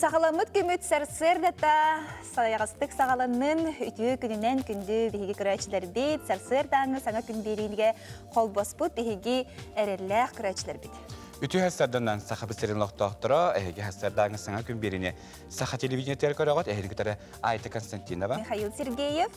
Саҕаламмыт күммүт сарсыардата сайаҕастык саҕаланнын, үтүө күнүнэн күндү биһиги көрөөччүлэрбит, сарсыардааҥҥы саҥа күн биэриигэ холбоспут биһиги эрэллээх көрөөччүлэрбит. Үтүө сарсыарданан Сахабыт сирин олохтоохторо, эһиги сарсыардааҥҥы саҥа күн биэриини Саха телевидениетыгар көрөҕүт, эһиги кытары Айта Константинова. Михаил Сергеев.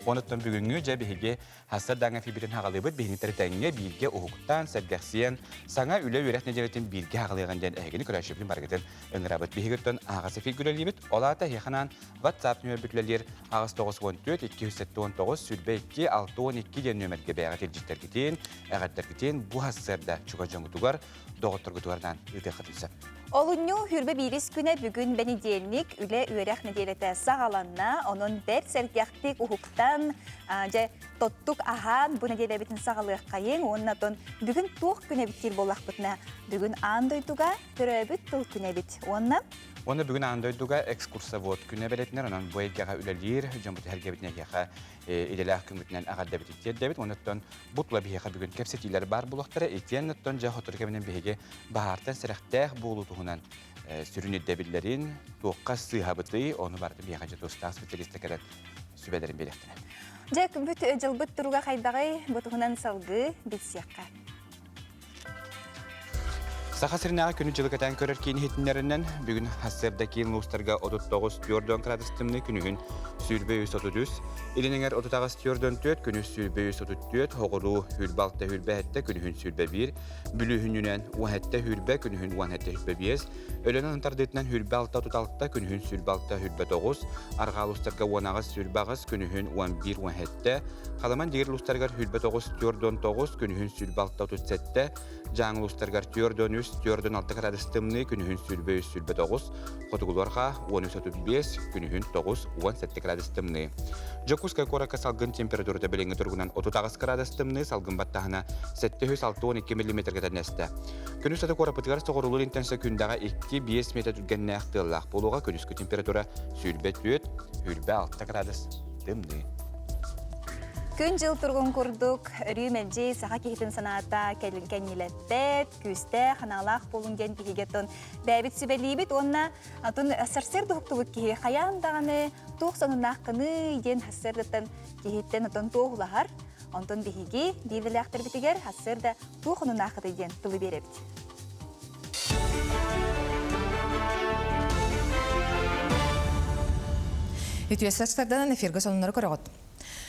Онуттан бүгүҥҥү дьэ биһиги Хаста даҥа фибрин хаҕалыыбыт биһини тэҥҥэ бииргэ уһуктаан, сэргэхсийэн, саҥа үлэ-үөрэх нэдиэлэтин бииргэ хаҕалыаҕын диэн эһигини көрөөччүбүтүн барыгытын ыҥырабыт. Биһигиттэн аһаҕас эфир үлэлиибит. Ол аата эһиэхэ WhatsApp нүөмэрбит үлэлиир 894 279 22 62 диэн нүөмэргэ бэйэҕит илдьиттэргитин, эҕэрдэргитин бу сарсыарда чугас дьоҥҥутугар, доҕотторгутугар ыытыаххытын сөп. Олунньу хүрбэ биирис күнэ бүгүн бэнидиэнньик үлэ-үөрэх нэдиэлэтэ саҕаланна. Онон бэрт сэргэхтик уһуктан, дьэ, тоттук аһаан бу нэдиэлэбитин саҕалыаххайыҥ уонна отон бүгүн туох күн эбит диир буоллахпытына, бүгүн аан дойдуга төрөөбүт тыл күнэ эбит. Уонна Уонна бүгүн аан дойдуга экскурсовод күнэ бэлэтинэр, онон бу эйгэҕэ үлэлиир дьоммут эһэргэбитин эһиэхэ идэлээх күммүтүнэн эҕэрдэбитин тиэрдэбит. Онуттан бу тула биһиэхэ бүгүн кэпсэтиилэр баар буолуохтара. Итиэннэттэн дьэ сотору кэминэн биһиги баһаартан сэрэхтээх буолуу туһунан сүрүн ирдэбиллэрин, туохха сыыһабытый, ону барытын биһиэхэ дьэ тустаах специалистар кэлэн сүбэлэрин биэриэхтэрэ. Дьэ, бүт дьылбыт туруга хайдаҕый? Бу туһунан салгыы билсиэххэ. Саха сиринээҕи күнү-дьылы кэтээн көрөр киин иһитиннэринэн, бүгүн сарсыарда киин улуустарга 39-40 градус тымныы күнүһүн 23-33, илин эҥэр 38-44, күнүс 23-34, соҕуруу 26-27, күнүһүн 21, Бүлүүһүнүнэн 17-20, күнүһүн 17-25, Өлөөн тардыытынан 26-36, күнүһүн 26-29, арҕаа улуустарга 18-28, күнүһүн 11-17, Халаман дигир улуустарыгар 29-49, күнүһүн 26-37, Дьааҥы улуустарыгар 43-46 градус тымныы, күнүһүн 23-29, хотугулуорга 13-35, күнүһүн 9-17 градус тымныы. Дьокуускай куоракка салгын температурата билиҥҥи туругунан 38 градус тымныы, салгын баттаһына 762 миллиметргэ тэннэстэ. Күнүс аты куораппытыгар соҕуруулуур интенсэ күндэҕэ 2-5 метр түргэннээх тыаллаах буолуоҕа, күнүскү температура 24, 26 градус тымныы. Күн-дьыл туругун курдук, өрүү мэлдьи саха киһитин санаата кэннилэппэт, күүстээх, ханаалаах буолуҥ диэн биһиги оттон бэйэбит сүбэлиибит уонна атын сарсыарда уһуктубут киһи хайаан даҕаны туох сонуннааххыный диэн сарсыардаттан киһиттэн отон туоһулаһар. Онтон биһиги биирдэлээхтэрбитигэр сарсыарда туох онуннааххытый диэн тылы биэрэбит. Үтүө сарсыарданан эфиргэ сонуннары көрөҕүт.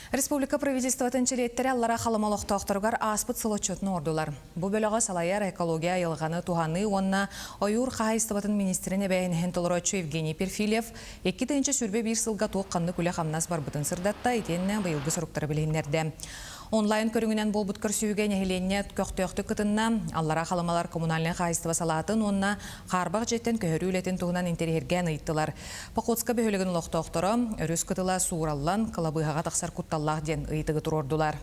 Республика правительствотын чилиэттэрэ аллара Халыма олохтоохторугар ааспыт сыл отчуотун оҥордулар. Бу бөлөҕө салайар экология айылҕаны туһаныы уонна ойуур хаһаайыстыбатын министрин эбээһинэһин толорооччу Евгений Перфильев 2021 сылга туох-ханнык үлэ-хамнас барбытын сырдатта итиэннэ быйылгы соруктары билиһиннэрдэ. Онлайн көрүҥүнэн буолбут көрсүһүүгэ нэһилиэнньэ көхтөөхтүк кытынна. Аллараа Халымалар коммунальнай хаһаайыстыба салаатын уонна хаарбах дьиэттэн көһөрүү үлэтин туһунан интэриэһиргээн ыйыттылар. Походска бөһүөлэгин олохтоохторо өрүс кытыла суураллан, кылабыыһаҕа тахсар кутталлаах диэн ыйытыгы туруордулар.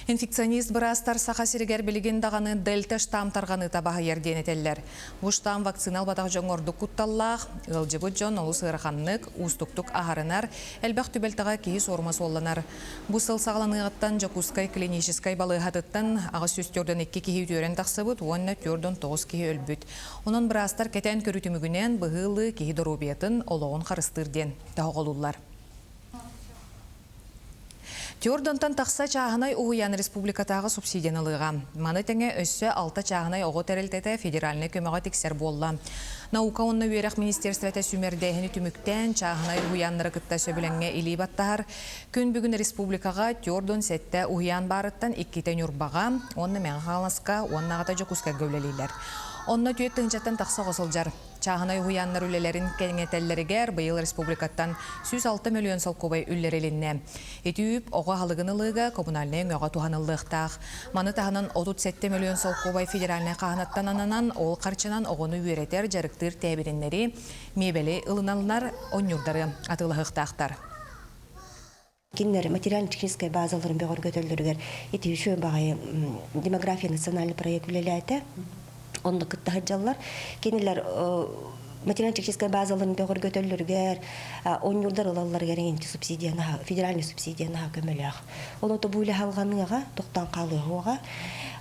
Инфекционист быраастар Саха сиригэр билигин даҕаны дельта штамм тарҕаныыта баһыйар диэн этэллэр. Бу штамм вакцина ылбатах дьоҥҥо ордук кутталлаах, ыалдьыбыт дьон олус ыараханнык, уустуктук аһарынар, элбэх түбэлтэҕэ киһи суорума суолланар. Бу сыл саҕаланыаҕыттан Дьокуускай клиническай балыыһатыттан 842 киһи үтүөрэн тахсыбыт уонна 49 киһи өлбүт. Онон быраастар кэтээн көрүү түмүгүнэн быһыы ылыы киһи доруобуйатын, олоҕун харыстыыр диэн тоһоҕолууллар. Тёрдонтон тахса чааһынай уһуйаан республикатааҕы субсидияны ылыаҕа. Маны тэҥэ өссө алта чааһынай оҕо тэрилтэтэ федеральнай көмөҕө тиксэр буолла. Наука уонна үөрэх министерствота сүүмэрдээһини түмүктээн, чааһынай уһуйааннары кытта сөбүлэҥҥэ илии баттаһар. Күн бүгүн республикаҕа Тёрдон сэттэ уһуйаан баарыттан иккитэ Ньурбаҕа уонна Мэҥэ Хаҥаласка уонна аҕата Дьокуускайга үлэлииллэр. Онно түөрт тыһыынчаттан тахса оҕо сылдьар. Чааһынай уһуйааннар үлэлэрин кэҥэтэллэригэр быйыл республикаттан 106 мөлүйүөн солкуобай үллэрилиннэ. Ити үп оҕо аһылыгын ылыыга коммунальнай өҥөҕө туһаныллыахтаах. Маны таһынан 37 мөлүйүөн солкуобай федеральнай хааһынаттан ананан, ол харчынан оҕону үөрэтэр, дьарыктыыр тээбириннэри, миэбэли ылыналлар, онньуурдары атыылаһыахтаахтар. Кинилэр материально-техническай базаларын бөҕөргөтөллөрүгэр ити үчүгэй баҕайы демография национальный проект үлэлээтэ. Онно кытта сылдьаллар. Кинилэр материально-техническай базаларын бөҕөргөтөллөрүгэр, оонньуурдар ылалларыгар эҥинти субсидияны, федеральный субсидияны көмөлөөх. Ол ото бу үлэ халҕаныаҕа, тохтоон хаалыаҕа.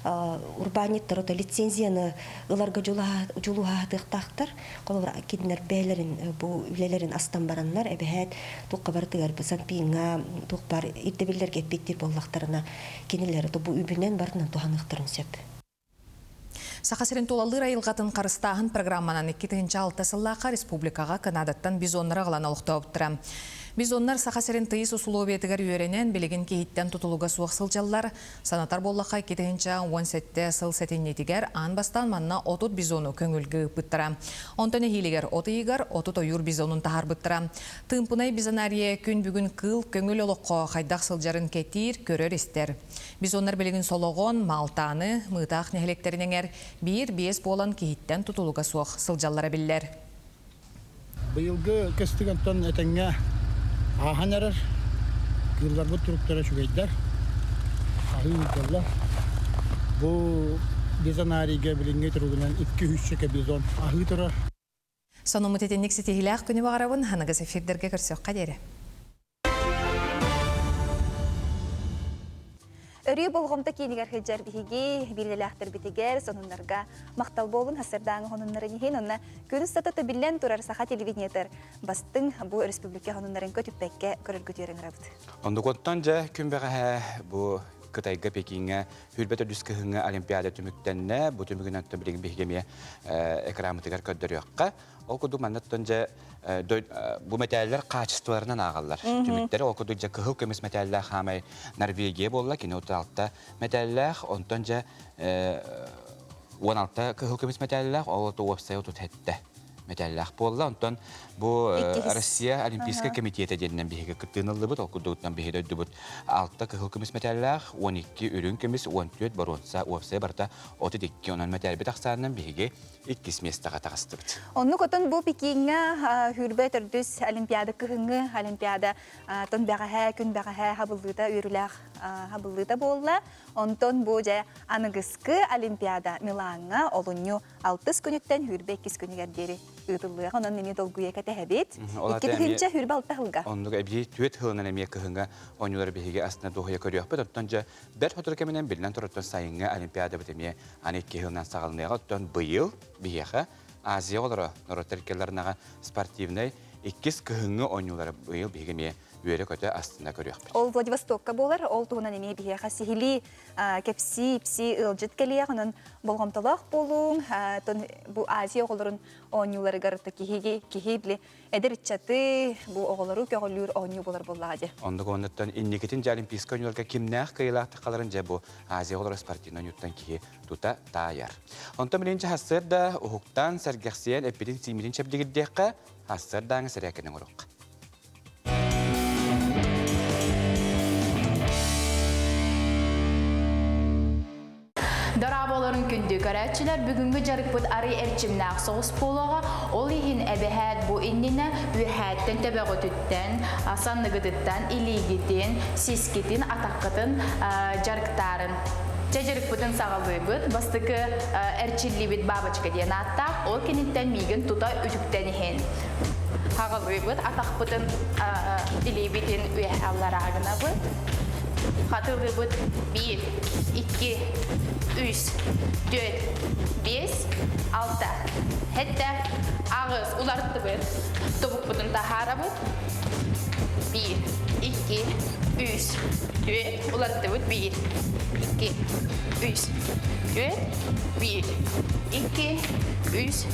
Урбаанньыттар ото лицензияны ыларга дьулуһаатыахтаахтар. Холобура, кинилэр бэйэлэрин бу үлэлэрин астан бараннар, эбэһээт туохха барытыгар санпиҥҥа туох баар ирдэбиллэргэ эппиэттиир буоллахтарына, кинилэр бу үбүнэн барытынан туһаныахтарын сөп. Саха сирин тулалыыр айылҕатын харыстааһын программанан 2006 сыллаахха республикаҕа Канадаттан бизоннары аҕалан олохтообуттара. Бизоннар Саха сирин тыйыс усулуобуйатыгар үөрэнэн, билигин киһиттэн тутулуга суох сылдьаллар. Санатар буоллахха, 2017 сыл сэтинньитигэр аан бастаан манна 30 бизону көҥүлгэ ыыппыттара. Онтон эһиилигэр от ыйыгар 30 ойуур бизонун таһаарбыттара. Тыымпынай бизонария күн бүгүн кыыл көҥүл олоххо хайдах сылдьарын кэтиир, көрөр-истэр. Бизоннар билигин Солоҕон, Маалтааны, Мыытаах нэһилиэктэрин эҥэр биир-биэс буолан киһиттэн тутулуга суох сылдьаллара биллэр. Быйылгы кыстыгынтан этэҥҥэ ааһан эрэр. Кыылларбыт туруктара үчүгэйдэр. Аһыы ыыталлар. Бу бизонарийга билиҥҥи туругунан 200 бизон аһыы турар. Сонуммут итинник ситиһиилээх күнү баҕарабын. Аныгыс эфирдэргэ көрсүөххэ диэри. Өрүү болҕомто киинигэр сылдьар биһиги биирдэлээхтэрбитигэр сонуннарга махтал буолун хасырдааҥы хонуннарын иһин онно күн устата биллэн турар саха телевидениетер бастыҥ бу республика хонуннарын көтүппэккэ көрөргүтүөр ыҥырабыт. Ондукуттан дьэ күн бэҕэһээ бу Кытайга Пекиҥҥэ хүрбэ төрдүс кыһыҥҥы Олимпиада түмүктэннэ. Бу түмүгүнэн билигин биһиги эмиэ экранмытыгар көрдөрүөххэ. Ол курдук манныттан дьэ бу мэтээллэр хаачыстыбаларынан ааҕаллар. Түмүктэри ол курдук дьэ кыһыл көмүс мэтээллээх хаамай Норвегия буолла, кини 36 мэтээллээх, онтон дьэ 16 кыһыл көмүс мэтээллээх, ол уопсай 37 мэтээллээх буолла. Онтон бу Россия Олимпийскай комитета диэнинэн биһиги кыттыыны ыллыбыт. Ол курдугуттан биһиги дойдубут 6 кыһыл көмүс мэтээллээх, 12 үрүҥ көмүс, 14 боруонса, уопсай барыта 32 онон мэтээлбит ахсаанынан биһиги иккис миэстэҕэ таҕыстыбыт. Оннук отон бу Пекиҥҥа хүрбэ төрдүс Олимпиада кыһыҥҥы Олимпиада тон бэҕэһээ күн бэҕэһээ хабыллыыта үөрүүлээх хабыллыыта буолла. Онтон бу дьэ аныгыскы Олимпиада Милаҥҥа олунньу алтыс күнүттэн хүрбэ иккис күнүгэр диэри ыытыллыаҕа. Онон эмиэ долгуйа кэтэһэбит. 2 2026 сылга. Оннук эбии түөрт сылынан эмиэ кыһыҥҥы оонньуулары биһиги астына дуоһуйа көрүөхпүт. Оттон дьэ Бэрт сотору кэминэн биллэн турар сайыҥҥы Олимпиадабыт эмиэ аны икки сылынан саҕаланыаҕа. Оттон быйыл биһиэхэ Азия оҕолоро норуоттар иккилэринэҕэ спортивнай иккис кыһыҥҥы оонньуулары быйыл биһиги эмиэ үөрэ-көтө астына көрүөхпүт. Ол Владивостокка буолар, ол туһунан эмиэ биһиэхэ сиһилии кэпсии, ипсии ыалдьыт кэлиэх, онон болҕомтолоох буолуҥ. Бу Азия оҕолорун оонньууларыгар киһиги киһи били эдэр ыччаты бу оҕолору көҕүлүүр оонньуу буолар буоллаҕа дии. Оннук оннуттан инникитин дьэ Олимпийскай оонньууларга кимнээх кыайыылаахтык халарын дьэ бу Азия оҕолоро спортивнай оонньууттан киһи тута таайар. Онтон билигин сарсыарда уһуктан, сэргэхсийэн, эппитин-сииммитин чэбдигирдиэххэ, сарсыардааҥы сэрээккэнэн оҥоруохха. Дорооболорун күндү көрөөччүлэр, бүгүҥҥү дьарыкпыт арый эрчимнээх соҕус буолуоҕа. Ол иһин эбэһээт бу иннинэ үөһээттэн төбөҕүтүттэн, санныгытыттан, илиигитин, сискитин, атаххытын дьарыктаарын. Чэ дьарыкпытын саҕалыыбыт. Бастакы эрчиллиибит бабочка диэн ааттаах. Ол киниттэн миигин тута үтүктэн иһин. Хаҕалыыбыт, атахпытын илиибитин үөһэ аллараа гынабыт. Хатылыыбыт биир, икки, үс, түөрт, биэс, алта, сэттэ, аҕыс. Уларыттыбыт. Тобукпутун таһаарабыт. Биир, икки, үс, түөрт. Уларыттыбыт. Биир, икки, үс, түөрт, биир, икки, үс,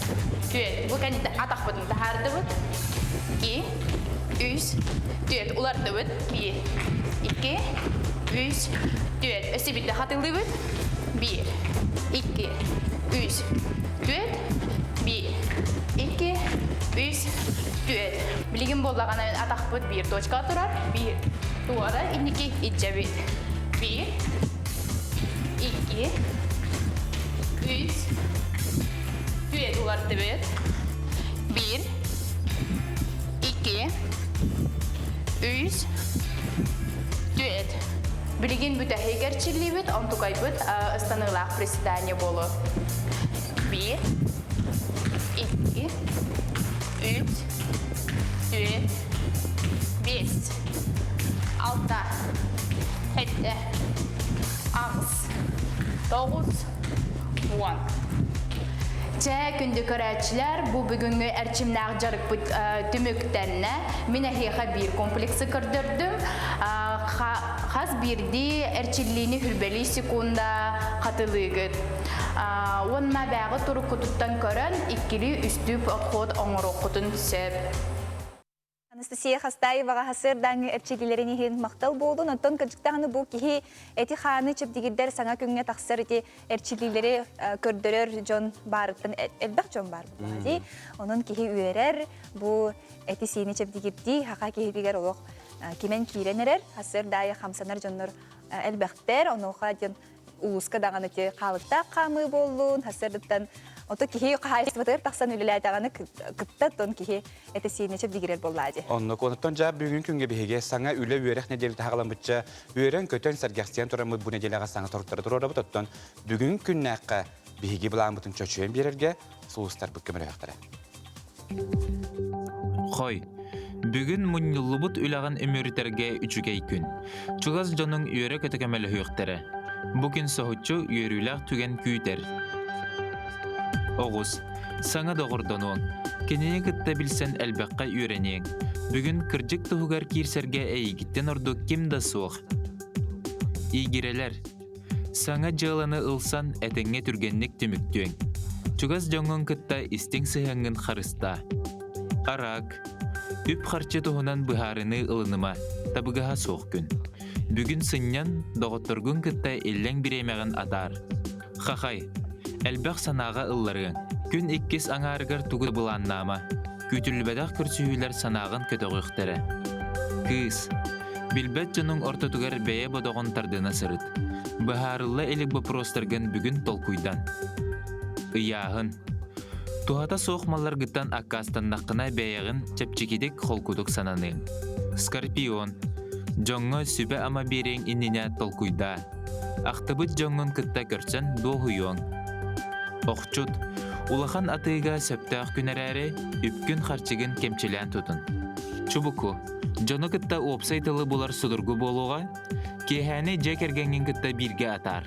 түөрт. Бу кэнниттэн атахпытын таһаардыбыт. Икки, үс, түөрт. Уларыттыбыт. Биир, икки, үс, түөрт. Өссө биирдэ хатылыыбыт. Биир, икки, үс, түөрт, биир, икки, үс, түөрт. Билигин буоллаҕына атахпыт биир точка турар. Биир, туора, инники илдьэбит. Биир, икки, үс, түөрт уларыттыбыт. Биир, икки, үс, түөрт. Билигин бүтэһик эрчиллиибит, онтукайбыт ыстаныылаах приседание буолуо. Биир, икки, үс, түөрт, биэс, алта, сэттэ, аҕыс, 9, 10. Чэ, күндү көрөөччүлэр, бу бүгүҥҥү эрчимнээх дьарыкпыт түмүктэннэ. Мин эһиэхэ биир комплексы көрдөрдүм. Хас биирдии эрчиллиини хүрбэлии секунда хатылыыгыт. Уонна бээҕи туруккутуттан көрөн, иккилии үстүү подход оҥоруоххутун сөп. Анастасия Хастаеваҕа сарсыардааҥҥы эрчиллиилэрин иһин махтал буоллун. Оттон кырдьыктаҕына бу киһи эти-хааны чэбдигирдэр саҥа күҥҥэ тахсар ити эрчиллиилэри көрдөрөр дьон баарыттан элбэх дьон баар буоллаҕа дии. Онон киһи үөрэр, бу эти-сиини чэбдигирдии саха киһитигэр олох кимэн киирэн эрэр. Сарсыарда аайы хамсанар дьоннор элбэхтэр. Онуоха диэн улууска даҕаны ити хаалыктаах хаамыы буоллун, сарсыардаттан ото киһи хаһаайыстыбатыгар тахсан үлэлээтэҕинэ кытта тон киһи этэ-сиинэ чэбдигирэр буоллаа дии. Оннук. Онтон дьаа бүгүн күҥҥэ биһиги саҥа үлэ үөрэх нэдиэлэтэ хаҕаламмытча үөрэн-көтөн сэргэхсийэн тураммыт бу нэдиэлэҕэ саҥа соруктары туруорабыт. Оттон бүгүн күннээххэ биһиги былааммытын чочуйан биэрэргэ сулустарбыт көмөлөһүөхтэрэ. Хой, бүгүн мунньуллубут үлэҕин үмүрүтэргэ үчүгэй күн. Чугас дьонуҥ үөрэ-көтө көмөлөһүөхтэрэ. Бу күн соһуччу үөрүүлээх түгэн күүтэр. Оҕус, саҥа доҕордонуоҥ. Кинини кытта билсэн элбэххэ үөрэниэҥ. Бүгүн кырдьык туһугар киирсэргэ эйигиттэн ордук ким да суох. Игирэлэр, Саҥа дьыаланы ылсан этэҥҥэ түргэнник түмүктүөҥ. Чугас дьоҥҥун кытта истиҥ сыһыаҥҥын харыстаа. Араак. Үп-харчы туһунан быһаарыныы ылыныма, табыгаһа суох күн. Бүгүн сынньан, доҕотторгун кытта иллэҥ бириэмэҕин атаар. Хахай. Элбэх санааҕа ылларыаҥ. Күн иккис аҥаарыгар тугу да былааннаама. Күүтүллүбэтэх көрсүһүүлэр санааҕын көтөҕүөхтэрэ. Кыыс. Билбэт дьонуҥ ортотугар бэйэ бодоҕун тардына сырыт. Быһаарылла илик боппуруостаргын бүгүн толкуйдан. Ыйааһын. Туһата суох малларгыттан аккаастаннаххына бэйэҕин чэпчэкитик холкутук сананыаҥ. Скорпион. Дьоҥҥо сүбэ-ама биэриэҥ иннинэ толкуйдаа. Ахтыбыт дьоҥҥун кытта көрсөн дуоһуйуоҥ. Охчут. Улахан атыыга сөптөөх күн эрээри, үпкүн-харчыгын кэмчилээн тутун. Чубуку. Дьону кытта уопсай тылы булар судургу буолуоҕа. Киэһээни дьиэ кэргэҥҥин кытта бииргэ атаар.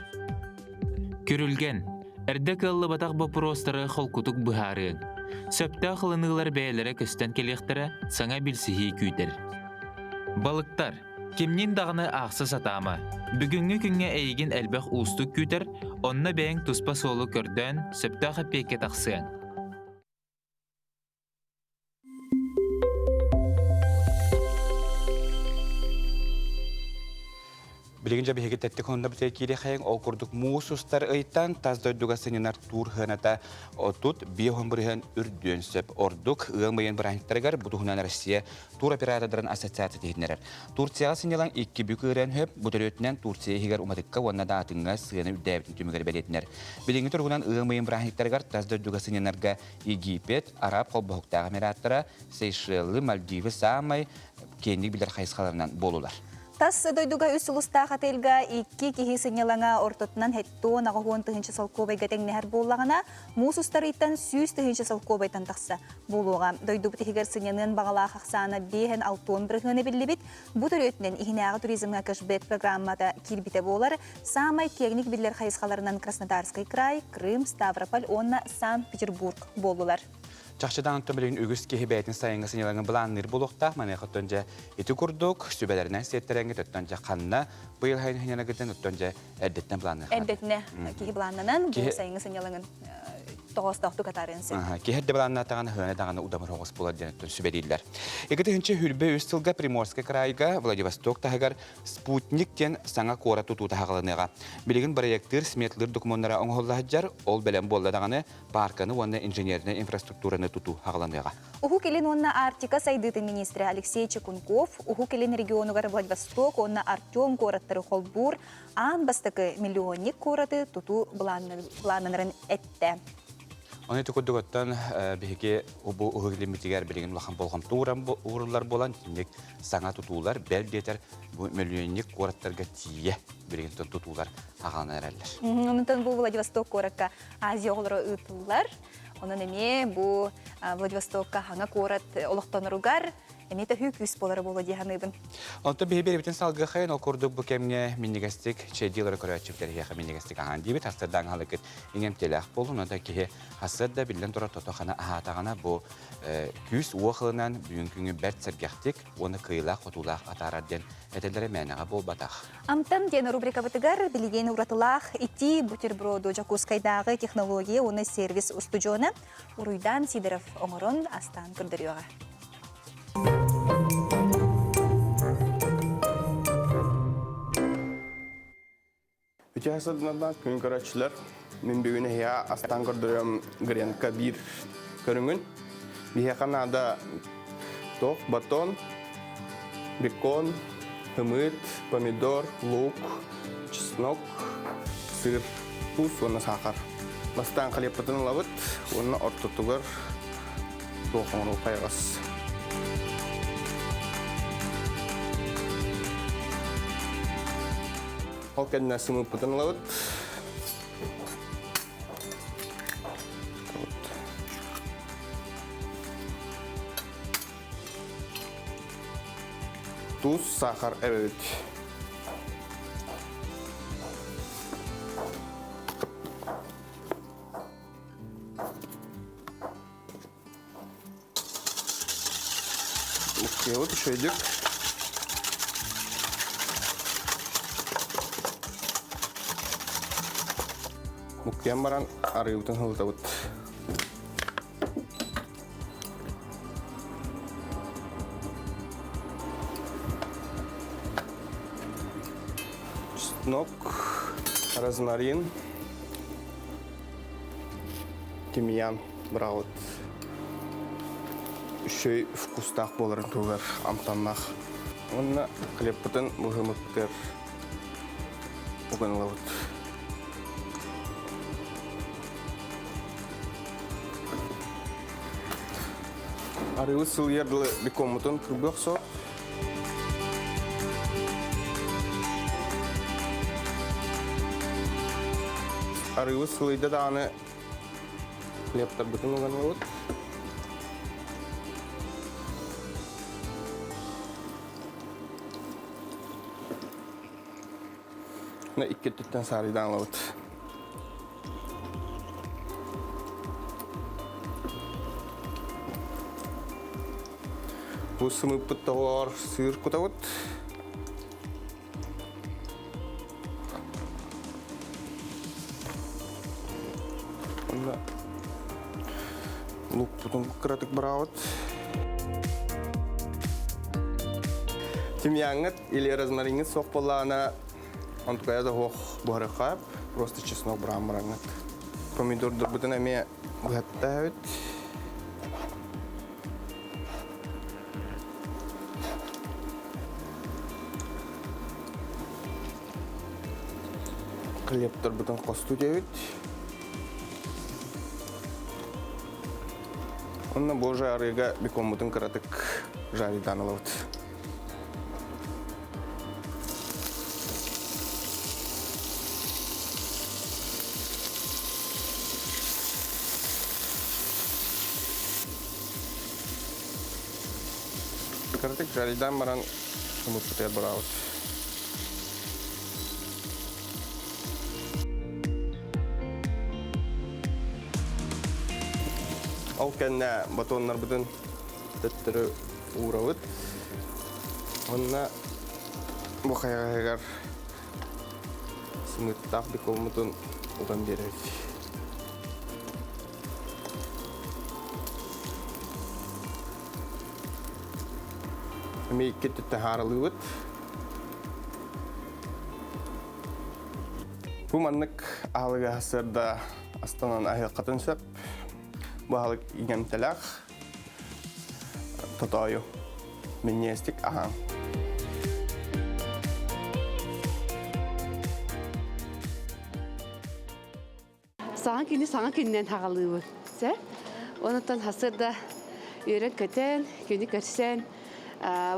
Күрүлгэн. Эрдэ кыаллыбатах боппуруостары холкутук быһаарыаҥ. Сөптөөх ылыныылар бэйэлэрэ көстөн кэлиэхтэрэ, саҥа билсиһии күүтэр. Балыктар. Кимниин даҕаны аахса сатаама. Бүгүҥҥү күҥҥэ эйигин элбэх уустук күүтэр, онно бэйэҥ туспа суолу көрдөөн, сөптөөх эппиэккэ тахсыаҥ. Билигин дьэ биһиги тэттик хонно бүтэ киириэхэйиҥ ол курдук муус устар ыйтан тас дойдуга сынньанар туур сыаната 35 бырыһыан үрдүөн сөп. Ордук ыам ыйын бырааһынньыктарыгар бу туһунан Россия тур оператордарын ассоциация иһитиннэрэр. Турцияҕа сынньалаҥ икки бүк ыарыан сөп. Бу төрүөтүнэн Турция иһигэр уматыкка уонна да атыҥҥа сыана үрдээбитин түмүгэр бэлиэтинэр. Билиҥҥи туругунан ыам ыйын бырааһынньыктарыгар тас дойдуга сынньанарга Египет, Араб холбоһуктаах Эмираттара, Сейшелы, Мальдивы саамай киэҥник билэр хайысхаларынан буолулар. Тас дойдуга үс сулустаах отельга икки киһи сынньалаҥа ортотунан 70-80 тыһыынча солкуобайга тэҥнэһэр буоллаҕына, муус устарыйтан 100 тыһыынча солкуобайтан тахса буолуоҕа. Дойдубут иһигэр сынньаныан баҕалаах ахсаана 5-60 бырыһыана биллибит. Бу төрүөтүнэн иһинээҕи туризмҥа кэшбэк программата киирбитэ буолар. Саамай киэҥник биллэр хайысхаларынан Краснодарский край, Крым, Ставрополь уонна Санкт-Петербург буоллулар. Чахчыдан билигин үгүс киһи бэйэтин сайыҥҥы сынньалаҥын былаанныыр буолуохтаах. Маныаха оттон дьэ ити курдук сүбэлэринэн сиэттэрэҥҥит оттон дьэ ханна быйыл сайын сынньалаҥыттан оттон дьэ эрдэттэн былаанныахха. Эрдэтинэ киһи былааннанан бу сайыҥҥы сынньалаҥын тоҕоостоохтук атаарыан сөп. Киһи эрдэ былааннаатаҕына хыана даҕаны удамыр оҕус буолар диэн сүбэлииллэр. 2023 сылга Приморскай крайга Владивосток таһыгар Спутник диэн саҥа куорат тутуута саҕаланыаҕа. Билигин бырайыактыыр сметалыыр докумуоннара оҥоһулла сылдьар, ол бэлэм буолла даҕаны паарканы уонна инженернэй инфраструктураны тутуу саҕаланыаҕа. Уһук Илин уонна Арктика сайдыытын министрэ Алексей Чекунков Уһук Илин регионугар Владивосток уонна Артем куораттары холбуур аан бастакы миллионник куораты тутуу былааннанарын эттэ. Ону ити курдук оттон биһиги бу Уһук Илиммитигэр билигин улахан болҕомто ууруллар буолан, итинник саҥа тутуулар, бэл диэтэр, бу миллионник куораттарга тиийэ билигин тутуулар аҕалан эрэллэр. Онтон бу Владивосток куоракка Азия оҕолоро ыытыллар. Онон эмиэ бу Владивостокка хаҥа куорат олохтоноругар Эмиэ төһүү күүс буолара буолуо дии саныыбын. Онтон биһи биэрибитин салгыахайын ол курдук бу кэмҥэ минньигэстик чэйдии олоро көрөөччүбүт эһиэхэ минньигэстик аһаан диибит. Хастардаан аһылыккыт иҥэмтиэлээх буолун. Онтон киһи хасыар да биллэн турар тото-хана аһаатаҕына бу күүс уох ылынан бүгүн күҥү бэрт сэргэхтик уонна кыайыылаах-хотуулаах атаарар диэн этэллэрэ мээнэҕэ буолбатах. Амтан диэн рубрикабытыгар билигин уратылаах итии бутерброду Дьокуускайдааҕы технология уонна сервис устудьуона Уруйдаан Сидоров оҥорон астаан көрдөрүөҕэ. Үтүө сылдьынардаах күн көрөөччүлэр, мин бүгүн эһиэхэ астаан көрдөрүөм гренка биир көрүҥүн. Биһиэхэ наада туох батон, бекон, ымыт, помидор, лук, чеснок, сыр, туус уонна саахар. Бастаан хлебпытын ылабыт уонна ортотугар туох оҥоруу хайаҕас. Ол кэннэ сымыыппытын ылабыт. Туус, сахар эбэбит. Вот үчүгэйдик. Муккуйан баран арыыбытын һылытабыт. Чеснок, розмарин, тимьян быраҕабыт. Үчүгэй вкустаах буоларын туһугар амтаннаах. Уонна хлебпытын быһымыттыар уган ылабыт. Арыыбыт сылыйар дылы бекоммутун кырбыах соп. Арыыбыт сылыйда даҕаны хлебтарбытын уган ылабыт. Икки өттүттэн саарыйдаан ылабыт. Бу сымыыппыт тоҕоор сыыр кутабыт. Онно лукпутун кыратык быраабыт. Тимьяҥҥыт или розмариҥҥыт суох буоллаҕына, онтукайа да суох буһарыахха, просто чеснок быраан бараҥҥыт. Помидордорбутун эмиэ быһаттаабыт. Хлебтарбытын хостуу диэбит. Онно божий арыыга бекоммутун кыратык жаридан ылабыт. Кыратык жаридан баран умуппутугар барабыт. Ол кэннэ батоннарбытын төттөрү уурабыт. Уонна бу хайаҕаһыгар сымыыттаах бекоммутун уган биэрэбит. Эмиэ икки өттүттэн хааралыыбыт. Бу маннык аһылыгы сарсыарда астанан аһыаххытын сөп. Бу аһылык иҥэмтэлээх, тотоойу, минньиэстик аһаан. Саҥа кини саҥа күнүнэн хаҕалыыбын. Сэ? Онуттан хасыр да үөрэн-көтөн, күнү көрсөн,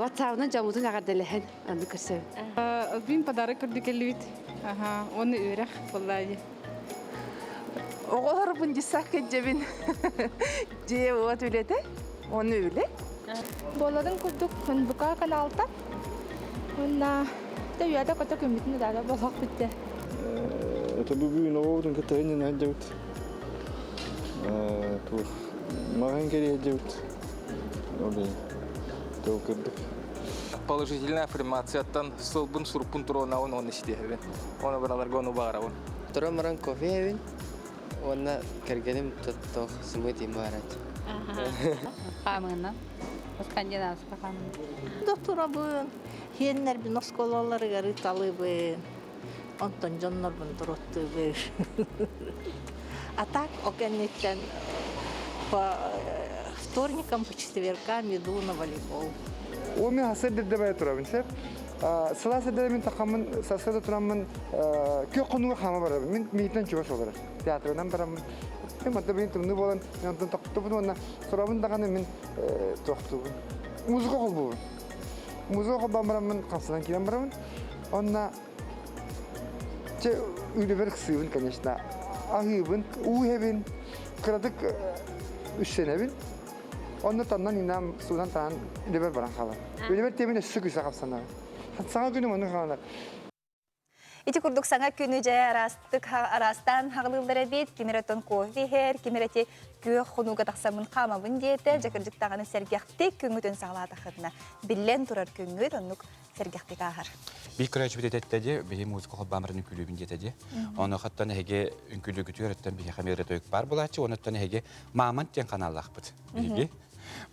WhatsApp-ынан дьоммутун эҕэрдэлэһэн онну көрсөбүн. Бин подарок көрдүк кэллибит. Аха, уонна үөрэх буолла Оҕолорбун дьыссаакка дьэбин. Дьиэ уот үлэтэ, уонна үлэ. Буоларын курдук НБК каналта уонна төйүөтэ көтө күммүтүн удаара болох бүттэ. Это бүгүн оҕобутун кытта иннин сылдьабыт. Туох маҕан кэрийэ сылдьабыт. Ол тыл кырдык. Положительная аффирмацияттан сылбын сурукпун туруонабын уонна ситиһэбин. Оны бараларга ону баҕарабын. Туран баран кофе иһэбин уонна кэргэним тоттох сымыт имаарат. Хаамыынан. Скандинавска хаамыы. Доктурабын, хиэннэрбин оскуолаларыгар ыыталыыбын. Онтон дьоннорбун туруттуубун. А так, о кэнниттэн по вторникам, по четвергам иду на волейбол. Ол мен хаса бирде турабын сеп. Сыла сирде мен тақамын, сасыда турамын, кө конуга хама барабын. Мен мейтен чугас олар. Театрынан барамын. Мен мата бин тымны болан, мен онтон тоқтубун, онна сорабын дағаны мен тоқтубун. Музыка холбубун. Музыка холбан барамын, қамсынан кирен барамын. Онна че үлебер кысыбын, конечно. Аһыыбын, уу кырадык үссенебин. Онно таннан инам суунан таан үлебер баран халар. Үлебер темин өссө күсэ хапсанар. Саҥа күнүм ону хаалар. Ити курдук саҥа күнү дьэ араастык араастаан хаҕылыыллар эбит, ким эрэ оттон кофе иһэр, ким эрэ ити күөх хонууга тахсаммын хаамабын диэтэ, дьэ кырдьык даҕаны сэргэхтик күҥҥүтүн саҕалаатаххытына биллэн турар күҥҥүт оннук сэргэхтик ааһар. Биир көрөөччүбүт этэтте ди, биһи музыка холбаамырын үҥкүүлүүбүн диэтэ ди. Ону хаттан эһиги үҥкүүлүүгүтүгэр өттөн биһиэхэ эмиэ ырыа бар булааччы, онуттан эһиги Мамонт диэн каналлаахпыт. Биһиги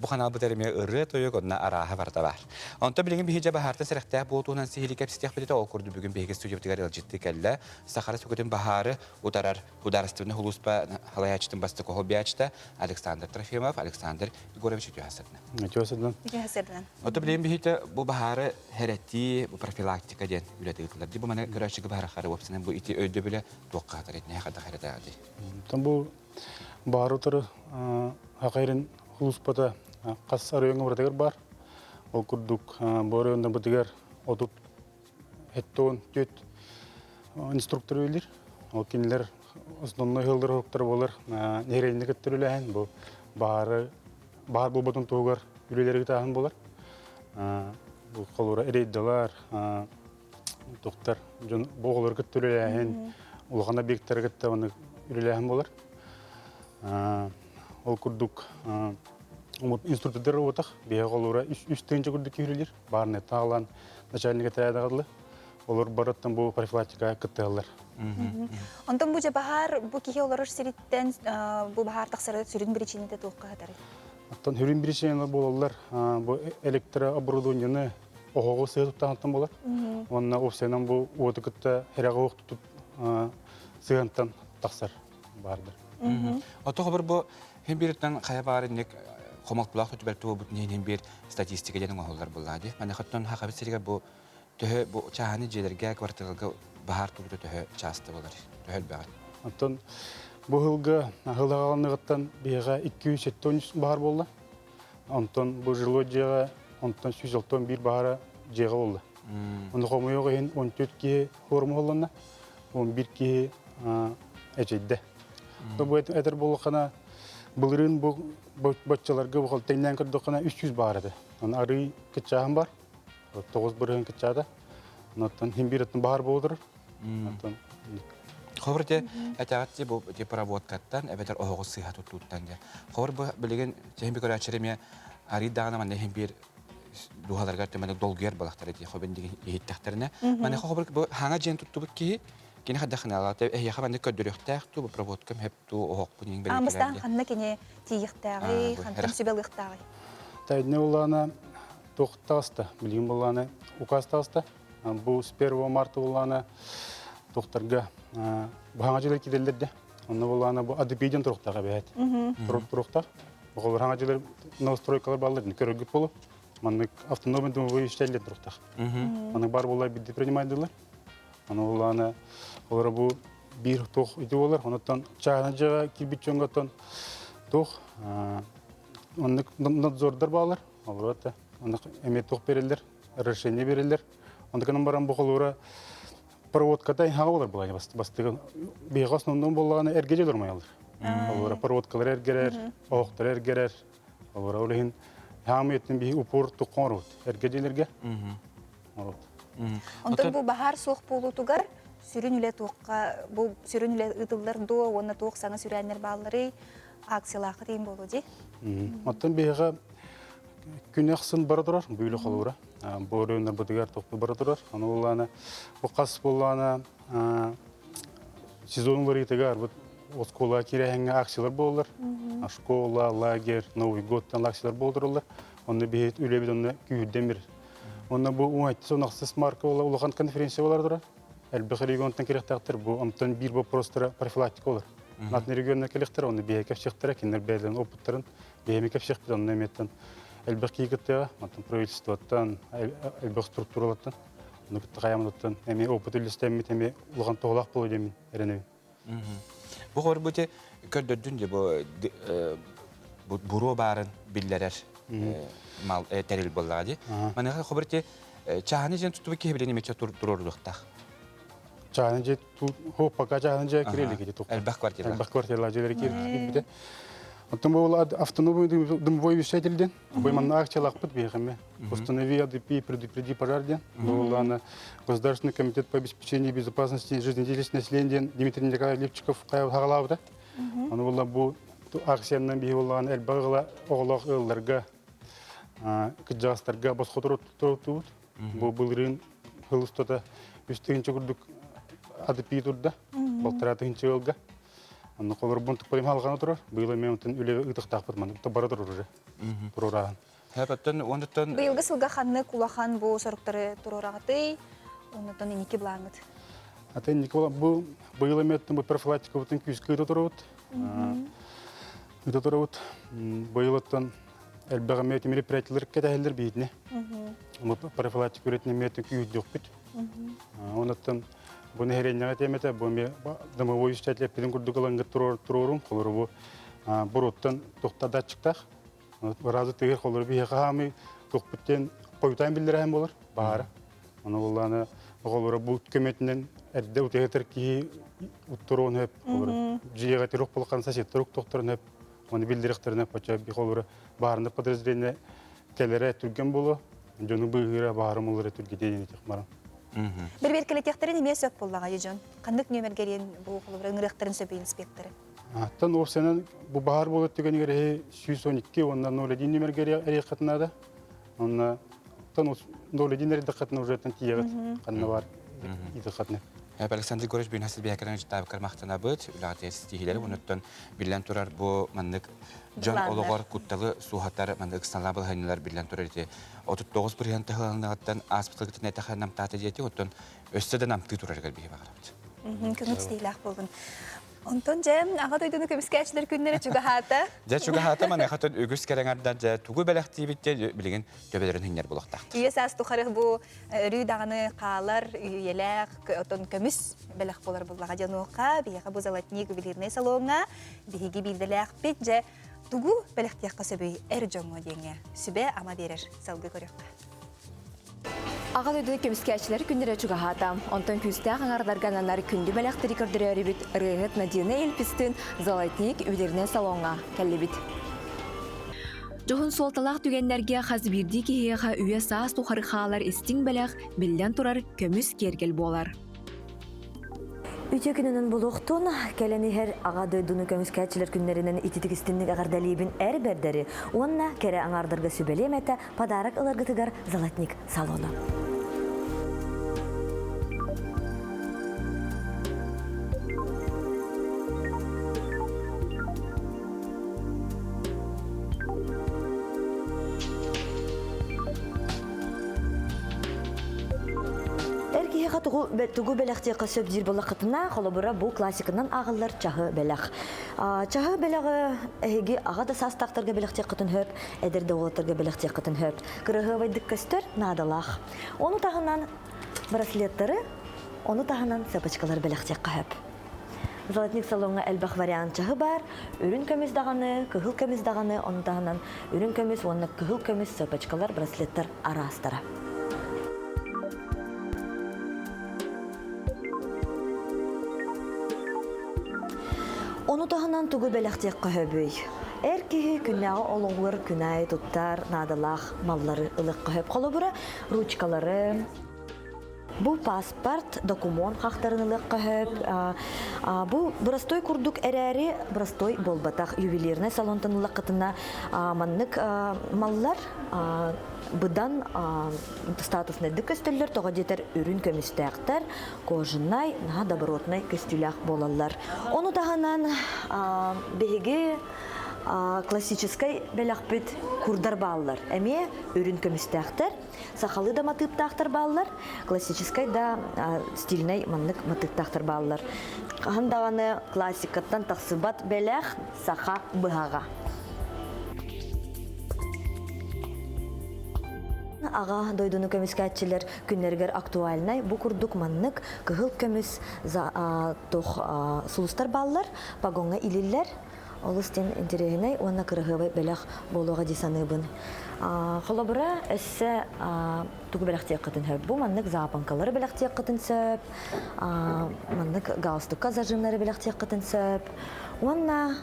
Бу ханаалбыт эмиэ ырыа-тойук онно арааһа барыта баар. Онтон билигин биһиги дьэ баһаарта сэрэхтээх буолуутунан сиһилии кэпсэтиэхпит этэ. Ол курдук бүгүн биһиги студиябытыгар ыалдьыттыы кэллэ. Сахара сүгүтүн баһаары утарар Художественный улууспа халайааччытын бастакы хоббиаччыта Александр Трофимов, Александр Егорович үтүө сырдынан. Үтүө сырдынан. Үтүө сырдынан. Ото билигин биһиги бу баһаары хэрэтии, бу профилактика диэн үлэтэ ыытылар. Бу маны көрөөччүгэ баһарахары уопсанан бу ити өйдөбүлэ туохха хатар этинэ хадах эрэтээҕи. Бу Баары утары Хахайрын улууспата хас оройуоҥҥа барытыгар баар. Ол курдук бу оройуоннарбытыгар 30 74 инструктор үлэлиир. Ол кинилэр основной ыаллар уһуктар буолар нэһилиэнньэ кытта үлэлээһин бу баары баар буолбатын туһугар үлэлэри ыытааһын буолар. Бу холура рейдалар, тухтар дьон бу оҕолору кытта үлэлээһин, улахан объектары кытта маннык үлэлээһин буолар. Ол курдук инструктордар уотах биһиэхэ холура үс тыһыынча курдук киһи үлэлиир. Баарына таалан начальник отряда дылы. Олор барыттан бу профилактикаҕа кыттыһаллар. Онтон бу дьэ баһаар бу киһи олорор сириттэн бу баһаар тахсара сүрүн биричиинэтэ туохха сытарый? Оттон сүрүн биричиинэлэр буолаллар бу электрооборудованиены оһоҕу сыа туттаһантан буолар. Уонна уопсайынан бу уоту кытта эрэҕи уох тутуп сыһыантан тахсар баардар. Ото хобор бу хин бириттэн хайа баар инник хомолтулаах түбэлтэ буолбут иһин биир статистика диэн оҥоһуллар буоллаа дии. Маны хоттон хахабыт сиригэр бу төһө бу чааһыны дьиэлэргэ, квартираларга баһаар турбута төһө чааста болар, төһө элбэҕи? Оттон бу сылга сыл аҕаланыгыттан биһиэхэ 273 баһаар буолла. Онтон бу жилой дьиэҕэ онтон 161 баһаара дьиэҕэ буолла. Ону хомойуох иһин 14 киһи форум оһоллонно, 11 киһи эчэйдэ. Бу этэр буоллаххына, былырыын бу боччаларга бу тэҥнээн көрдөххүнэ 300 баар этэ. Аны арыы кыччааһын бар. 9 бырыһын кыччаата. Онтон хин биир оттон баһар буолар. Оттон Хобор те этаҕат бу те проводкаттан эбэтэр оһоҕу сыыһа туттууттан дьэ. Хобор бу билигин чэһин би көрөөччүлэр эмиэ арый даҕаны манна иһин биир дууһаларыгар төмөнө долгуйар балахтар эти хобин диги иһиттэхтэринэ. Маны хобор бу хаҥа дьиэн туттубут киһи кини хайдах ханаалаата эһиэхэ маннык көрдөрүөхтээх туу бу проводкам хеп туу оһохпун иҥ Аамыстаан ханна кини тиийиэхтээҕий, хантан сүбэлыахтааҕый? Тайдне улаана туох таҕыста, билигин буллаана указ таҕыста. Бу с 1 марта буллаана тухтарга баһаҥа дьылар киирэллэр де. Онно буллаана бу АДП туруктаах эбээт. Туруктаах. Оҕолор хаҥа дьылар новостройкалар баллар көрөргүт болу. Маннык автономный домовой иштеллер туруктаах. Маннык бар буллар бидди принимайдылар. Аны буллаана олора бу биир туох ити болар. Онуттан чаана жаға кирбит чоңготтон туох оннук надзордар баалар. Олор оннук эме туох береллер, разрешение береллер. Ондуканан баран бу холура проводката хаҕа болар булай бастыгын биһиги основном боллаҕына эргеже турмайалар. Олора проводкалар эргерер, оһохтор эргерер. Олора ол иһин Хаамы еттин биһи упор туққан орут. Эрге дилерге. Орут. Онтон бу баһаар суох буолуутугар сүрүн үлэ туохха бу сүрүн үлэ ыытыллар дуо уонна туох саҥа сүрээннэр баалларый акциялаахха тиийин буолуо дии. Оттон биһиэхэ күн ахсын бара турар, бу үлэ холуура. Бу өрөөннөр тохту бара турар. Аны буоллаана бу хас буоллаана сезон уларыйтыгар бу оскуола кирэһэҥҥэ акциялар буолаллар. Школа, лагерь, Новый годтан акциялар буолдураллар. Онно биһи үлэбит онно күүһүрдэн бир. Онно бу уҥайтты ахсыс марка улахан конференция болар турар. Элбэх регионтан кирэхтээхтэр бу онтон биир вопростара профилактика болар. Атын регионна келихтер, оны биһэ кэпсиэхтэрэ, кинилэр бэйэлэрин опыттарын биһэми кэпсиэхпит, онно эмиэттэн элбэх кии кыттыаҕа, онтон правительствоттан, элбэх структуралартан, ону кытта хайаммытыттан эмиэ опыт үллэстэммит, эмиэ улахан туһалаах буолуо диэммин эрэнэбин. Бу хорбути көрдөрдүн де бу буруо баарын биллэрэр мал тэрил буоллаҕа дии. Маныаха хобурти чаһаны дьэн тутубут киһи билин эмече туруордуохтаах. Чаһаны же хо пока чаһаны же кирелик ити тух. Элбэх квартира. Элбэх квартиралар жерлери кирбите. Оттон бу автономный дымовой вещатель Бу манна акциялаахпыт биһиэхэ Установи АДП предупреди пожар диэн. Бу Государственный комитет по обеспечению безопасности жизнедеятельности населения диэн Дмитрий Николаевич Липчиков хагалаабыта. Аны була бу акциянан биһи боллаҕын элбэх ыла оҕолоох ыалларга кыдьаҕастарга босхо туруттубут. Бу былырыын хыл устата үс тыһыынча курдук АДП турда. Балтараа тыһыынча ыалга. Онно холорбун туппайым халҕана турар. Быйыл эмиэ онтон үлэ ыытыктаахпыт маннык бара турар уже. Туруораһын. Хэпэттэн онтон Быйылгы сылга ханнык улахан бу соруктары туруораҕытый? Оннотон инники былааҥҥыт. Атын инники бу быйыл эмиэ бу профилактикабытын күүскэ ыыта турабыт. Ыыта турабыт. Быйыл оттон элбэх эмиэ мероприятиелар кэтэһэллэр биһитини. Бу профилактика үлэтин эмиэ күүһүрдүөхпүт. Онуттан бу нэһилиэнньэҕэ тиэмэтэ бу эмиэ домовой исчатель эппитин курдук ылаҥҥыт туруорум. Холору бу буруоттан тухта датчиктаах. Ыраазы тыгыр холору биһиэхэ хаамый тухпуттен хойутаан биллэрэһэн болар баара. Оны буллааны оҕолоро бу көмөтүнэн эрдэ утуйатар киһи уттуруон хөп холору дьиэҕэ тирух булхан сосеттар уктохторун хөп оны биллирэхтерин хөп оча би холору баарында подразделение кэлэрэ түргэн боло дьону быыһыыра баарым олора түргитиэн этих баран. Бір беркелетиэхтэрин эмиэ сөп буоллаҕа дьон. Ханнык нүөмэргэрин бу холобура ыҥырыахтарын сөбүй инспекторы? Аттан уопсайынан бу баһаар буолар түгэнигэр эһи 112 уонна 01 нүөмэргэ эриэххитин наада. Онно тон 01 эрдэххитинэ уже тиийэҕит ханна бар итиххатына. Александр Егорович бүгүн хасыл биһэкэрэн житаабыккар махтанабыт, үлэҕэ тиһилэри онуттан биллэн турар бу маннык дьон олоҕор кутталы суоһатар маннык ыксалаа балаһыанньалар биллэн турар ити 39 бырыһан таһыланыгыттан ааспытыгытын этэхэ намтаата диэти оттон өссө да намтыы турарыгар биһи баҕарабыт. Көҥүл стилээх буолун. Онтон дьэ, аҕа дойдуну көмүскээччилэр күннэрэ чугаһаата. Дьэ чугаһаата маныаха үгүс кэрэҥэрдэр дьэ тугу бэлэхтиибит дьэ билигин төбөлөрүн хиннэр булуохтаахтар. Үйэ саас тухары бу өрүү даҕаны хаалар үйэлээх отон көмүс бэлэх буолар буллаҕа дьонуоха биһиэхэ бу золотник ювелирнай салоҥҥа биһиги биирдэлээхпит дьэ тугу бэлэхтиэххэ сөбүй эр дьоҥҥо диэҥҥэ сүбэ ама биэрэр салгыы көрүөххэ. Аҕа дойдуну көмүскээччилэр күннэрэ чугаһаата. Онтон күүстээх аҥардарга ананар күндү бэлэхтэри көрдөрөөрүбүт ырыаһыт Надина Эльпистыын Золотник ювелирнай салоҥҥа кэллибит. Дьоһун суолталаах түгэннэргэ хас биирдии киһиэхэ үйэ-саас тухары хаалар истиҥ бэлэх, биллэн турар, көмүс киэргэл буолар. Үтүө күнүнэн булуохтун, кэлэн иһэр Аҕа дойдуну көмүскээччилэр күннэринэн ититик истинник эҕэрдэлиибин эр бэрдэри уонна кэрэ аҥаардарга сүбэлиэм этэ подарок ыларгытыгар золотник салону. Эр киһиэхэ тугу, тугу бэлэхтиэххэ сөп диир буоллаххытына, холобура бу классиканан ааҕыллар чаһы бэлэх. Чаһы бэлэҕи эһиги аҕа да саастаахтарга бэлэхтиэххитин сөп, эдэр да уолаттарга бэлэхтиэххитин сөп. Кыраһыабайдык көстөр наадалаах. Ону таһынан браслеттары, ону таһынан цепочкалары бэлэхтиэххэ сөп. Золотник салоҥҥа элбэх вариант чаһы баар. Үрүн көмүс даҕаны, кыһыл көмүс даҕаны, ону таһынан үрүн көмүс уонна кыһыл көмүс цепочкалар, браслеттар араастара. Ону таһынан тугу бэлэхтиэххэ сөбүй? Эр киһи күннээҕи олоҕугар күн аайы туттар наадалаах маллары ылыахха сөп. Холобура, ручкалары, Бу паспорт, докумуон хахтарын ылыахха сөп. Бу бырастой курдук эрээри, бырастой буолбатах. Ювелирнай салонтан ыллаххытына маннык маллар быдан статуснайдык көстөллөр, тоҕо диэтэр үрүн көмүстээхтэр, кожанай, наһаа добротнай көстүүлээх буолаллар. Ону таһынан биһиги классическай бэлэхпит курдар бааллар. Эмиэ үрүн көмүстээхтэр. Сахалыы да матыыптаахтар бааллар, классическай да стильнай маннык матыыптаахтар бааллар. Хаһан даҕаны классикаттан тахсыбат бэлэх саха быһаҕа. Аҕа дойдуну көмүскээччилэр күннэригэр актуальнай бу курдук маннык кыһыл көмүс туох сулустар бааллар, погоҥҥа илиллэр. Олус диэн интэриэһинэй уонна кыраһыабай бэлэх буолуоҕа дии саныыбын. Холобура, өссө тугу бэлэхтиэххитин сөп? Бу маннык запонкалары бэлэхтиэххитин сөп, маннык галстукка зажимнары бэлэхтиэххитин сөп. Уонна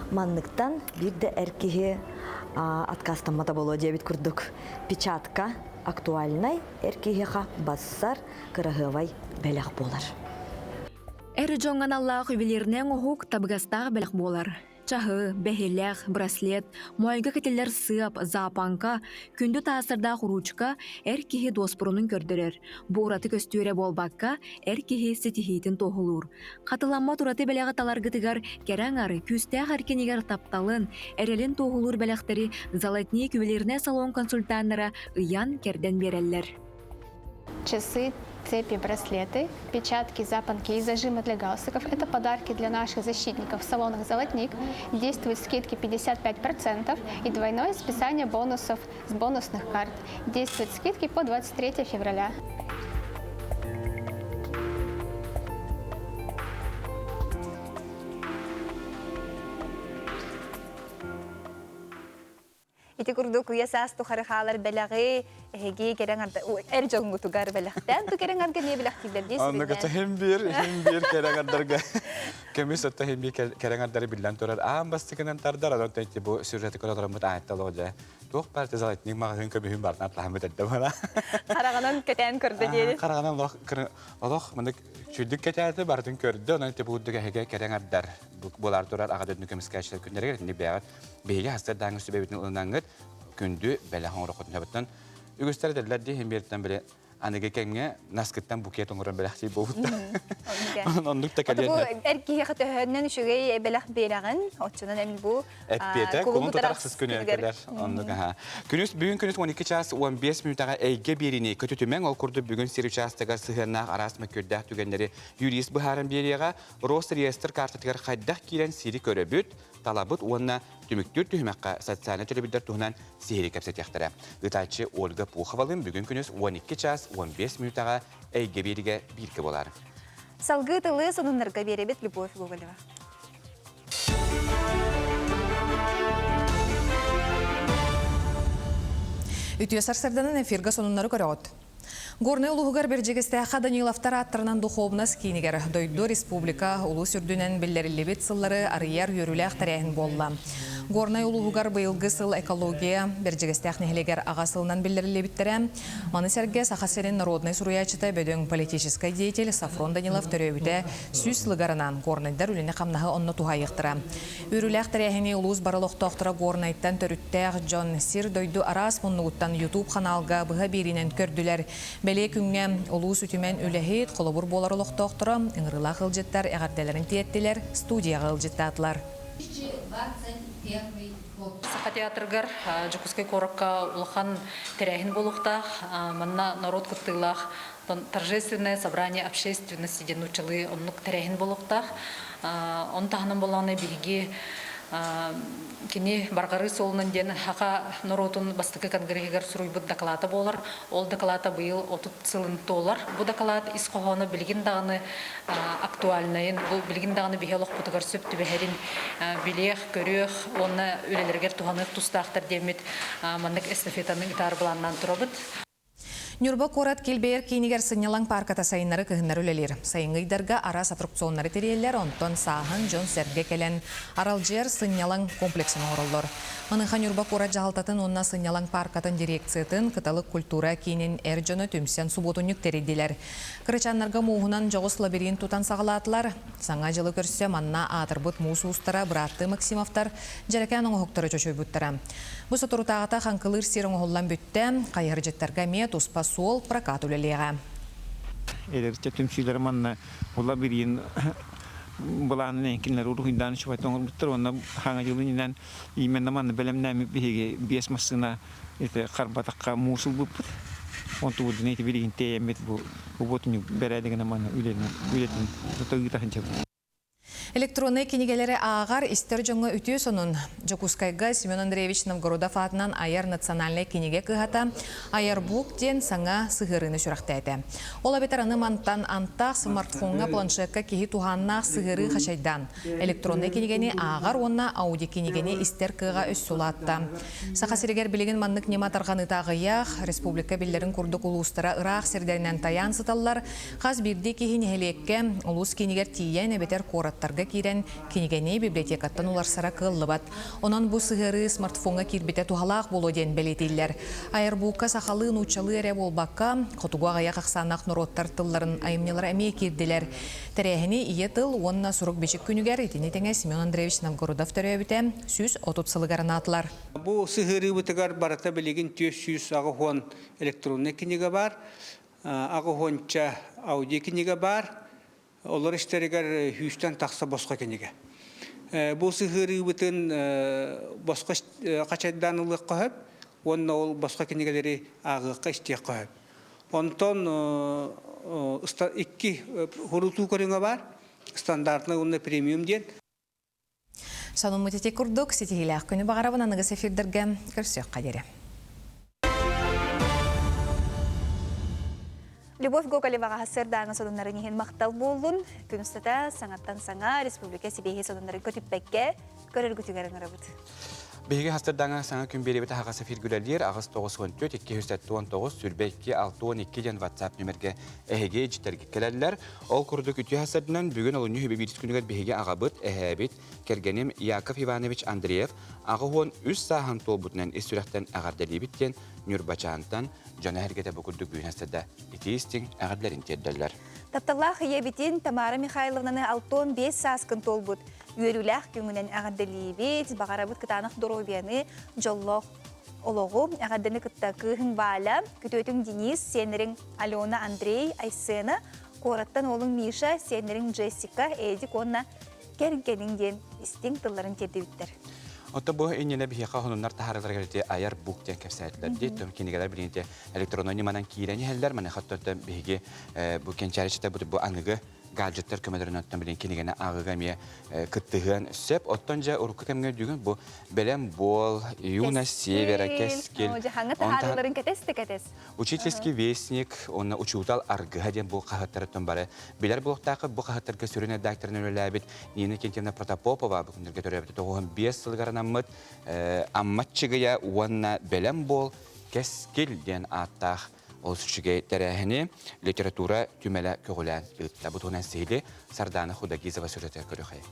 манныктан биир да эр киһи отказтаммата буолуо диэбит курдук печатка актуальнай эр киһиэхэ бассар кыраһыабай бэлэх буолар. Эр дьоҥҥо аналлаах ювелирнай оҥоһук табыгастаах бэлэх буолар. Чаһы, бэһилэх, браслет, моойго кэтиллэр сыап, запанка, күндү таастардаах уруучука эр киһи дуоспурунун көрдөрөр. Бу ураты көстүү эрэ буолбакка, эр киһи ситиһиитин туоһулуур. Хатыламмат ураты бэлэҕи таларгытыгар кэрэ аҥар, күүстээх эркинигэр тапталын, эрэлин туоһулуур бэлэхтэри Золотник ювелирнай салон консультаннара ыйан-кэрдэн биэрэллэр. Часы, цепи, браслеты, печатки, запонки и зажимы для галстуков – это подарки для наших защитников в салонах «Золотник». Действуют скидки 55% и двойное списание бонусов с бонусных карт. Действуют скидки по 23 февраля. Ити курдук үйэ саас тухары хаалар бэлэҕи эһиги кэрэҥ эр дьоҥҥутугар бэлэхтээн ту кэрэҥ арга эмиэ бэлэхтииллэр дии Оннук хим биир хим биир кэрэҥ ардарга көмүс отто хим биир кэрэҥ ардары биллэн турар аан бастакынан тардар онон тэнти бу сюжеты көрө олороммут аайтал дьэ туох баар золотник маҕаһыын көмүһүн барытын атлаһаммыт эрдэ бара хараҕынан кэтээн көрдө диэри хараҕынан олох олох мынык чүйдүк кэтээтэ барытын көрдө онон ити бу кэһигэ кэрэҥ ардар буолар турар аҕа дойдуну көмүскээччилэр күннэригэр итинник бэйэҕит Биһиги хастар сүбэбитин ылынаҥҥыт күндү бэлэх оҥороххутун сөбүттэн үгүстэр этэллэр дии иһин биэртэн били аныгы кэмҥэ наскыттан букет оҥорон бэлэхтиир буолбуттар. Оннук да кэлиэн. Бу эр киһиэхэ төһөннөн үчүгэй бэлэх биэрэҕин, оччонон эн бу Эппиэтэ кулун тутарахсыс күнүгэр кэлэр. Оннук аха. Күнүс бүгүн күнүс 12 час 15 мүнүүтэҕэ эйгэ биэриини көтүтүмэҥ ол курдук бүгүн сир учаастагар сыһыаннаах араас мөккүөрдээх түгэннэри юрист быһааран биэриэҕэ. Росреестр картатыгар хайдах киирэн сири көрөбүт, талабыт уонна түмүктүүр түһүмэххэ социальнай төлөбүрдэр туһунан сиһилии кэпсэтиэхтэрэ. Ыытааччы Ольга Пуховалыын бүгүн күнүс 12 час 15 мүнүүтэҕэ эйгэ биэригэ бииргэ буолар. Салгыы тылы сонуннарга биэрэбит Любовь Гоголева. Үтүө сарсырданан эфиргэ сонуннары көрөҕүт. Горнай улууһугар Бэрдьигэстээххэ Даниловтар ааттарынан духуобунас киинигэр дойду, республика, улуус үрдүнэн биллэриллибит сыллары арыйар үөрүүлээх тэрээһин буолла. Горнай улууһугар быйылгы сыл экология Бэрдьигэстээх нэһилиэгэр аҕа сылынан биллэриллибиттэрэ. Маны сэргэ Саха сирин народнай суруйааччыта бөдөҥ политическай деятель Софрон Данилов төрөөбүтэ 100 сылыгар анаан горнайдар үлэни-хамнаһы онно туһаайыахтара. Үөрүүлээх тэрээһини улуус бары олохтоохторо Горнайтан төрүттээх дьон сир-дойду араас муннугуттан YouTube ханаалга быһа биэриинэн көрдүлэр. Бэлиэ күҥҥэ улуус үтүмэн үлэһит, холобур буолар олохтоохторо, ыҥырыылаах ыалдьыттар эҕэрдэлэрин тиэртилэр, студияҕа ыалдьыттаатылар. Саха театрыгар Дьокуускай куоракка улахан тэрээһин буолуохтаах. Манна норуот кыттыылаах торжественное собрание общественности диэн нууччалыы оннук тэрээһин буолуохтаах. Он таһынан буоллаҕына биһиги кини Барҕарыы суолунан диэн саха норуотун бастакы конгреһыгар суруйбут дакылаата буолар. Ол дакылаата быйыл 30 сылын туолар. Бу дакылаат ис хоһооно билигин даҕаны актуальнайын, бу билигин даҕаны биһи олохпутугар сөп түбэһэрин билиэх, көрүөх уонна үлэлэригэр туһаныах тустаахтар диэммит маннык эстафетаны ыытаар былааннаан турабыт. Ньурба куорат килбэйэр киинигэр сынньалаҥ паарката сайыннары кыһыннары үлэлиир. Сайыҥҥы ыйдарга араас аттракционнары тэрийэллэр, онтон сааһын дьон-сэргэ кэлэн аралдьыйар сынньалаҥ комплексын оҥороллор. Маныаха Ньурба куорат дьаһалтатын уонна сынньалаҥ пааркатын дирекциятын, Кыталык культура киинин эр дьоно түмсэн субуотунньук тэрийдилэр. Кырачааннарга мууһунан дьоҕус лабиринт тутан саҕалаатылар. Саҥа дьылы көрсө манна аатырбыт муус уустара бырааттыы Максимовтар дьэрэкээн оҥоһуктары чочуйбуттара. Бу соторутааҕыта хаҥкылыыр сир оҥоһуллан бүттэ, хайыһардьыттарга эмиэ туспа суол прокат үлэлиэҕэ. Эдэрчэ түмсүүлэрэ манна ула бириин былаанын кинилэр уруһуйдаан үчүгэй оҥорбуттар уонна хаҥа дьылын именно манна бэлэмнээммит биһиги биэс массыына ити харбатахха муус ылбыппыт. Онтубутун ити билигин тиэйэммит бу уботунньук бэрээдэгинэн манна үлэтин тута ыыта сылдьабыт. Электроннай кинигэлэри ааҕар, истэр дьоҥҥо үтүө сонун. Дьокуускайга Семен Андреевич Новгородов аатынан Айар национальнай кинигэ кыһата Айарбук диэн саҥа сыһыарыыны сүрэхтээтэ. Ол эбэтэр аны мантан антах смартфоҥҥа, планшекка киһи туһааннаах сыһыарыы хачайдаан, электроннай кинигэни ааҕар уонна аудиокинигэни истэр кыаҕа өссө улаатта. Саха сиригэр билигин маннык ньыма тарҕаныыта аҕыйах, республика биллэрин курдук улуустара ыраах сирдэринэн тайаан сыталлар, Хас биирдии киһи нэһилиэккэ, улуус киинигэр тиийэн эбэтэр куораттарга киирэн кинигэни библиотекаттан уларсара кыаллыбат. Онон бу сыһыарыы смартфоҥҥа киирбитэ туһалаах буолуо диэн бэлиэтииллэр. Айарбуукка сахалыы, нууччалыы эрэ буолбакка, хотугу аҕыйах ахсааннаах норуоттар тылларын айымньылара эмиэ киирдилэр. Тэрээһини Ийэ тыл уонна сурук-бичик күнүгэр итини тэҥэ Семен Андреевич Новгородов төрөөбүтэ 130 сылыгар анаатылар. Бу сыһыарыыбытыгар барыта билигин 480 электроннай кинигэ баар. Аҕыһуонча аудиокинигэ баар, олор истэригэр сүүстэн тахса босхо кинигэ. Бу сыһыарыыбытын босхо хачайдаан ылыахха сөп уонна ол босхо кинигэлэри ааҕыахха, истиэххэ сөп. Онтон икки сурутуу көрүҥэ баар, стандартный уонна премиум диэн. Сонуммут ити курдук ситиһиилээх күнү баҕарабын аныгыс эфирдэргэ көрсүөххэ диэри. Любовь Гоголеваҕа сырдааҥы сонуннарын иһин махтал буоллун. Күн устата саҥаттан саҥа республика сибиэһи сонуннарын көтүппэккэ көрөргүтүгэр ыҥырабыт. Биһиги хастырдаҥа саҥа күн биэрэбит аһаҕас эфир үлэлиир аҕыс 94 279 22 62 диэн WhatsApp нүмергэ эһиги дьиттэргит кэлэллэр. Ол курдук үтүө хасырдынан бүгүн олунньу үһү биирис күнүгэр биһиги аҕабыт, эһээбит, кэргэним Яков Иванович Андреев 83 сааһын туолбутунан ис сүрэхтэн эҕэрдэлиибит диэн Ньурбачаантан дьоно эһэргэтэ бу курдук бүгүн хастырда итии истиҥ эҕэрдэлэрин тиэрдэллэр. Тапталлаах ийэбитин Тамара Михайловнаны 65 сааскын туолбут Үөрүүлээх күҥүнэн эҕэрдэлиибит, баҕарабыт кытаанах доруобуйаны, дьоллоох олоҕу. Эҕэрдэни кытта кыыһыҥ Валя, күтүөтүҥ Денис, сиэннэриҥ Алена, Андрей, Айсена, куораттан уолуҥ Миша, сиэннэриҥ Джессика, Эдик уонна кэргэниҥ диэн истиҥ тылларын тиэрдибиттэр. Оттон бу иннинэ биһиэхэ хонуннар таһаараларыгар ити айар бук диэн кэпсээтилэр дии. Том кинигэлэр билигин ити электроннай ньыманан киирэн иһэллэр. Маныаха оттон биһиги бу кэнчээричитэ бу аныгы гаджеттар көмөлөрүнэн оттон билин кинигэни ааҕыыга эмиэ кыттыһыан сөп. Оттон дьэ урукку кэмҥэ өйдүүгүн бу бэлэм буол, юность севера, кэскил. Дьаһаҥҥа таһаарыыларын кэтэс да кэтэс. Учительский вестник уонна учуутал аргыһа диэн бу хаһыаттарыттан бары билэр буолуохтааххыт. Бу хаһыаттарга сүрүн редакторынан үлэлээбит Нина Кентьевна Протопопова бу күннэргэ төрөөбүтэ 95 сылыгар анаммыт Амма Чыгыйа уонна Бэлэм буол, Кэскил диэн ааттаах Олус үчүгэй тэрээһини литература түмэлэ көҕүлээн ыытта. Бу туһунан сиһили Сардаана Худогизова сүрэтэ көрүөхэй.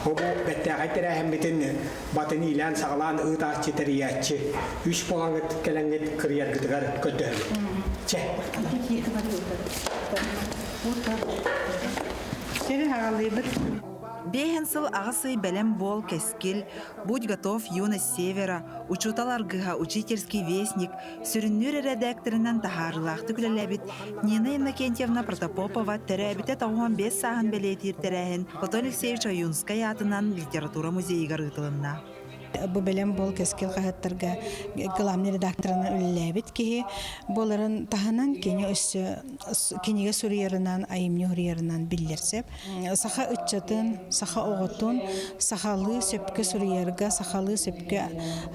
Бу бэттээхэй тэрээһиммитин батын иилээн-саҕалаан ыытааччы тэрийээччи үс буолаҥҥыт кэлэҥҥит кырыйаргытыгар көрдөһөбүт. Чэ. Сири хаҕалыыбыт. Бэһин сыл аҕыс ый бэлэм буол кэскил, Будь готов, юность севера, Учуутал аргыһа, Учительский вестник, сүрүннүүр эрэдээктэринэн таһаарыылаахтык үлэлээбит Нина Иннокентьевна Протопопова төрөөбүтэ 95 сааһын бэлиэтиир тэрээһин Платон Алексеевич Ойуунскай аатынан литература музейыгар ыытылынна. Бу бэлэм буол кэскил хаһыаттарга главный редакторынан үлэлээбит киһи буоларын таһынан кини өссө кинигэ суруйарынан, айымньы суруйарынан биллэр сөп. Саха ыччатын, саха оҕотун сахалыы сөпкө суруйарга, сахалыы сөпкө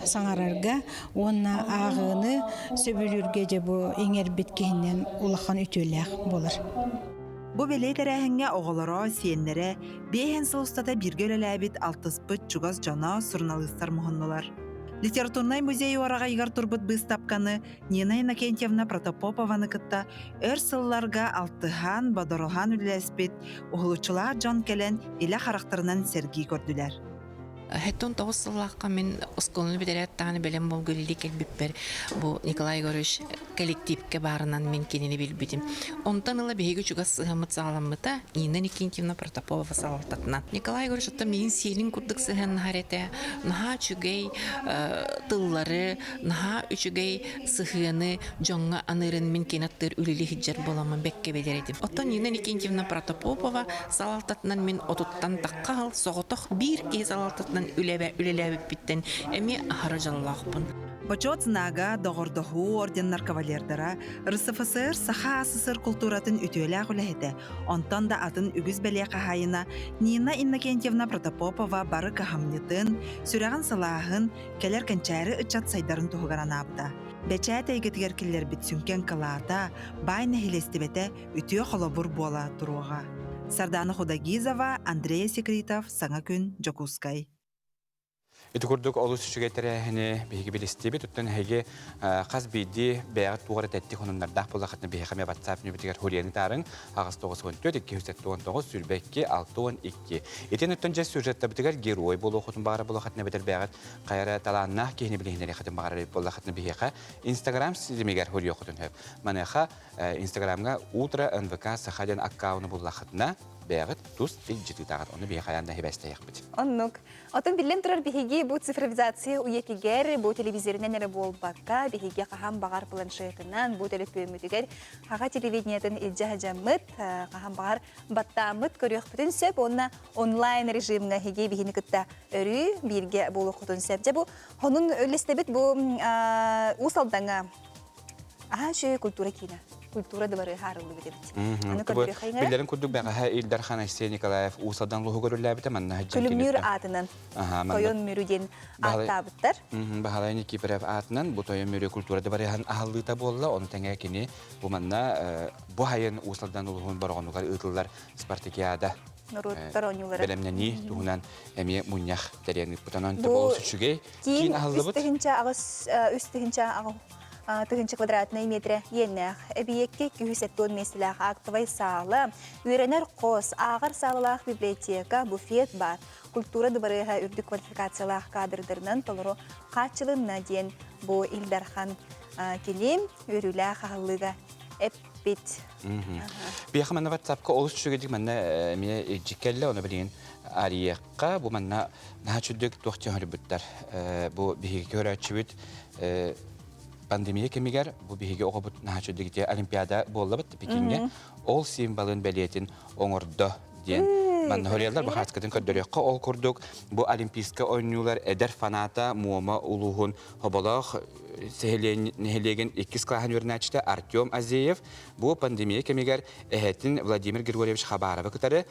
саҥарарга уонна ааҕыыны сөбүлүүргэ дьэ бу иҥэрбит киһинэн улахан үтүөлээх буолар. Бу бэлиэ тэрээһиҥҥэ оҕолоро, сиэннэрэ, биэһэн сыл устата бииргэ үлэлээбит алтыспыт чугас дьоно, суруналыыстар муһуннулар. Литературнай музей уораҕайыгар турбут быыстапканы Нина Иннокентьевна Протопопованы кытта өр сылларга алтыһан, бодоруһан үлэлэспит уһулуччулаах дьон кэлэн илэ харахтарынан сэргии көрдүлэр. 79 сыллаахха мин оскуоланы бүтэрээт даҕаны бэлэм буолга үлэлии кэлбиппэр бу Николай Егорович коллективка баарынан мин кинини билбитим. Онтон ыла биһиги чугас сыһыаммыт саҕаламмыта Нина Никитьевна Протопопова салалтатынан. Николай Егорович оттон миигин сиэлин курдук сыһыаннаһар этэ. Наһаа үчүгэй тыллары, наһаа үчүгэй сыһыаны дьоҥҥо аныырын мин кини аттыыр үлэлии сылдьар буоламмын бэккэ билэр этим. Оттон Нина Никитьевна Протопопова салалтатынан мин отуттан тахха сыл соҕотох биир киһи салалтатынан үлэлээбиппиттэн эмиэ аһара дьоллоохпун. Бочуот знага, доҕордоһуу орденнар кавалердара, РСФСР Саха АССР култууратын үтүөлээх үлэһитэ, онтон да атын үгүс бэлиэ хаһаайына Нина Иннокентьевна Протопопова бары кыһамньытын, сүрэҕин сылааһын, кэлэр кэнчээри ыччат сайдарын туһугар анаабыта. Бэчээт эйгэтигэр киллэрбит сүҥкэн кылаата, баай нэһилиэстибэтэ үтүө холобур буола туруоҕа. Сардана Худагизова, Андрей Секритов, Саҥа күн, Дьокуускай. Ити курдук олус үчүгэй тэрээһини биһиги билистибит. Оттон эһиги хас биирдии бэйэҕит туох эрэ тэттик хонуннардаах буоллаххытына биһиэхэ эмиэ WhatsApp нөмүтүгэр хурианы таарыҥ 894 279 22 62. Итин оттон дьэ сюжеттабытыгар герой буолуоххутун баҕара буоллаххытына эбэтэр бэйэҕит хайа эрэ талааннаах киһини билиһиннэриэххитин баҕарар эбит буоллаххытына биһиэхэ Инстаграм ситимигэр хуруйуоххутун сөп. Маныаха Инстаграмҥа Утро НВК Саха диэн аккауну буллаххытына бэйэҕит тус илдьитыытаҕыт. Ону биһиэхэ хайаан да хибэстэйэхпит. Оннук. Отон биллэн турар биһиги бу цифровизация үйэтигэр бу телевизорынан эрэ буолбакка биһиги хаһан баҕар планшетынан бу төлөпүөммүтүгэр хаха телевидениетын илдьэ сылдьаммыт хаһан баҕар баттааммыт көрүөхпүтүн сөп уонна онлайн режимҥа эһиги биһини кытта өрүү бииргэ буолуоххутун сөп. Дьэ бу хонун үллэстэбит бу Уус Алдаҥҥа Аһаа үчүгэй культура киинэ. Культура дыбарыаһа арыллыбыт эбит. Аны көрдөрүөххэ Биллэрин курдук бэҕэһээ Ил Дархан Айсен Николаев Уус Алдан улууһугар үлэлээбитэ манна Күлүмнүүр аатынан Тойон Мүрү диэн ааттаабыттар. Баһылай Никифоров аатынан бу Тойон Мүрү культура дыбарыаһын аһыллыыта буолла. Ону тэҥэ кини бу манна бу сайын Уус Алдан улууһун Бороҕонугар ыытыллар спартакиада норуоттар оонньуулара бэлэмнэнии туһунан эмиэ мунньах тэрийэн ыыппыт. Онон бу олус үчүгэй киин аһыллыбыт. 3008 тыһыынча квадратнай метрэ иэннээх. Эбийиэккэ 270 миэстэлээх актовай саала, үөрэнэр хос, ааҕар саалалаах библиотека, буфет баар. Культура дыбарыаһа үрдүк квалификациялаах кадрдарынан толору хааччылынна диэн бу Ил Дархан кини үөрүүлээх аһыллыыга эппит. Биһиэхэ манна WhatsApp-ка олус үчүгэйдик манна эмиэ илдьит кэллэ, ону билигин арыйыахха. Бу манна наһаа үчүгдүк туох дьон Бу биһиги көрөөччүбүт пандемия кэмигэр бу биһиги оҕобут наһаа үчүгдүк олимпиада буоллабыт Пекиҥҥэ. Ол символын бэлиэтин оҥордо диэн манна хоруйаллар бу хааскытын көрдөрүөххэ. Ол курдук бу олимпийскай оонньуулар эдэр фаната Муома улууһун Хоболоох нэһилиэгин иккис кылааһын үөрэнээччитэ Артем Азеев бу пандемия кэмигэр эһэтин Владимир Григорьевич Хабаровы кытары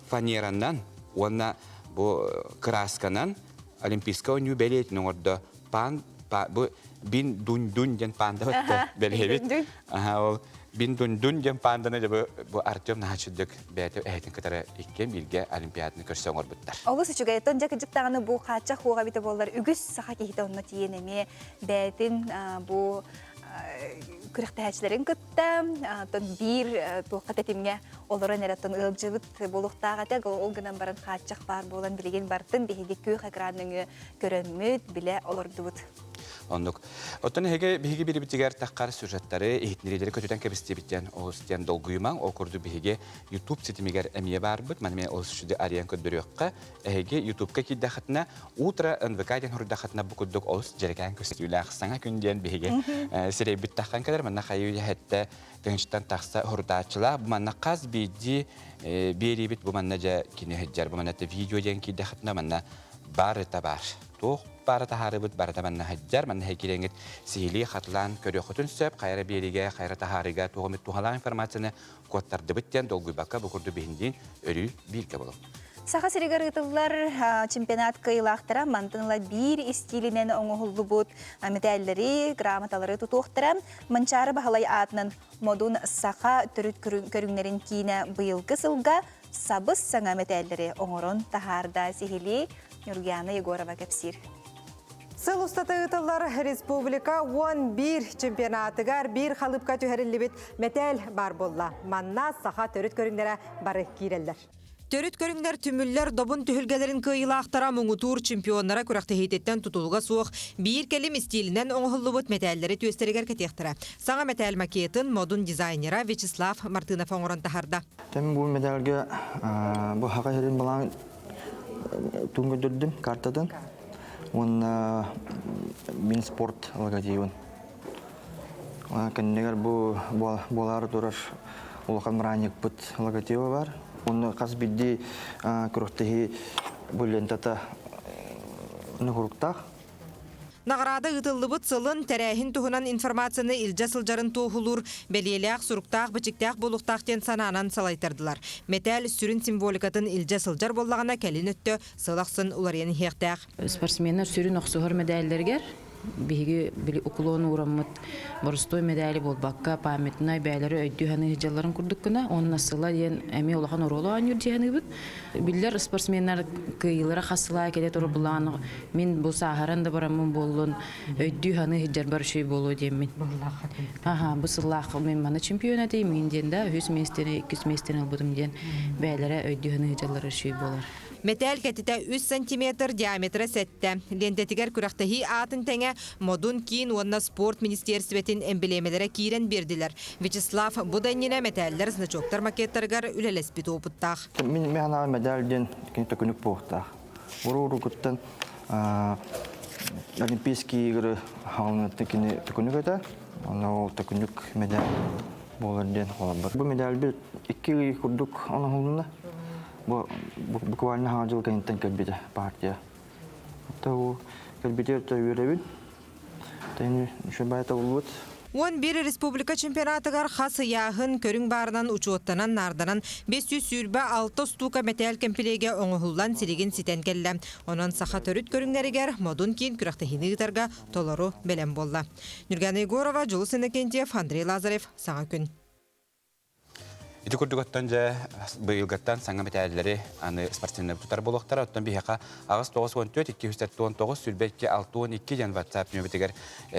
фанеранан уонна бу кыраасканан Олимпийскай оонньуу бэлиэтин оҥордо. Пан бу бин дунь дунь диэн панда бытта бэлиэбит. Аха ол бин дунь дунь диэн панданы бу бу Артем наһаа бэйэтэ эһэтин кытары иккиэн бииргэ Олимпиаданы көрсө оҥорбуттар. Олус үчүгэй. Тон дьэ кырдьык даҕаны бу хааччах хуоҕа эбитэ буоллар үгүс саха киһитэ онно тиийэн эмиэ бэйэтин бу күрэхтэһээччилэрин кытта оттон биир туохха тэтимҥэ олорон эрэ оттон ыалдьыбыт буолуохтаах этэ. Ол гынан баран хааччах баар буолан билигин бартын биһиги күөх экран нөҥүө көрөммүт, билэ олордубут. Оннук. Оттон эһиги биһиги бирибитигэр таххар сюжеттары, иһитиннэриилэри көтүтэн кэбистибиттэн олус диэн долгуйумаҥ. Ол курдук биһиги YouTube ситимигэр эмиэ баарбыт. Маны мен олус үчүгэй арыйан көрдөрүөххэ. Эһиги YouTube-ка киирдэххитинэ Утро НВК диэн хоруйдаххытына бу курдук олус дьэрэкээн көстүүлээх саҥа күн диэн биһиги сирэйбит таххан кэлэр. Манна хайыы үйэһэттэ тыһыынчаттан тахса хорутааччылаах. Бу манна хас биирдии биэриибит бу манна дьэ кини сылдьар. Бу манна видео диэн киирдэххитинэ манна барыта баар. Туох баара таһаарыбыт барыта манна сылдьар. Манна киирэҥҥит сиһилии хатылаан көрүөххүтүн сөп. Хайра биэриигэ, хайра таһаарыыга туох эмит туһалаах информацияны куоттардыбыт диэн долгуйбакка бу курдук биһиндиин өрүү бииргэ болуҥ. Саха сиригэр ыытыллар чемпионат кыайыылаахтара мантан ыла биир истиилинэн оҥоһуллубут мэтээллэри, грамоталары тутуохтара. Манчаары Баһылай аатынан Модун саха төрүт көрүҥнэрин киинэ быйылгы сылга сабыс-саҥа мэтээллэри оҥорон таһаарда сиһилии Нюргиана Егорова кэпсиир. Сыл устата ыытыллар республика 11 чемпионатыгар биир халыпка түһэриллибит мэтээл баар буолла. Манна саха төрүт көрүҥнэрэ бары киирэллэр. Төрүт көрүҥнэр түмүллэр добун түһүлгэлэрин кыайыылаахтара муҥутуур чемпионнара күрэхтэһиититтэн тутулуга суох биир кэлим истиилинэн оҥоһуллубут мэтээллэри түөстэригэр кэтиэхтэрэ. Саҥа мэтээл макетын модун дизайнера Вячеслав Мартынов оҥорон таһаарда. Тем бу медальга бу хака сирин балаан туун көрдөрдүм картатын уонна мин спорт логотибын. Кэннигэр бу буолаары турар улахан бырааһынньыкпыт логотиба бар. Онно хас биирдии күрэхтэһии бу лентата нуһуруктаах. Наҕараада ыытыллыбыт сылын, тэрээһин туһунан информацияны илдьэ сылдьарын туоһулуур бэлиэлээх, суруктаах-бичиктээх буолуохтаах диэн санаанан салайтардылар. Мэтээл сүрүн символикатын илдьэ сылдьар буоллаҕына, кэлин өттө сыл ахсын уларыйан иһиэхтээх. Спортсменнар сүрүн охсуһар мэдээллэригэр биһиги били уклон уураммыт боростуой медали буолбакка памятнай бээлэри өйдүү саныы сылдьалларын курдук гына уонна сыла диэн эмиэ улахан оруолу оонньуур дии саныыбыт. Биллэр спортсменнар кыайыылара хас сылаа кэлэ турар булаан мин бу сааһыран да бараммын буоллун өйдүү саныы сылдьарбар үчүгэй буолуо диэммин. Аха бу сыллаах мин маны чемпион этим мин диэн да үһүс миэстэни иккис миэстэни ылбытым диэн бээлэрэ өйдүү саныы сылдьаллара үчүгэй буолар. Мэтээл кэтитэ 3 сантиметр, диаметра 7. Лиэнтэтигэр күрэхтэһии аатын тэҥэ Модун киин уонна спорт министиэрстибэтин эмблемэлэрэ киирэн биэрдилэр. Вячеслав бу да иннинэ мэтээллэр значоктар макеттарыгар үлэлэспит уопуттаах. Мин механаҕа медаль диэн кини төкүнүк буолуохтаах. Уру-урукуттан Олимпийские игры хаалыныттан кини төкүнүк этэ. Онно ол төкүнүк медаль буолар диэн холобур. Бу медальбит икки ый курдук оҥоһулунна. Бу буквально хаҥа дьыл кэнниттэн кэлбитэ партия. Оттон бу кэлбитигэр үөрэбин. Тэни үчүгэй табыллыбыт. 11 республика чемпионатыгар хас ыйааһын көрүҥ баарынан учуоттанан наарданан 526 устуука мэтээл кэмпилиэгэ оҥоһуллан силигин ситэн кэллэ. Онон саха төрүт көрүҥнэригэр Модун киин күрэхтэһиини ыытарга толору бэлэм буолла. Нюргана Егорова, Дьулус Иннокентьев, Андрей Лазарев. Саҥа күн. Ити курдук оттон дьэ быйылгыттан саҥа мэтээллэри аны спортивнай тутар буолуохтара. Оттон биһиэхэ 8 94 249 22 62 диэн WhatsApp нөмүтүгэр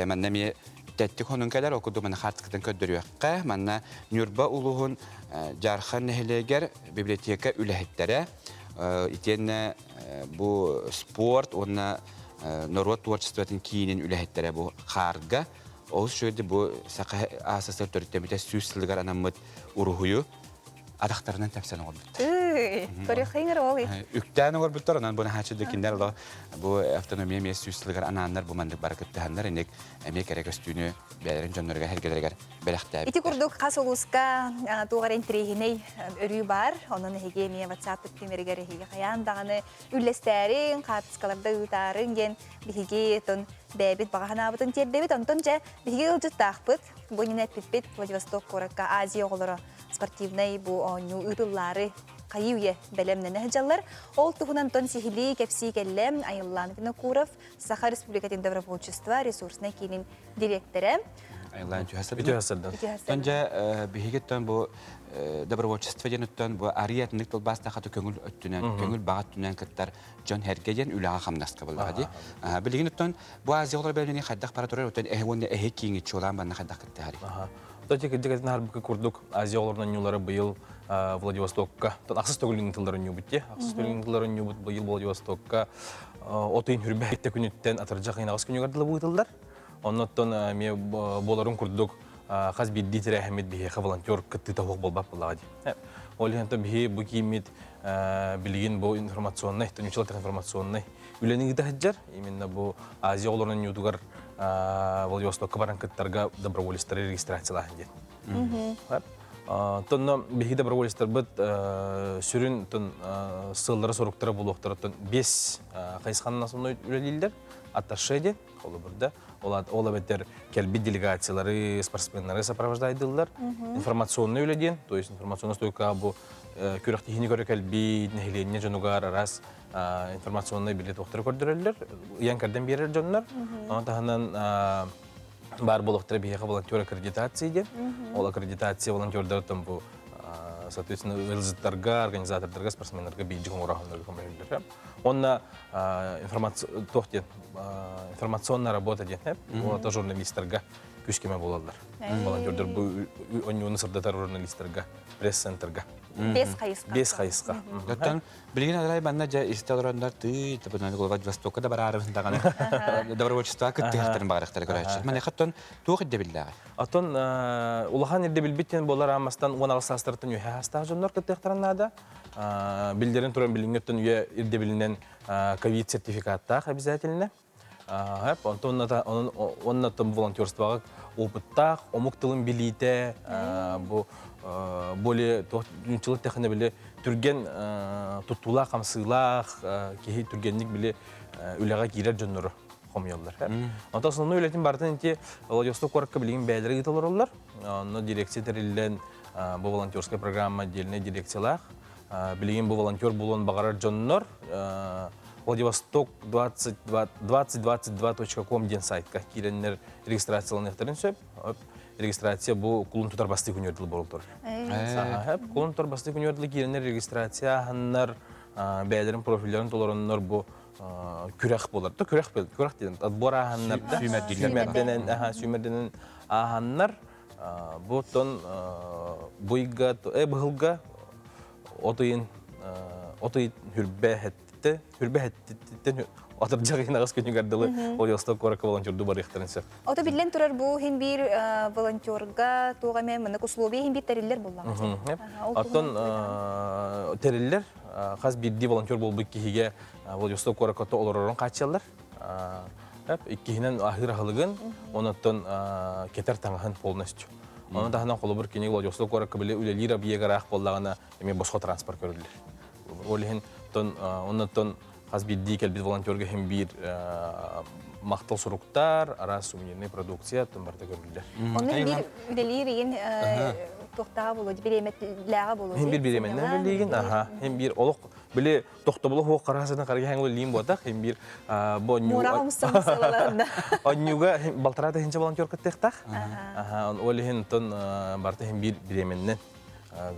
манна эмиэ тэттик хонун кэлэр. Ол курдук манна хаартыскатын көрдөрүөххэ. Манна Ньурба улууһун Дьаархан нэһилиэгэр библиотека үлэһиттэрэ итиэннэ бу спорт уонна норуот творчествотын киинин үлэһиттэрэ бу хаарга Олус үчүгэйдик бу Саха АССР төрүттэммитэ 100 сылыгар анаммыт уруһуйу атахтарынан тэпсэн оҥорбуттар. Көрүөххэ ол. Үктээн оҥорбуттар, онон бу наһааччы кинилэр оло бу автономия эмиэ 100 сылыгар анааннар бу маннык бары кыттыһаннар инник эмиэ кэрэ көстүүнү бэйэлэрин дьонноругар эргэлэригэр бэлэхтээбиттэр. Ити курдук хас улууска туох эрэ интэриэһинэй өрүү баар. Онон эһиги эмиэ WhatsApp түмэригэр эһиги хайаан даҕаны үллэстээриҥ, хаартыскаларда ыытаарыҥ диэн биһиги тон бэйэбит баҕа санаабытын тиэрдэбит. Онтон дьэ биһиги ыалдьыттаахпыт. Бу иннинэ эппиппит Владивосток куоракка Азия оҕолоро спортивнай бу оонньуу ыытыллаары хайыы-үйэ бэлэмнэнэ сылдьаллар. Ол туһунан тон сиһилии кэпсии кэллэ Айыллаан Винокуров, Саха Республикатын добровольчество ресурснай киинин дириэктэрэ. Айыллаан үтүө Тон дьэ биһиги бу добровольчество диэн оттон бу арыйа атыннык тылбаастаахаты көҥүл өттүнэн, көҥүл баҕа өттүнэн кыттар дьон эргэ диэн үлэҕэ хамнаска буоллаҕа дии. Билигин оттон бу Азия оҕолоро бэлэмнэнии хайдах бара турар, оттон эһи уонна эһи кииҥи чуолаан манна хайдах кыттыһарый? Оттон кырдьык этин аһарбыкка курдук Азия оҕолорун оонньуулара быйыл Владивостокка, ахсыс төгүлүн тыллар оонньуубут дии. Ахсыс төгүлүн тыллар оонньуубут быйыл Владивостокка от ыйын хүрбэ күнүттэн атырдьах ыйын аҕыс күнүгэр дылы ыытыллар. Оннуттан эмиэ буоларын курдук хас биирдии тэрээһиммит биһиэхэ волонтер кыттыыта суох буолбат буоллаҕа дии. Ол иһин биһи бу кииммит билигин бу информационнай, төнүчүлэтэх информационнай үлэни ыыта сылдьар. Именно бу Азия оҕолорун оонньуутугар Владивостокка баран кыттарга доброволецтары регистрациялааһын диэн. Тонно биһиги доброволецтарбыт сүрүн сыаллара-соруктара буолуохтарыттан бес хайысханан основной үлэлииллэр. Атташе диэн Холобурда, ол эбэтэр кэлбит делегациялары, спортсменнары сопровождайдыллар. Информационный үлэ диэн, то есть информационная стойка бу күрэхтиһини көрө кэлбит нэһилиэнньэ дьонугар араас информационный билет туохтары көрдөрөллөр, ыйан кэрдэн биэрэр дьоннор. Ону таһынан баар буолуохтара биһиэхэ волонтер аккредитация диэн. Ол аккредитация волонтердартан бу Соответственно, ыалдьыттарга, организатордарга, спортсменнарга биирдик оҥороһоннорго көмөлөһөллөр. Онно информационная работа диэн, ол журналистарга күс-кеме буолаллар. Волонтердар бу онньууну сырдатар журналистарга, пресс-центрга. Бес хайысха. Бес хайысха. Оттон билигин арай манна дьэ истэ олороннор тыы табынан Владивостокка да бараарыбын даҕаны добровольчествоҕа кыттыһахтарын баҕарахтара көрөөччү. Маныаха оттон туох ирдэбиллээҕий? Оттон улахан ирдэбилбит диэн буолар аамастан 18 саастарыттан үөһэ саастаах дьоннор кыттыахтарын наада. Биллэрин туран билиҥҥи өттүн үйэ ирдэбилинэн ковид сертификаттаах обязательно. Онтон онно волонтерствоҕа опыттаах, омук тылын билиитэ, бу более нууччалыы тэхинэ били түргэн туттуулаах, хамсыылаах киһи түргэнник били үлэҕэ киирэр дьоннору хомуйаллар. Онтон основной үлэтин барытын ити Владивосток куоракка билигин бэйэлэрэ ыыта олороллор. Онно дирекция тэриллэн бу волонтерская программа отдельная дирекциялаах. Билигин бу волонтер буолуон баҕарар дьоннор Владивосток 2022.com диэн сайтка киирэннэр регистрацияланыахтарын сөп. Регистрация бу кулун тутар бастыы күнүөр дылы буолар. Кулун тутар бастыы күнүөр дылы киирэннэр регистрация аһаннар, бэйэлэрин профилларын толороннор бу күрэх буолар. То күрэх күрэх диэн отбор ааһаннар да сүүмэрдэнэн сүүмэрдэнэн ааһаннар бу тон буйга быһылга от ыйын от ый хүрбэ хэтте хүрбэ хэттиттен атырдьах ыйын аҕыс күнүгэр дылы Владивосток куоракка волонтерду барыахтарын сөп. Ото биллэн турар бу иһин биир волонтерга туох эмэ мынык условия иһин биир тэриллэр буллаҕа. Оттон тэриллэр хас биирдии волонтер буолбут киһигэ Владивосток куоракка олорорун хааччыйаллар. Иккиһинэн аһыыр аһылыгын, онуттан кетер таҥаһын полностью. Ону таһынан холобур кини Владивосток куоракка били үлэлиир объегыраах буоллаҕына эмиэ босхо транспорт көрүллэр. Ол иһин оннуттан хас биирдии кэлбит волонтерга иһин биир махтал суруктар, араас сувенирный продукция оттон барыта көрүллэр. Онно биир үлэлиир игин туохтааҕа буолуо, бириэмэлээҕэ буолуо. Хин биир бириэмэннэн үлэлиигин, аха. Хин биир олох били тохтобулу хуох хараасынан харга хәңгүл лиин буотах, хин биир бу Мураҕа умсан сылаларында. Онньуга балтараа тыһынча волонтер кыттыахтаах. Аха, ол иһин тон барыта хин биир бириэмэннэн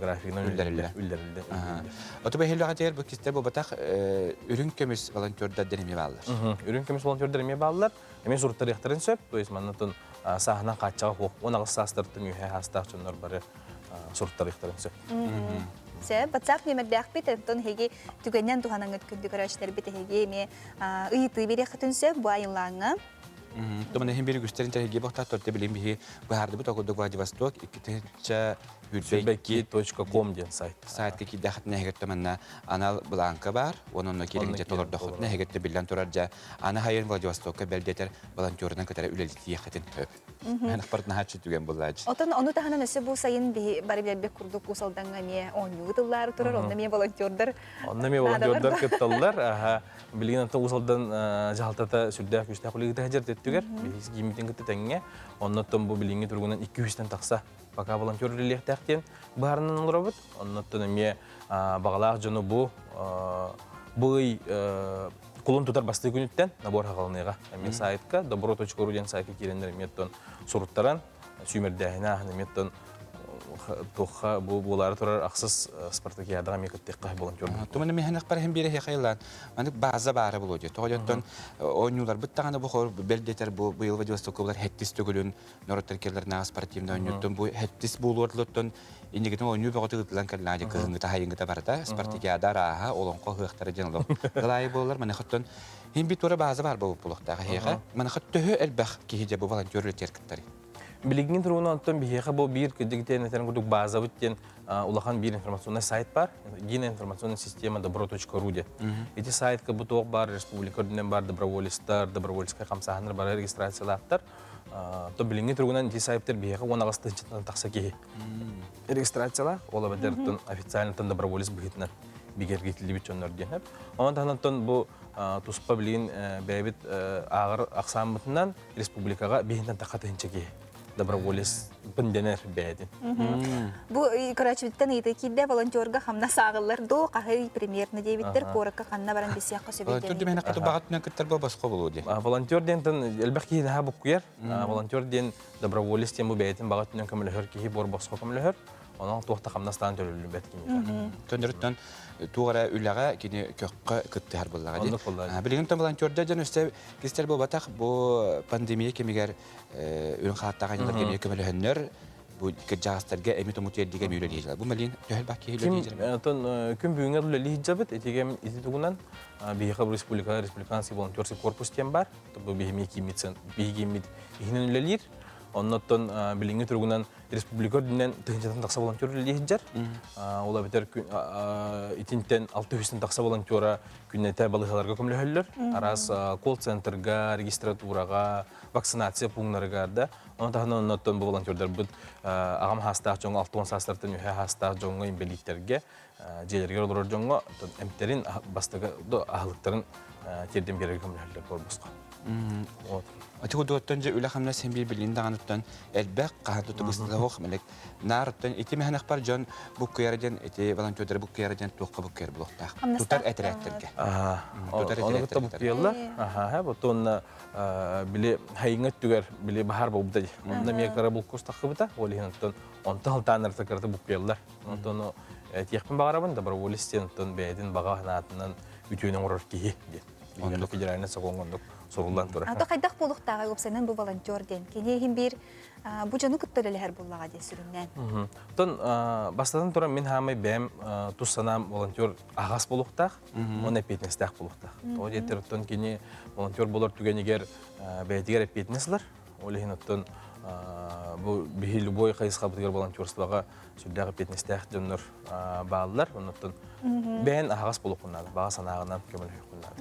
графигынан үллэриллэр. Үллэриллэр. Оту бэһиллэҕэ тиэр бу кисте буолбатах үрүҥ көмүс волонтердар дэн эмиэ бааллар. Үрүҥ көмүс волонтердар эмиэ бааллар. Эмиэ суруттарыахтарын сөп. То есть маннатын сааһынан хааччаҕа хуох 18 саастартан үөһэ саастаах дьоннор бары суруттарыахтарын сөп. Сөп, WhatsApp нөмердээхпит, онтон эһиги түгэннэн туһанаҥыт күндү көрөөччүлэрбит эһиги эмиэ ыйытыы биэриэххитин сөп бу айыллааҥҥа. Томана иһин биир үгүстэрин тэһиги бохтаах төртө билим биһи быһаардыбыт окурдук Владивосток 2022.com диэн сайт. Сайтка киирдэххитинэ эһигиттэ манна анал бланка бар, онон киирин толордоххутуна эһигиттэ биллэн турар дьэ аны хайын Владивостокка бэлдэтэр волонтерынан кытары үлэлитиэххитин сөп. Мен наһааччы түгэн буллаачы. Отон ону таһынан өссө бу сайын биһи бары билэрбит курдук Уус Алдаҥҥа эмиэ оонньуу тыллаары турар, онно эмиэ волонтердар Онно эмиэ волонтердар кытталлар. Аха, билигин онтон Уус Алдан дьаһалтата сүрдээх күүстээх үлэ ыыта төттүгэр. Биһиги кииммитин кытта тэҥҥэ. Оннуттан бу билиҥҥи туругунан 200-тэн тахса пока волонтер үлэлиэхтээх диэн быһаарынан олоробут. Оннуттан эмиэ баҕалаах дьону бу бу ый кулун тутар бастыы күнүттэн набор хаҕалыныаҕа. Эмиэ сайтка добро.ру диэн сайтка киирэннэр эмиэ оттон суруттаран сүүмэрдээһини ааһан эмиэ оттон туохха бу буолаары турар ахсыс спартакиадаҕа эмиэ кыттыахха волонтер. Туманы миһэнэх барыһын биэре хайылаан манык база баара болуо дии. Тоҕо дьонтон оонньууларбыт даҕаны бу хор бэл диэтэр бу быйыл Владивостокка булар хэттис төгүлүн норуоттар келлернааҕы спортивный оонньууттан бу хэттис буолуорлуттан инникитин оонньуу бөҕөтө ыытылан кэллэҕэ кыһыҥҥыта хайыҥҥыта барыта спартакиада арааһа олоҥхо ыһыахтара диэн олох ылаайы буолар маныхаттан хин бит тура база бар буолуп булуохтаах эһиэхэ маныхат төһө элбэх киһи дьэ бу волонтер үлэтигэр кыттарый Билигин туругунан оттон биһиэхэ бу биир кырдьык этэн курдук базабыт диэн улахан биир информационный сайт бар. Единая информационная система добро.ру диэн. Ити сайтка бу туох бар республика үрдүнэн бар доброволецтар, добровольскай хамсааһыннар бары регистрациялаахтар. То билиҥҥи туругунан ити сайттар биһиэхэ 18 тыһыынчаттан тахса киһи регистрациялаах. Ол эбэтэр официально доброволец быһыытынан бигэргитиллибит дьоннор диэн. Онон таһынан бу туспа билигин бэйэбит ааҕар ахсааммытынан республикаҕа биһинтэн тахха тыһынча киһи доброволец дэнэр бэйэтин. Бу көрөөччүбүттэн ыйытыы киирдэ волонтерга хамнас ааҕыллар дуу хаһый примерно диэбиттэр куоракка ханна баран билсиэххэ сөбүй Волонтер диэн хаты баҕатынан кыттар бу босхо болуо дии. Волонтер диэн элбэх киһи наһаа буккуйар. Волонтер диэн доброволец диэн бу бэйэтин баҕа өттүнэн көмөлөһөр киһи буор босхо көмөлөһөр. Онон туох да хамнастаан төлөллүбэт киниэхэ. Төннөрүттэн туох эрэ үлэҕэ кини көххө кыттыһар буоллаҕа дии. Билигин тон волонтердар дьон өссө кистэл буолбатах бу пандемия кэмигэр үрүҥ хааттаах аньылар кэмигэр көмөлөһөннөр бу кырдьаҕастарга эми тому тиэрдигэ эми үлэлиир. Бу малин төһөл бак киһи үлэлиир. Оттон күн бүгүҥҥэ үлэлии сылдьабыт. Итигем ити тугунан биһиэхэ республика республиканский волонтерский корпус диэн бар. Бу биһими кииммит биһигиммит иһинэн үлэлиир. Оннуттан билиҥҥи туругунан республика үрдүнэн тыһыынчаттан тахса волонтер үлэлии сылдьар. Ол эбэтэр итинтэн 600 тахса волонтера күннэтэ балыыһаларга көмөлөһөллөр. Араас колл-центрга, регистратураҕа, вакцинация пууннарыгар да. Ону таһынан оннуттан бу волонтердарбыт аҕам хаастаах дьоҥҥо, 60 саастартан үһэ хаастаах дьоҥҥо, инбэлииттэргэ, дьиэлэригэр олорор дьоҥҥо эмтэрин, бастакы аһылыктарын тиэрдэн биэрэргэ көмөлөһөллөр буолбусха. Ати кудуоттан же үлэ хамнас син биир билин даҕаныттан элбэх хаһан туту быстылаһох мелек наарыттан ити мэхэнэхпар дьон буккуйара диэн ити волонтердары буккуйара диэн туохха буккуйар булуохтаах тутар этэрээттэргэ тутар этэрээттэргэ буккуйаллар аха ботуонна били хайыҥа өттүгэр били баһаар буолбута ди онно эмиэ кыра булкус таххыбыта ол иһин оттон онтон алтааннарта кырата буккуйаллар онтон этиэхпин баҕарабын доброволец диэн оттон бэйэтин баҕа санаатынан үтүөнү оҥорор киһи диэн Оннук федеральный сокуон оннук суруллан турар. Ато хайдах буолуохтааҕый уопсайынан бу волонтер диэн? Кини иһин биир бу дьону кытта үлэлэһэр буоллаҕа дии сүрүннээн. Оттон бастатан туран мин хаамай бэйэм тус санаам волонтер аһаҕас буолуохтаах, уонна эппиэтинэстээх буолуохтаах. Тоҕо диэтэр оттон кини волонтер буолар түгэнигэр бэйэтигэр эппиэтинэс ылар. Ол иһин оттон бу биһи любой хайысхабытыгар волонтерствоҕа сүрдээх эппиэтинэстээх дьоннор бааллар. Оннуттан бэйэн аһаҕас буолуоххун наада, баҕа санааҕынан көмөлөһүөххүн наада.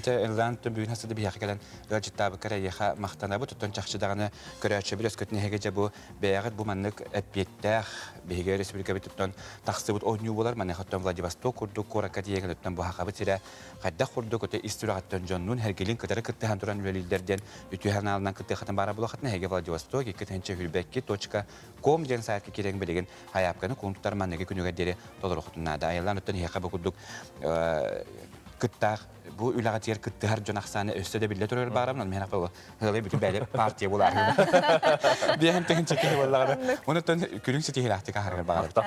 Дьэ, Ыллаан бүгүн хасыда биһиэхэ кэлэн ыалдьыттаабыккар эйиэхэ махтанабыт. Оттон чахчы даҕаны көрөөччүбүт өскөтүн эһиги дьэ бу бэйэҕит бу маннык эппиэттээх биһиги республикабыт оттон тахсыбыт оонньуу буолар. Маныаха оттон Владивосток курдук куоракка тиийэн оттон бу Сахабыт сирэ хайдах курдук өтө ис сүрэҕиттэн дьоннуун һэргилин кытары кыттыһан туран үлэлииллэр диэн үтүө санаалынан кыттыахатын баара буолахытына эһиги Владивосток 2022 ком диэн сайтка киирэн билигин хайаапканы кулун тутар манныгы күнүгэр диэри толоруохутун наада. Айыллаан оттон эһиэхэ бу курдук кыттаах бу үлэҕэ тиэр кыттыһар дьон ахсаана өссө да биллэ турар баарам, онон миэхэ ыалай бүтүн бэйэ партия булаар. Биэһэн тыһын чекиһи буоллаҕына. Онуттан күнүҥ ситиһилээхтик аһарыгар баҕарабыт.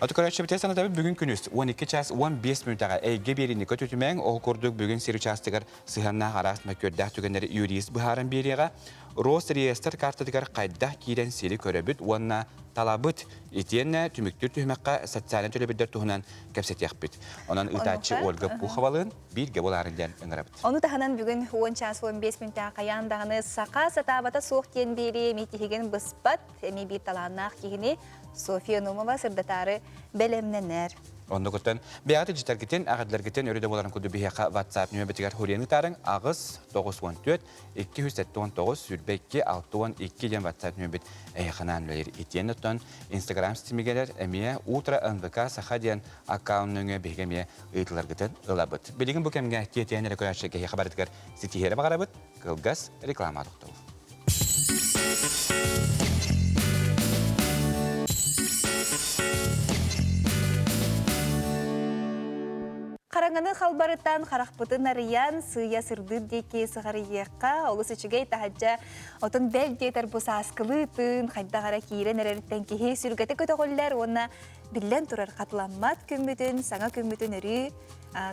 Оту көрөөччү битэ санатабыт бүгүн күнүс 12 час 15 мүнүүтэҕэ эйгэ биэриини көтүтүмэҥ, ол курдук бүгүн сир учаастагар сыһыаннаах араас мөккүөрдээх түгэннэри юрист быһааран биэриэҕэ. Росреестр картатыгар хайдах киирэн сири көрөбүт уонна талабыт итиэннэ түмүктүүр түһүмэххэ социальнай төлөбүрдэр туһунан кэпсэтиэхпит. Онон ыытааччы Ольга Пуховалыын бииргэ буолаарын диэн ыҥырабыт. Ону таһынан бүгүн 10 час 15 мүнүүтэҕэ хайаан даҕаны саха сатаабата суох диэн биэрии эмиэ тиһигин быспат, эмиэ биир талааннаах киһини Софья Нумова сырдатаары бэлэмнэнэр. Оннугуттан бэйэҕит илдьитэргитин, аҕыдларгытын өрө да буоларын курдук биһиэхэ WhatsApp нөмербитигэр хурианы таарыҥ 8 94 279 22 62 диэн WhatsApp нөмербит эйэханаан үлэлиир. Итиэннэ оттон Instagram ситимигэр эмиэ Утро НВК Саха диэн аккаунт нөҥүө биһиги эмиэ ыйытыларгытын ылабыт. Билигин бу кэмҥэ тиэтэйэн эрэ көрөөччү киһиэхэ барытыгар ситиһиэрэ баҕарабыт. Кылгас реклама тохтобул. Хараҥаны халбарытан, харахпытын арыйан, сыыйа сырдыыр диэки сыҕарыйыахха, олус үчүгэй таһырдьа отон бэл диэтэр бу сааскылыы тыын хайдах эрэ киирэн эрэриттэн киһи сүргэтэ көтөҕүллэр уонна биллэн турар хатыламмат күммүтүн, саҥа күммүтүн өрүү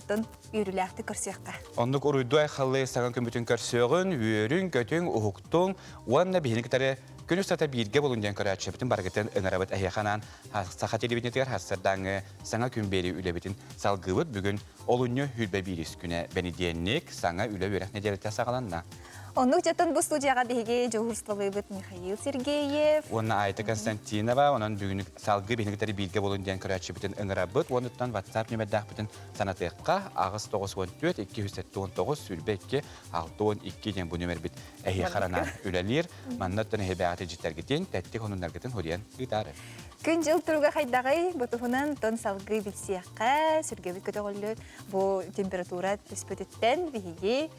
тон үөрүүлээхтик көрсүөххэ. Оннук уруйдуу айхаллыы саҥа күммүтүн көрсүөҕүн, үөрүҥ, көтүҥ, уһуктуҥ уонна биһини кытары күн устата бииргэ булун диэн көрөөччүбүтүн барыгытын ыҥырабыт эһиэхэ анаан Саха телевидениетыгар сарсыардааҥҥы саҥа күн биэрии үлэбитин салгыыбыт. Бүгүн олунньу хүрбэ биирис күнэ бэнидиэнньик саҥа үлэ-үөрэх нэдиэлэтэ саҕаланна. Оннук дьэтин бу студияҕа биһиги дьуһуурстволыыбыт Михаил Сергеев. Уонна Айта Константинова, онон бүгүн салгыы биһиги кытары бииргэ буолун диэн көрөөччүбүтүн ыҥырабыт. Уонуттан WhatsApp нүмердээхпитин санатыахха 894 279 22 62 диэн бу нүмербит эһиэхэ анаан үлэлиир. Манна оттон эһибэҕит илдьиттэргитин, тэттик хонуннаргытын хуруйан ыытаары. Күн-дьыл туруга хайдаҕый? Бу туһунан тон салгыы билсиэххэ, сүргэбит көтөҕүллү бу температура түспүтүттэн биһиги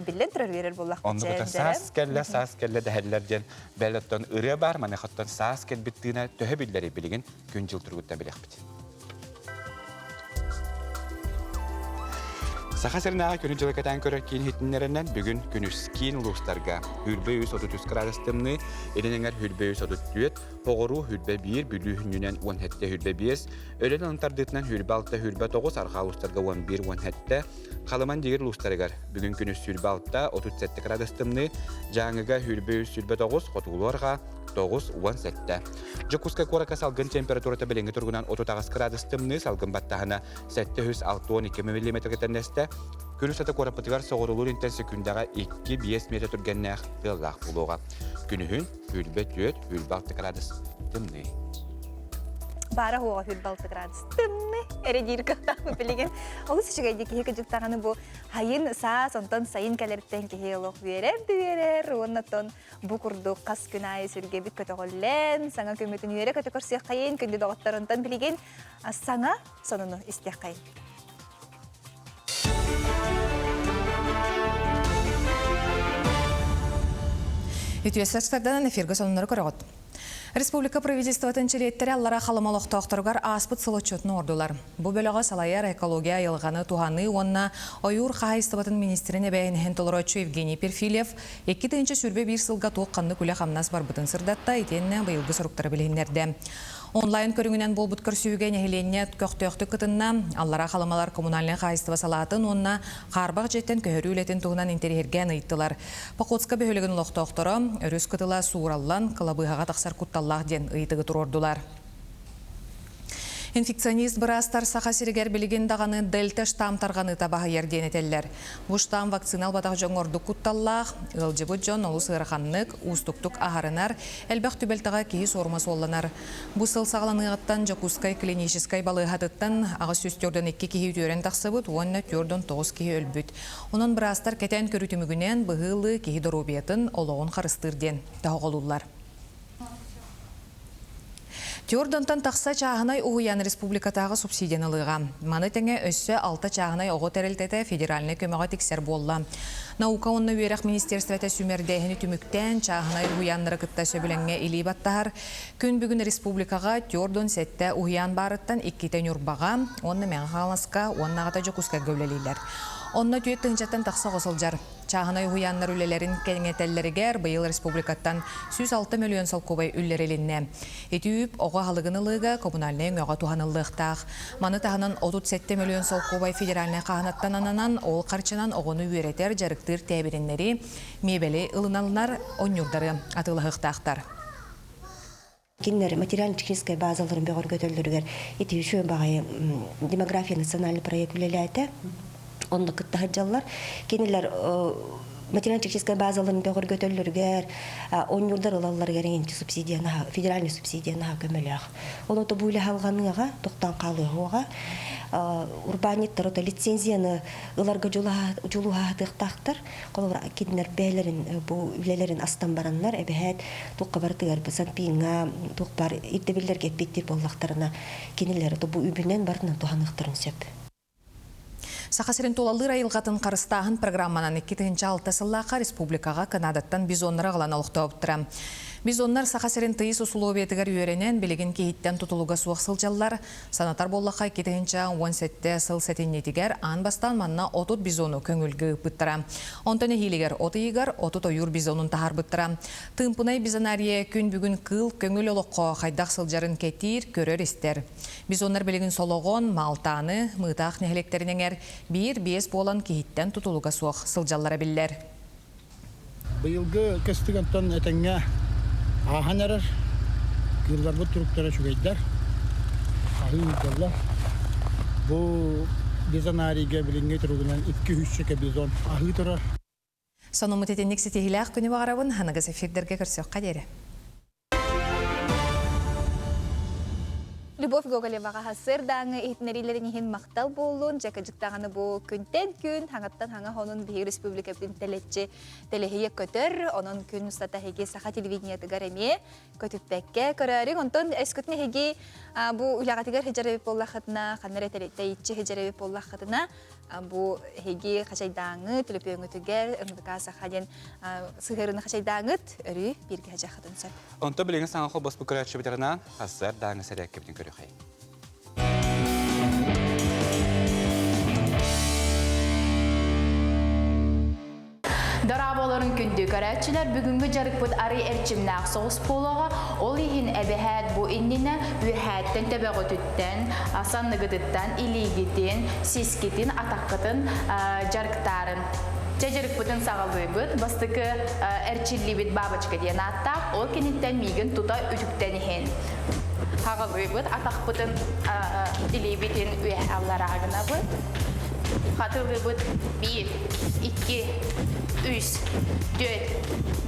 биллэн турар үөрэр буоллахпыт. Оннук саас кэллэ, саас кэллэ дэһэллэр диэн бэл оттон ырыа баар, маныаха оттон саас кэлбит тыына төһө биллэрий билигин күн-дьыл туругуттан билиэхпит. Саха сиринээҕи күнү дьылы кэтээн көрөр киин иһитиннэринэн бүгүн күнүс киин улуустарга хүрбэ 333 градус тымныы, илин эҥэр хүрбэ 334, Оҕуруу 21, Бүлүү хүннүнэн 17 25, Өлөн онон тардыытынан 26 29, Арҕаа улуустарга 11 17, Халыман Дигир улуустарыгар бүгүн күнүс 26 37 градус тымныы, Дьааҥыга 23 29, Хотугулуу арҕаа 9 17. Дьокуускай куоракка салгын температурата билиҥҥи туругунан 38 градус тымныы, салгын баттаһына 762 мм тэннэстэ. Күн устата куораппытыгар соҕуруулуур интэн секүндэҕэ 2-5 метр түргэннээх тыаллаах буолуоҕа. Күнүһүн 24, 26 градус тымныы. Баара хуоҕа 26 градус тымныы эрэ диир кыахтаахпыт билигин. Олус үчүгэйдик киһи кыдьыктаҕаны бу хайын саас, онтон сайын кэлэриттэн киһи олох үөрэр да үөрэр, уонна бу курдук хас күн аайы сүргэбит көтөҕүллэн, саҥа күммүтүн үөрэ-көтө көрсүөххэйин, күндү доҕоттор, онтон билигин саҥа сонуну истиэххэйин. Үтүө сарсыарданан эфиргэ сонуннары көрөҕүт. Республика правительствотын чилиэттэрэ аллара халыма олохтоохторугар ааспыт сыл отчуотун оҥордулар. Бу бөлөҕө салайар экология айылҕаны туһаныы уонна ойуур хаһаайыстыбатын министрин эбээһинэһин толорооччу Евгений Перфильев 2021 сылга туох-ханнык үлэ-хамнас барбытын сырдатта итиэннэ быйылгы соруктары билиһиннэрдэ. Онлайн көрүҥүнэн буолбут көрсүһүүгэ нэһилиэнньэ көхтөөхтүк кытынна. Аллараа Халымалар коммунальнай хаһаайыстыба салаатын уонна хаарбах дьиэттэн көһөрүү үлэтин туһунан интэриэһиргээн ыйыттылар. Походска бөһүөлэгин олохтоохторо өрүс кытыла суураллан, кылабыыһаҕа тахсар кутталлаах диэн ыйытыгы туруордулар. Инфекционист быраастар Саха сиригэр билигин даҕаны дельта штамм тарҕаныыта баһыйар диэн этэллэр. Бу штамм вакцина ылбатах дьоҥҥо ордук кутталлаах, ыалдьыбыт дьон олус ыараханнык, уустуктук аһарынар, элбэх түбэлтэҕэ киһи суорума суолланар. Бу сыл саҕаланыаҕыттан Дьокуускай клиническай балыыһатыттан 842 киһи үтүөрэн тахсыбыт уонна 49 киһи өлбүт. Онон быраастар кэтээн көрүү түмүгүнэн быһыы ылыы киһи доруобуйатын, олоҕун харыстыыр диэн тоһоҕолууллар. Тюрдонтон тахса чааһынай уһуйаан республикатааҕы субсидияны ылыаҕа. Маны тэҥэ өссө алта чааһынай оҕо тэрилтэтэ федеральнай көмөҕө тиксэр буолла. Наука уонна үөрэх министерствота сүүмэрдээһини түмүктээн, чааһынай уһуйааннары кытта сөбүлэҥҥэ илии баттаһар. Күн бүгүн республикаҕа Тюрдон сэттэ уһуйаан баарыттан иккитэ Ньурбаҕа уонна Мэҥэ Хаҥаласка уонна аҕата Дьокуускайга үлэлииллэр. Онно түөрт тыһыынчаттан тахса оҕо сылдьар. Чааһынай уһуйааннар үлэлэрин кэҥэтэллэригэр быйыл республикаттан 106 мөлүйүөн солкуобай үллэрилиннэ. Ити үп оҕо аһылыгын ылыыга коммунальнай өҥөҕө туһаныллыахтаах. Маны таһынан 37 мөлүйүөн солкуобай федеральнай хааһынаттан ананан, ол харчынан оҕону үөрэтэр, дьарыктыыр тээбириннэри, миэбэли ылыналлар, онньуурдары атыылаһыахтаахтар. Кинилэр материально-техническай базаларын бөҕөргөтөллөрүгэр ити үчүгэй баҕайы демография национальный проект үлэлээтэ. Онно кытта сылдьаллар. Кинилэр материально-техническай базаларын бөҕөргөтөллөрүгэр, оонньуурдар ылалларыгар эҥинчи субсидияны федеральный субсидияны көмөлөөх. Ол ото бу үлэ халҕаныаҕа, тохтоон хаалыаҕа. Урбаанньыттар ото лицензияны ыларга дьулуһаатыахтаахтар. Холобура, кинилэр бэйэлэрин бу үлэлэрин астан бараннар, эбэһээт туохха барытыгар Санпиҥҥа туох баар ирдэбиллэргэ эппиэттиир буоллахтарына, кинилэр бу үбүнэн барытынан туһаныахтарын сөп. Саха сирин тулалыыр айылҕатын харыстааһын программанан 2006 сыллаахха республикаҕа Канадаттан бизоннары аҕалан олохтообуттара. Бизоннар Саха сирин тыйыс усулуобуйатыгар үөрэнэн, билигин киһиттэн тутулуга суох сылдьаллар. Санатар буоллахха, 2017 сыл сэтинньитигэр аан бастаан манна 30 бизону көҥүлгэ ыыппыттара. Онтон эһиилигэр от ыйыгар 30 ойуур бизонун таһаарбыттара. Тыымпынай бизонария күн бүгүн кыыл көҥүл олоххо хайдах сылдьарын кэтиир, көрөр-истэр. Бизоннар билигин Солоҕон, Маалтааны, Мыытаах нэһилиэктэрин эҥэр биир-биэс буолан киһиттэн тутулуга суох сылдьаллара биллэр. Быйылгы кыстык онтон этэҥҥэ ааһан эрэр. Кыылларбыт туруктара үчүгэйдэр. Аһыы ыыталлар. Бу бизонарийга билиҥҥи туругунан икки үсчэкэ бизон аһыы турар. Сонуммут итинник ситиһиилээх күнү баҕарабын. Аныгыс эфирдэргэ көрсүөххэ диэри. Любовь Гоголеваҕа сарсыардааҥы иһитиннэриилэрин иһин махтал буоллун. Дьэ кырдьык даҕаны бу күнтэн күн, хаҥаттан хаҥа хонун биһиги республикабытын тэлэччи тэлэһийэ көтөр. Онон күн устата эһиги саха телевидениетыгар эмиэ көтүппэккэ көрөөрүҥ. Онтон өскөтүн эһиги бу үлэҕитигэр сылдьар эбит буоллаххытына, ханна эрэ тэйиччи сылдьар эбит буоллаххытына, бу эһиги хачайдааҥы төлөпүөҥҥүтүгэр НВК Саха диэн сыһыарыны хачайдааҥыт өрүү бииргэ сылдьаххытын сөп. Онто билигин саҥа холбоспут көрөөччүбүтүнэн хасыар дааҥы сэрээккэбитин көрүөхэй. Дорооболорун күндү көрөөччүлэр, бүгүҥҥү дьарыкпыт арый эрчимнээх соҕус буолуоҕа. Ол иһин эбэһээт бу иннинэ үөһээттэн төбөҕүтүттэн, санныгытыттан илиигитин, сискитин, атаххытын дьарыктаарын. Чэ дьарыкпытын саҕалыыбыт. Бастакы эрчиллибит бабочка диэн ааттаах. Ол киниттэн миигин тута үтүктэн иһин. Хаҕалыыбыт, атахпытын илиибитин үөһэ аллараа гынабыт. Хатылыыбыт биир, икки, үс, түөрт,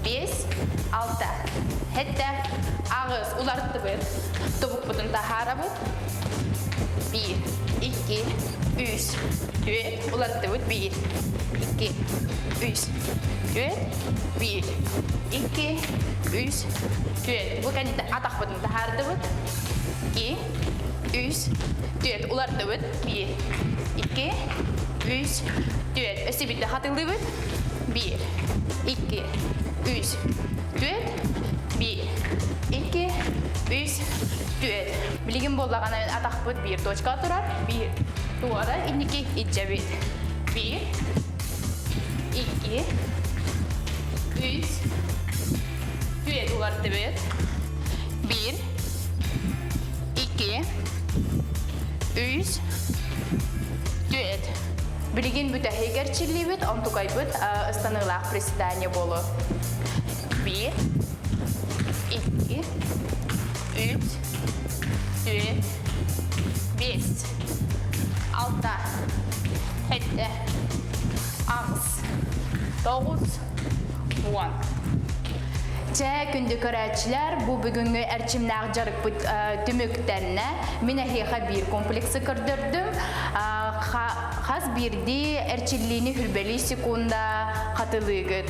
биэс, алта, сэттэ, аҕыс. Уларыттыбыт. Тобукпутун таһаарабыт. Биир, икки, үс, түөрт. Уларыттыбыт. Биир, икки, үс, түөрт, биир, икки, үс, түөрт. Бу кэнниттэн атахпытын таһаардыбыт. Икки, үс, түөрт. Уларыттыбыт. Биир, икки, үс, түөрт. Өссө биирдэ хатылыыбыт. Биир, икки, үс, түөрт, биир, икки, үс, түөрт. Билигин буоллаҕына атахпыт биир точка турар, биир туора инники илдьэбит. Биир, икки, үс, түөрт улартыбыт. Биир, икки, үс, түөрт. Билигин бүтэһик эрчиллибит, онтукайбыт ыстаныылаах приседание буолуо. Биир, икки, үс, түөрт, биэс, алта, сэттэ, аҕыс, тоҕус, уон. Чэ, күндү көрөөччүлэр, бу бүгүҥҥү эрчимнээх дьарыкпыт түмүктэннэ. Мин эһиэхэ биир комплексы көрдөрдүм. Хас биирдии эрчиллиини хүрбэлии секунда хатылыыгыт.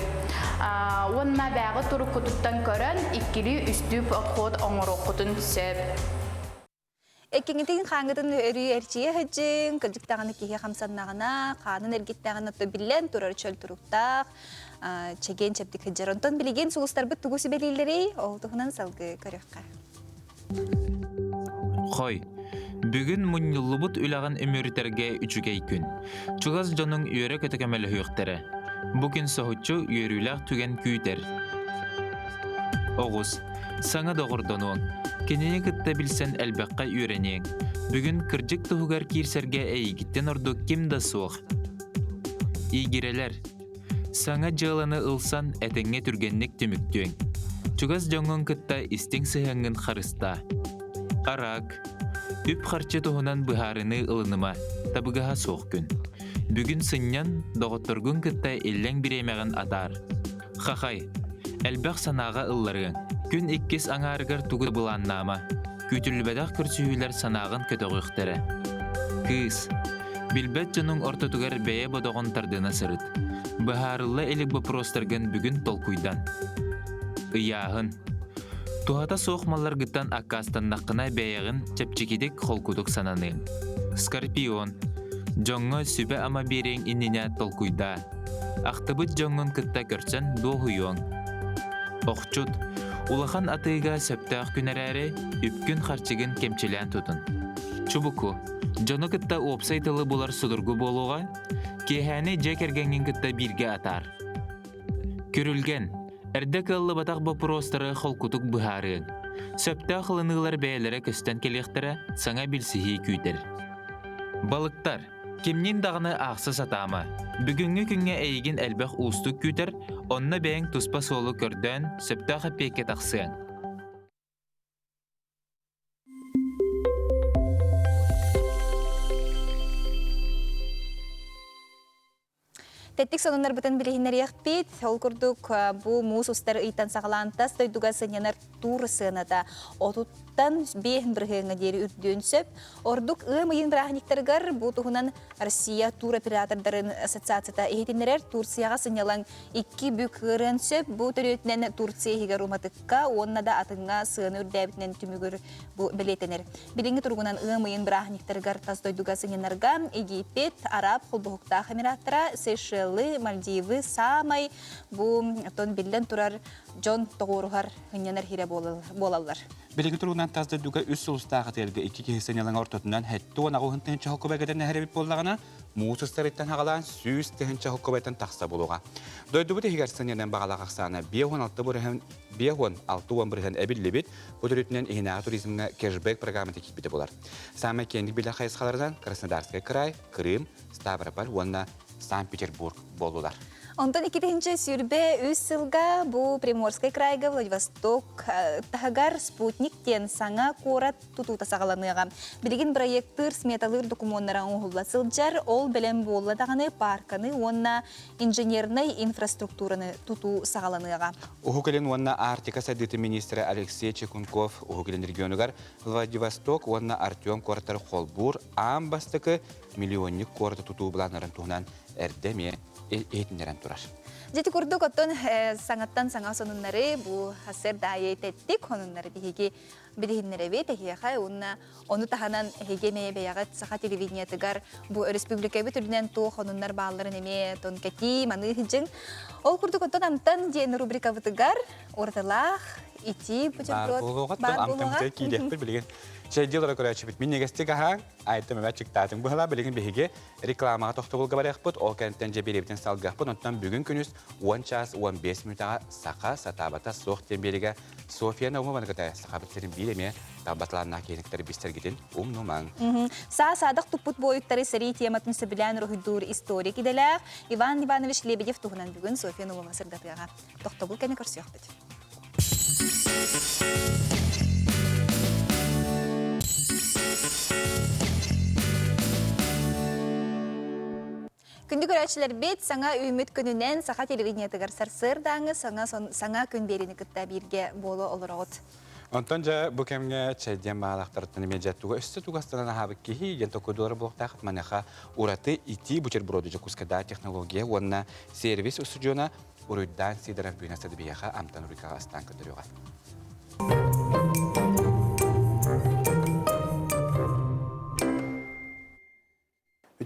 Уонна бээҕи туруккутуттан көрөн, иккилии-үстүү подход оҥоруоххутун сөп. Эккиҥитин хааҥҥытын өрүү эрчийэ сылдьыҥ, кырдьык даҕаны киһи хамсаннаҕына, хаанын эргиттэҕинэ то биллэн турар чөл туруктаах, чэгиэн чэбдик сылдьар. Онтон билигин сулустарбыт тугу сүбэлииллэрий? Ол туһунан салгыы көрүөххэ. Хой, бүгүн мунньуллубут үлэҕин үмүрүтэргэ үчүгэй күн. Чугас дьонуҥ үөрэ-көтө көмөлөһүөхтэрэ. Бу күн соһуччу үөрүүлээх түгэн күүтэр. Оҕус, саҥа доҕордонуоҥ. Кинини кытта билсэн элбэххэ үөрэниэҥ. Бүгүн кырдьык туһугар киирсэргэ эйигиттэн ордук ким да суох. Игирэлэр, саҥа дьыаланы ылсан этэҥҥэ түргэнник түмүктүөҥ. Чугас дьоҥҥун кытта истиҥ сыһыаҥҥын харыстаа. Араак, үп-харчы туһунан быһаарыныы ылыныма, табыгаһа суох күн. Бүгүн сынньан, доҕотторгун кытта иллэҥ бириэмэҕин атаар. Хахай, элбэх санааҕа ылларыаҥ. Күн иккис аҥаарыгар тугу да былааннаама. Күүтүллүбэтэх көрсүһүүлэр санааҕын көтөҕүөхтэрэ. Кыыс, билбэт дьонуҥ ортотугар бэйэ бодоҕун тардына сырыт. Быһаарылла илик боппуруостаргын бүгүн толкуйдан. Ыйааһын. Туһата суох малларгыттан аккаастаннаххына бэйэҕин чэпчэкитик холкутук сананыаҥ. Скорпион. Дьоҥҥо сүбэ-ама биэриэҥ иннинэ толкуйдаа. Ахтыбыт дьоҥҥун кытта көрсөн дуоһуйуоҥ. Охчут, улахан атыыга сөптөөх күн эрээри, үпкүн-харчыгын кэмчилээн тутун. Чубуку, дьону кытта уопсай тылы булар судургу буолуоҕа, киэһээни дьиэ кэргэҥҥин кытта бииргэ атаар. Күрүлгэн, эрдэ кыаллыбатах боппуруостары холкутук быһаарыаҥ. Сөптөөх ылыныылар бэйэлэрэ көстөн кэлиэхтэрэ, саҥа билсиһии күүтэр. Балыктар, Кимниин даҕаны аахса сатаама. Бүгүҥҥү күҥҥэ эйигин элбэх уустук күүтэр, онно бэйэҥ туспа суолу көрдөөн, сөптөөх эппиэккэ тахсыаҥ. Тэттик сонуннарбытын билиһиннэриэхпит. Ол курдук бу муус устар ыйтан саҕалаан тас дойдуга сынньанар тур сыаната отуттан биэһин бырыһыаҥҥа диэри үрдүөн сөп. Ордук ыам ыйын бырааһынньыктарыгар бу туһунан Россия туроператордарын ассоциацията иһитиннэрэр Турцияҕа сынньалаҥ икки бүк ыарыан сөп. Бу төрүөтүнэн Турция иһигэр уматыкка уонна да атыҥҥа сыана үрдээбитинэн түмүгүр бу бэлиэтэнэр. Билиҥҥи туругунан ыам ыйын бырааһынньыктарыгар тас дойдуга сынньанарга Египет, Араб холбоһуктаах Эмираттара, Сейшелы, Мальдивы саамай бу оттон биллэн турар дьон тоҕуоруһар, ынньанар хирэ буолаллар. Билиҥҥи туругунан Туһунан тас дойдуга үс сулустаах отельга икки киһи сынньалаҥа ортотунан 78 тыһыынча холкубайга нэһэр эбит буоллаҕына, муус устарыттан хаҕалаан 100 тыһыынча холкубайтан тахса буолуоҕа. Дойдубут иһигэр сынньанан баҕалаах ахсаана 56 бырыһан 56 бырыһан эбиллибит, бу төрүтүнэн иһинээҕи туризмҥа кэшбэк программата киирбитэ буолар. Саамай киэҥник билэр хайысхаларынан Краснодарскай край, Крым, Ставрополь уонна Санкт-Петербург буоллулар. Онтон 2023 сылга бу Приморскай крайга Владивосток таһыгар «Спутник» диэн саҥа куорат тутуута саҕаланыаҕа. Билигин бырайыактыыр сметалыыр докумуоннара оҥоһулла сылдьар, ол бэлэм буолла даҕаны паарканы уонна инженернай инфраструктураны тутуу саҕаланыаҕа. Уһук Илин уонна Арктика сайдыытын министрэ Алексей Чекунков Уһук Илин регионугар Владивосток уонна Артем куораттары холбуур аан бастакы миллионник куораты тутуу былааннарын туһунан эрдэ эмиэ иһитиннэрэн турар. Дьити курдук оттон саҥаттан саҥа сонуннары бу сарсыарда тэттик сонуннары биһиги билиһиннэрэбит эһиэхэ уонна ону таһынан эһиги эмиэ бэйэҕит саха телевидениетыгар бу өрөспүүбүлүкэбит үрдүнэн туох сонуннар баалларын эмиэ тон кэтии маныы сылдьыҥ. Ол курдук оттон амтан диэн рубрикабытыгар уратылаах итии бутерброд баар буолуоҕа. Киириэхпит билигин. Чэйдии олоро көрөөччүбүт. Минньигэстик аһааҥ, айтым эмэ чыктаатыҥ быһыла билигин биһиги рекламаҕа тохтобулга барыахпыт, ол кэнниттэн дьэ биэриэбитин салгыахпыт. Онтон бүгүн күнүс 10 час 15 мүнүүтэҕэ саха сатаабата суох диэн биэригэ Софья Наумованы кытта сахабыт сирин биир эмиэ талбатылааннаах киһиниктэр бистэргитин умнумаҥ. Саа саадах туппут буойуттары сэрии тематын сөбүлээн уруһуйдуур историк идэлээх Иван Иванович Лебедев туһунан бүгүн Софья Наумова сырдатыаҕа. Тохтобул кэннэ көрсүөхпүт. Күндү көрөөччүлэрбит, саҥа үүммүт күнүнэн Саха телевидениетыгар сарсыардааҥы саҥа, саҥа күн биэриини кытта бииргэ буола олороҕут. Онтон дьэ бу кэмҥэ чэйдиэн баалахтарыттан эмиэ дьэ туга өссө тугастанан аһаабыт киһи диэн токуйдуулара буолуохтаах маныаха ураты итии бутерброду Дьокуускайдааҕы технология уонна сервис устудьуона Уруйдаан Сидоров бүгүн астыды биһиэхэ амтан рубрикаҕа астаан көрдөрүөҕэ.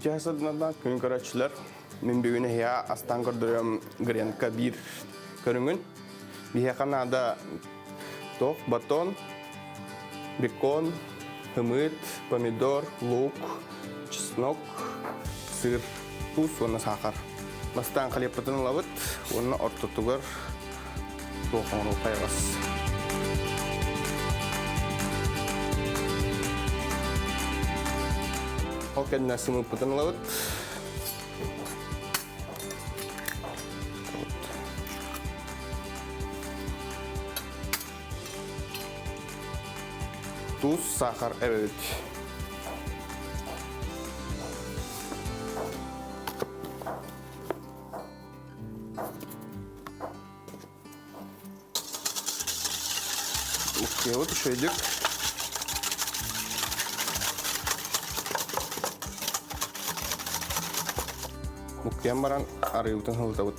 Үтүө сылдьынардаах күн көрөөччүлэр, мин бүгүн эһиэхэ астаан көрдөрүөм гренка биир көрүҥүн. Биһиэхэ наада туох батон, бекон, ымыт, помидор, лук, чеснок, сыр, туус уонна саахар. Бастаан хлебпытын ылабыт уонна ортотугар туох оҥоруу хайаҕас. Ол кэннэ сымыыппытын ылабыт. Туус, сахар эбэбит. Вот үчүгэйдик. Буккуйан баран арыыбытын сылытабыт.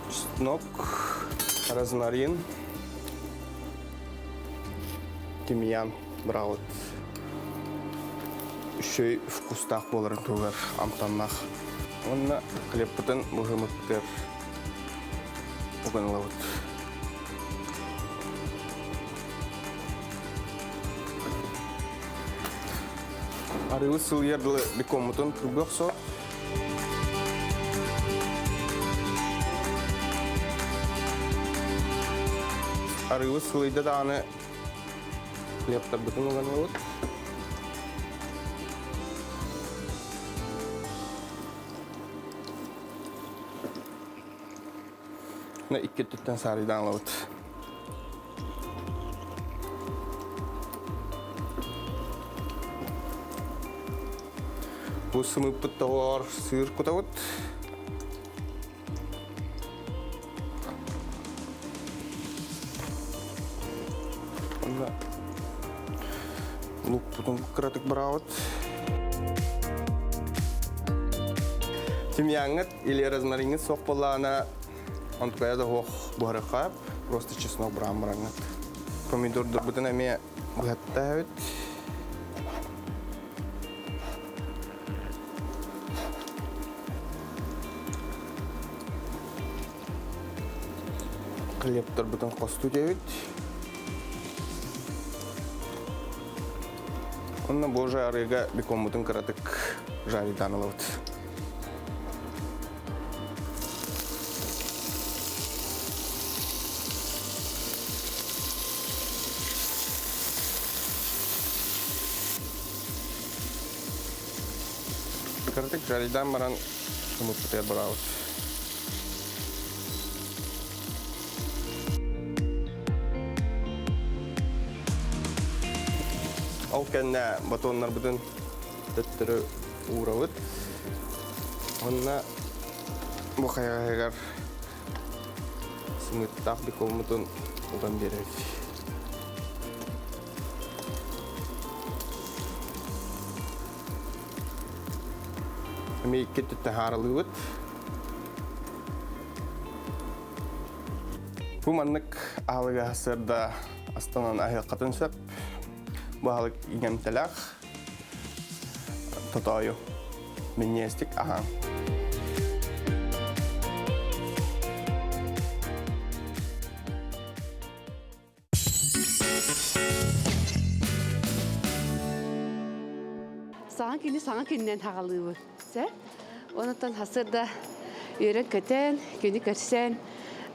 Чеснок, розмарин, тимьян быраҕабыт. Үчүгэй вкустаах буоларын туһугар амтаннаах. Уонна хлебпытын быһымыттыр уган ылабыт. Арыыбыт сылыйар дылы бекоммутун кырбыы охсор. Арыыбыт сылыйда даҕаны хлебтарбытын уган ылабыт. Икки өттүттэн саарыйдаан ылабыт. Бу сымыыппыт тоҕоор сыыр кутабыт. Онно лукпутун кыратык быраабыт. Тимьяҥҥыт или розмариҥҥыт суох буоллаҕына, онтукайа да суох буһарыахха, просто чеснок быраан бараҥҥыт. Помидордарбытын эмиэ быһаттаабыт. Хлебтарбытын хостуу диэбит. Онно божа арыыга бекоммутун кыратык жаридан ылабыт. Кыратык жаридан баран сымыппытыгар барабыт. Ол кэннэ батоннарбытын төттөрү уурабыт. Онно бу хайаҕаһыгар сымыыттаах бекоммутун уган биэрэбит. Эмиэ икки өттүттэн хааралыыбыт. Бу маннык аһылыгы сырда астанан аһыаххытын сөп. Бу аһылык иҥэмтэлээх тотоойу минньиэстик аһаан. Саҥа кини саҥа күннэн хаҕалыыбын. Сэ? Онуттан хасыр да үөрэн көтөн, күнү көрсөн,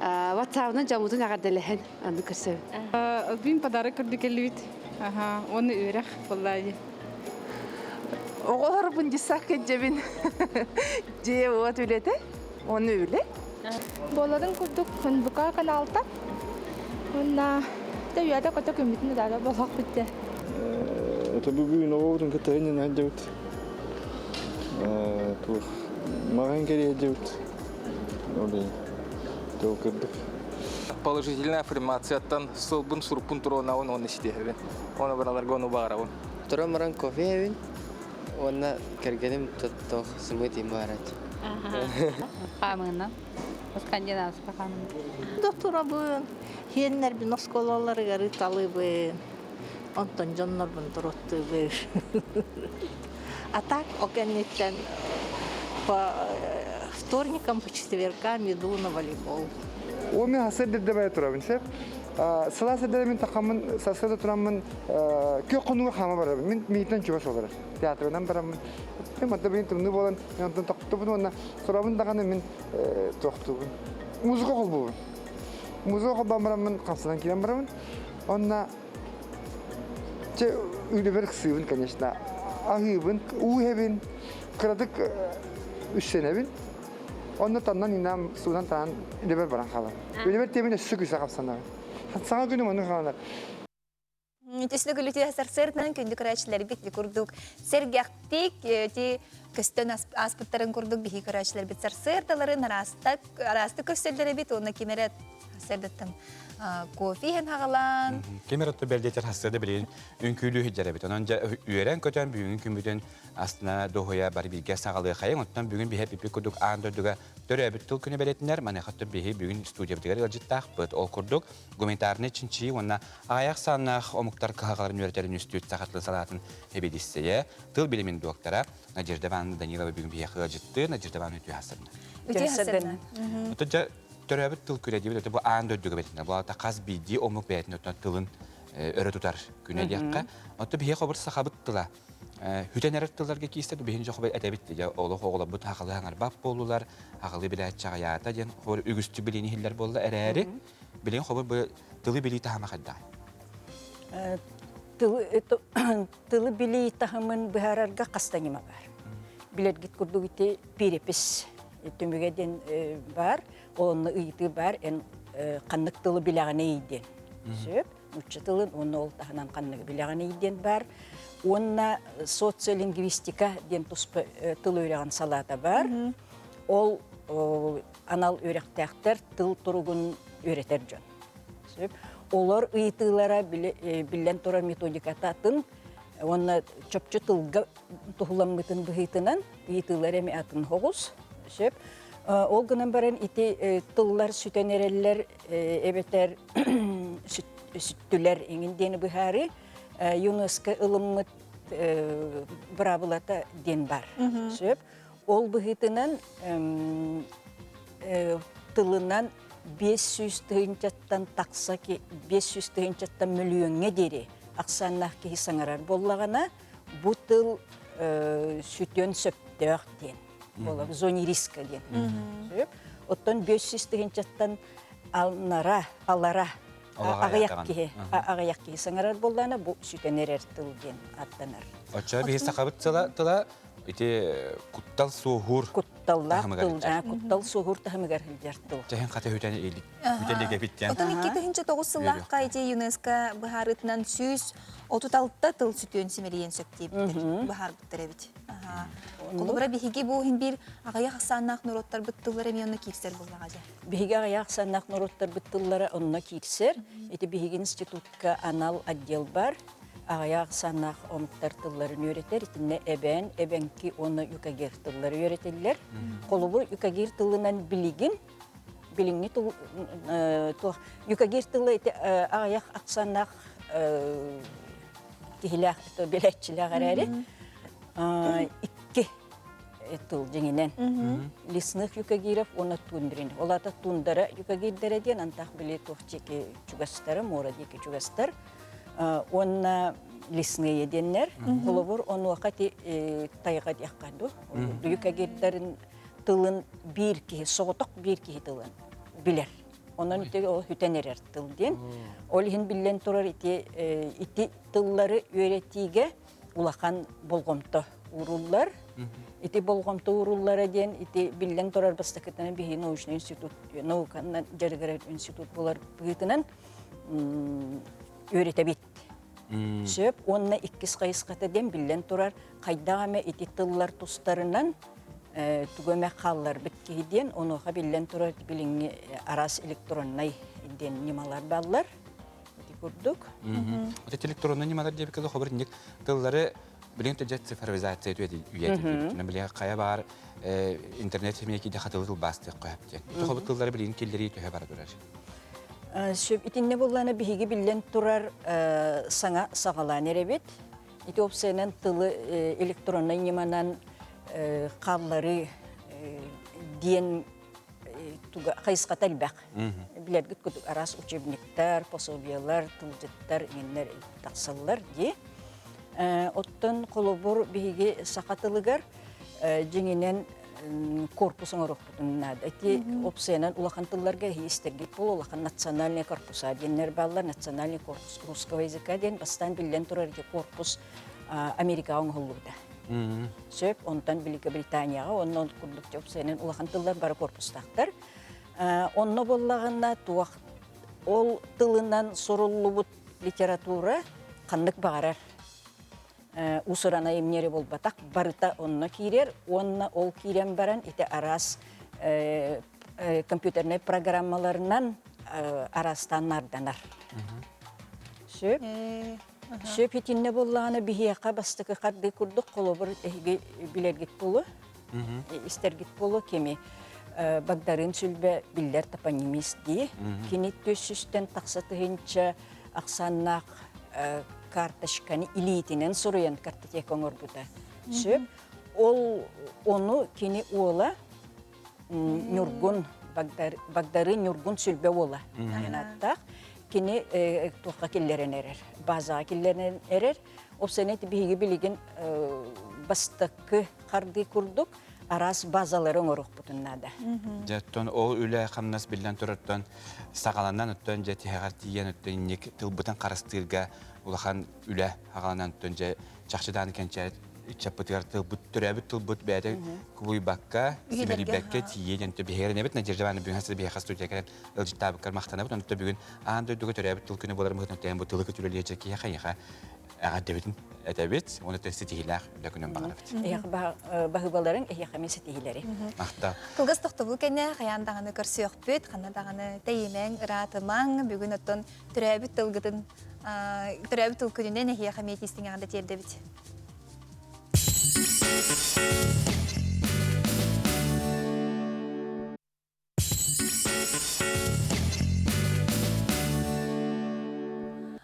WhatsApp-ынан дьоммутун эҕэрдэлэһэн анды көрсөбүн. Бин подарок көрдүк кэллибит. Аха, уонна үөрэх буолла Оҕолорбун дьыссаакка дьэбин дьиэ уот үлэтэ, уонна үлэ. Буоларын курдук НБК каналта. Уонна төйүөтэ көтө күммүтүн удаара болох бүттэ. Это бүгүн оҕобутун кытта иннин сылдьабыт. Туох маҕан кэрийэ сылдьабыт. Ол тыл кырдык. Положительная аффирмацияттан сылбын сурукпун туруонабын уонна ситиһэбин. Оны бараларга ону баҕарабын. Туран баран кофе иһэбин уонна кэргэним тоттох сымыт имбаарат. Хаамыынан. Скандинавска хаамыынан. Доктурабын, хиэннэрбин оскуолаларыгар ыыталыыбын. Онтон дьоннорбун туруттуубун. А так, ол кэнниттэн по вторникам, по четвергам иду на волейбол. Ол мен хасыр дирдебай турабын сеп. Сыла сирдere мен тахаммын сарсыарда тураммын күөх хонууга хаама барабын. Мин миитинэн чугас олорор. Театрынан бараммын. Манта билин тымныы буолан мен онтон тохтубун уонна сурабын даҕаны мин тохтуубун. Музыка холбуубун. Музыка холбоон бараммын хамсанан киирэн барабын. Онно чэ үлэбэр ыксыыбын, конечно. Аһыыбын, уу иһэбин, кыратык үссэнэбин. Онно таннан инам суунан таан үлэбэр баран хаалар. Үлэбэр тиэмин өссө күүсэ хамсанабын. Саҥа күнүм ону хаалар. Түслү күлүтү сарсыардынан күндү көрөөччүлэрбит курдук сэргэхтик ти көстөн ааспыттарын курдук биһи көрөөччүлэрбит сарсыардаларын араастык араастык көрсөллөр эбит уонна ким эрэ сарсыардаттан кофе иһэн хаҕалаан Ким эрэ бэлдэтэр хассыада билигин үҥкүүлүү сылдьар эбит. Онон дьэ үөрэн-көтөн бүгүҥҥү күммүтүн астына дуоһуйа бары бииргэ саҕалыахайыҥ. Оттон бүгүн биһи эппиппит курдук аан дойдуга төрөөбүт тыл күнэ бэлиэтинэр. Маныаха биһи бүгүн студиябытыгар ыалдьыттаахпыт. Ол курдук гуманитарнай чинчийии уонна аҕыйах сааннаах омуктар кыһалҕаларын үөрэтэр үнүстүүт саха тылын салаатын сэбиэдиссэйэ, тыл билимин доктора Надежда Ивановна Данилова бүгүн биһиэхэ ыалдьыттыы. Надежда Ивановна үтүө хасырна. Үтүө хасырна. Оттон дьэ төрөөбүт тыл күнэ диэбит это бу аан дойдуга бэтинэ. Бу аата хас биирдии омук бэйэтин оттон тылын өрө тутар күнэ диэххэ. Оттон биһиэхэ обур сахабыт тыла хүтэн эрэр тылларга киистэ биһин дьэ хобой этэбит дьэ олох оҕолорбут хахалы хаҥарбат буоллулар, хахалы билээччи аҕыйаата диэн хобор үгүстүк билиини иһиллэр буолла эрээри билигин хобор бу тылы билии таһыма хайдаҕай? Тылы билии таһымын быһаарарга хаста ньыма бар. Билэргит курдук ити перепись түмүгэ диэн бар, онно ыйытыы бар, эн ханнык тылы билэҕиний диэн. Сөп, нуучча тылын уонна ол таһынан ханныгы билэҕиний диэн бар. Уонна социолингвистика диэн туспа тыл үөрэҕин салаата бар. Ол анал үөрэхтээхтэр тыл туругун үөрэтэр дьон. Сөп. Олор ыйытыылара биллэн турар методиката атын уонна чопчу тылга туһуламмытын быһыытынан ыйытыылар эми атын соҕус. Сөп. Ол гынан баран ити тыллар сүтэн эрэллэр эбэтэр сүттүлэр иҥин диэни быһаарыы ЮНЕСКО ылыммыт быраабылата диэн бар. Сөп. Ол быһыытынан тылынан 500 тыһыынчаттан тахса 500 тыһыынчаттан мөлүйүөҥҥэ диэри ахсааннаах киһи саҥарар буоллаҕына, бу тыл сүтүөн сөптөөх диэн буолар, в зоне риска диэн. Оттон 500 тыһыынчаттан алнара, алара аҕыйах киһи аҕыйах киһи саҥарар буоллаҕына, бу сүтэн эрэр тыл диэн ааттанар. Оччо биһи сахабыт тыла ити куттал суоһуур кутталлаах тыл, куттал суоһуур таһымыгар сылдьар тыл. Тэһин хата үтэн үтэлигэбит Отон 2009 сыллаахха ити ЮНЕСКО быһаарыытынан 136 тыл сүтүөн симэлийэн сөп диэбиттэр, быһаарбыттар эбит. Холобура биһиги бу иһин биир аҕыйах ахсааннаах норуоттарбыт тыллара эмиэ онно киирсэр буоллаҕа дьэ. Биһиги аҕыйах ахсааннаах норуоттарбыт тыллара онно киирсэр. Ити биһиги институтка анал отдел бар. Аҕыйах ахсааннаах омуктар тылларын үөрэтэр. Итиннэ эбээн, эбэҥки уонна юкагир тыллары үөрэтиллэр. Холобур, юкагир тылынан билигин билиҥҥи тыл туох юкагир тыла ити аҕыйах ахсааннаах киһилээх билээччилээх эрээри икки тыл дьиҥинэн лесных юкагиров уонна тундрин ол аата тундара юкагирдэрэ диэн антах били туох диэки чугастара муора диэки чугастар уонна лесные диэннэр холобур онуоха ти тайҕа диэххэ ду юкагирдарын тылын биир киһи соҕотох биир киһи тылын билэр онон ити ол хүтэн эрэр тыл диэн ол иһин биллэн турар ити ити тыллары үөрэтиигэ улахан болҕомто ууруллар. Ити болҕомто ууруллара диэн ити биллэн турар бастакытынан биһиги научный институт, науканан дьарыгырар институт буолар быһыытынан үөрэтэбит. Сөп уонна иккис хайысхата диэн биллэн турар хайдах эмэ ити тыллар тустарынан тугу эмэ хаалларбыт киһи диэн онуоха биллэн турар билиҥҥи араас электроннай диэн ньымалар бааллар. Ити курдук. Вот электронный ньымалар диэбиккэ хобар инник тыллары билигин төдьө цифровизация үйэтин билигин хайа баар интернет химия киде хатылы тылбаастыах көһөп диэн. Ити хобут тыллары билигин киллэрии төһө бара турар? Сөп итиннэ буллана биһиги биллэн турар саҥа саҕалаан эрэбит. Ити опциянан тылы электроннай ньыманан хаалларыы диэн туга хайысхата элбэх. Билэргит курдук араас учебниктар, пособиелар, тылдьыттар иҥэннэр тахсаллар дии. Оттон холобур биһиги саха тылыгар дьиҥинэн корпус оҥоруохпутун наада. Ити опциянан улахан тылларга эһи истэргит буол улахан национальный корпуса диэннэр бааллар. Национальный корпус русского языка диэн бастаан биллэн турар ити корпус Америкаҕа оҥоһуллубута. Сөп, онтон Великобританияҕа, онно ол курдук опциянан улахан тыллар бары корпустаахтар. Онно буоллаҕына туох ол тылынан суруллубут литература ханнык баҕарар уус-уран айымньы буолбатах барыта онно киирэр уонна ол киирэн баран ити араас компьютернай программаларынан араастаан наарданар. Сөп. Сөп итиннэ буоллаҕына биһиэхэ бастакы хардыы курдук холобур эһиги билэргит буолуо, истэргит буолуо кими Багдарыын Сүлбэ биллэр топонимист дии. Кини 400-тэн тахса тыһыынча ахсааннаах карточканы илиитинэн суруйан картотека оҥорбута. Сөп. Ол ону кини уола Ньургун Багдарыын Ньургун Сүлбэ уола ааттаах. Кини туохха киллэрэн эрэр, базаҕа киллэрэн эрэр. Ол сэнэ биһиги билигин бастакы хардыы курдук араас базалары оҥоруохпутун наада. Дьэ, оттон ол үлэ-хамнас биллэн турартан саҕаланан, оттон дьэ тиһэҕэр тиийэн, оттон инник тылбытын харыстыырга улахан үлэ аҕаланан, оттон дьэ чахчы даҕаны кэнчээри ыччаппытыгар тылбыт, төрөөбүт тылбыт бэйэтэ кубуйбакка, симэлийбэккэ тиийиэ диэн биһиги Надежда Ивановна бүгүн хас биһиэхэ студия кэлэн ыалдьыттаабыккар махтанабыт. Онон бүгүн аан дойдуга төрөөбүт тыл күнэ буолар быһыытынан тэйэн бу тылы көтүрэлиэ киһиэхэ эйиэхэ эҕэрдэбитин этэбит уонна ситиһиилээх үлэ күнүн баҕарабыт. Эһиэхэ баһыыбаларыҥ, эһиэхэ эмиэ ситиһиилэри. Махтал. Кылгас тохтобул кэннэ хайаан даҕаны көрсүөхпүт, ханна даҕаны тэйимэҥ, ыраатымаҥ. Бүгүн оттон төрөөбүт тылгытын төрөөбүт тыл күнүнэн эһиэхэ эмиэ тиистиҥэҕэ да тиэрдэбит.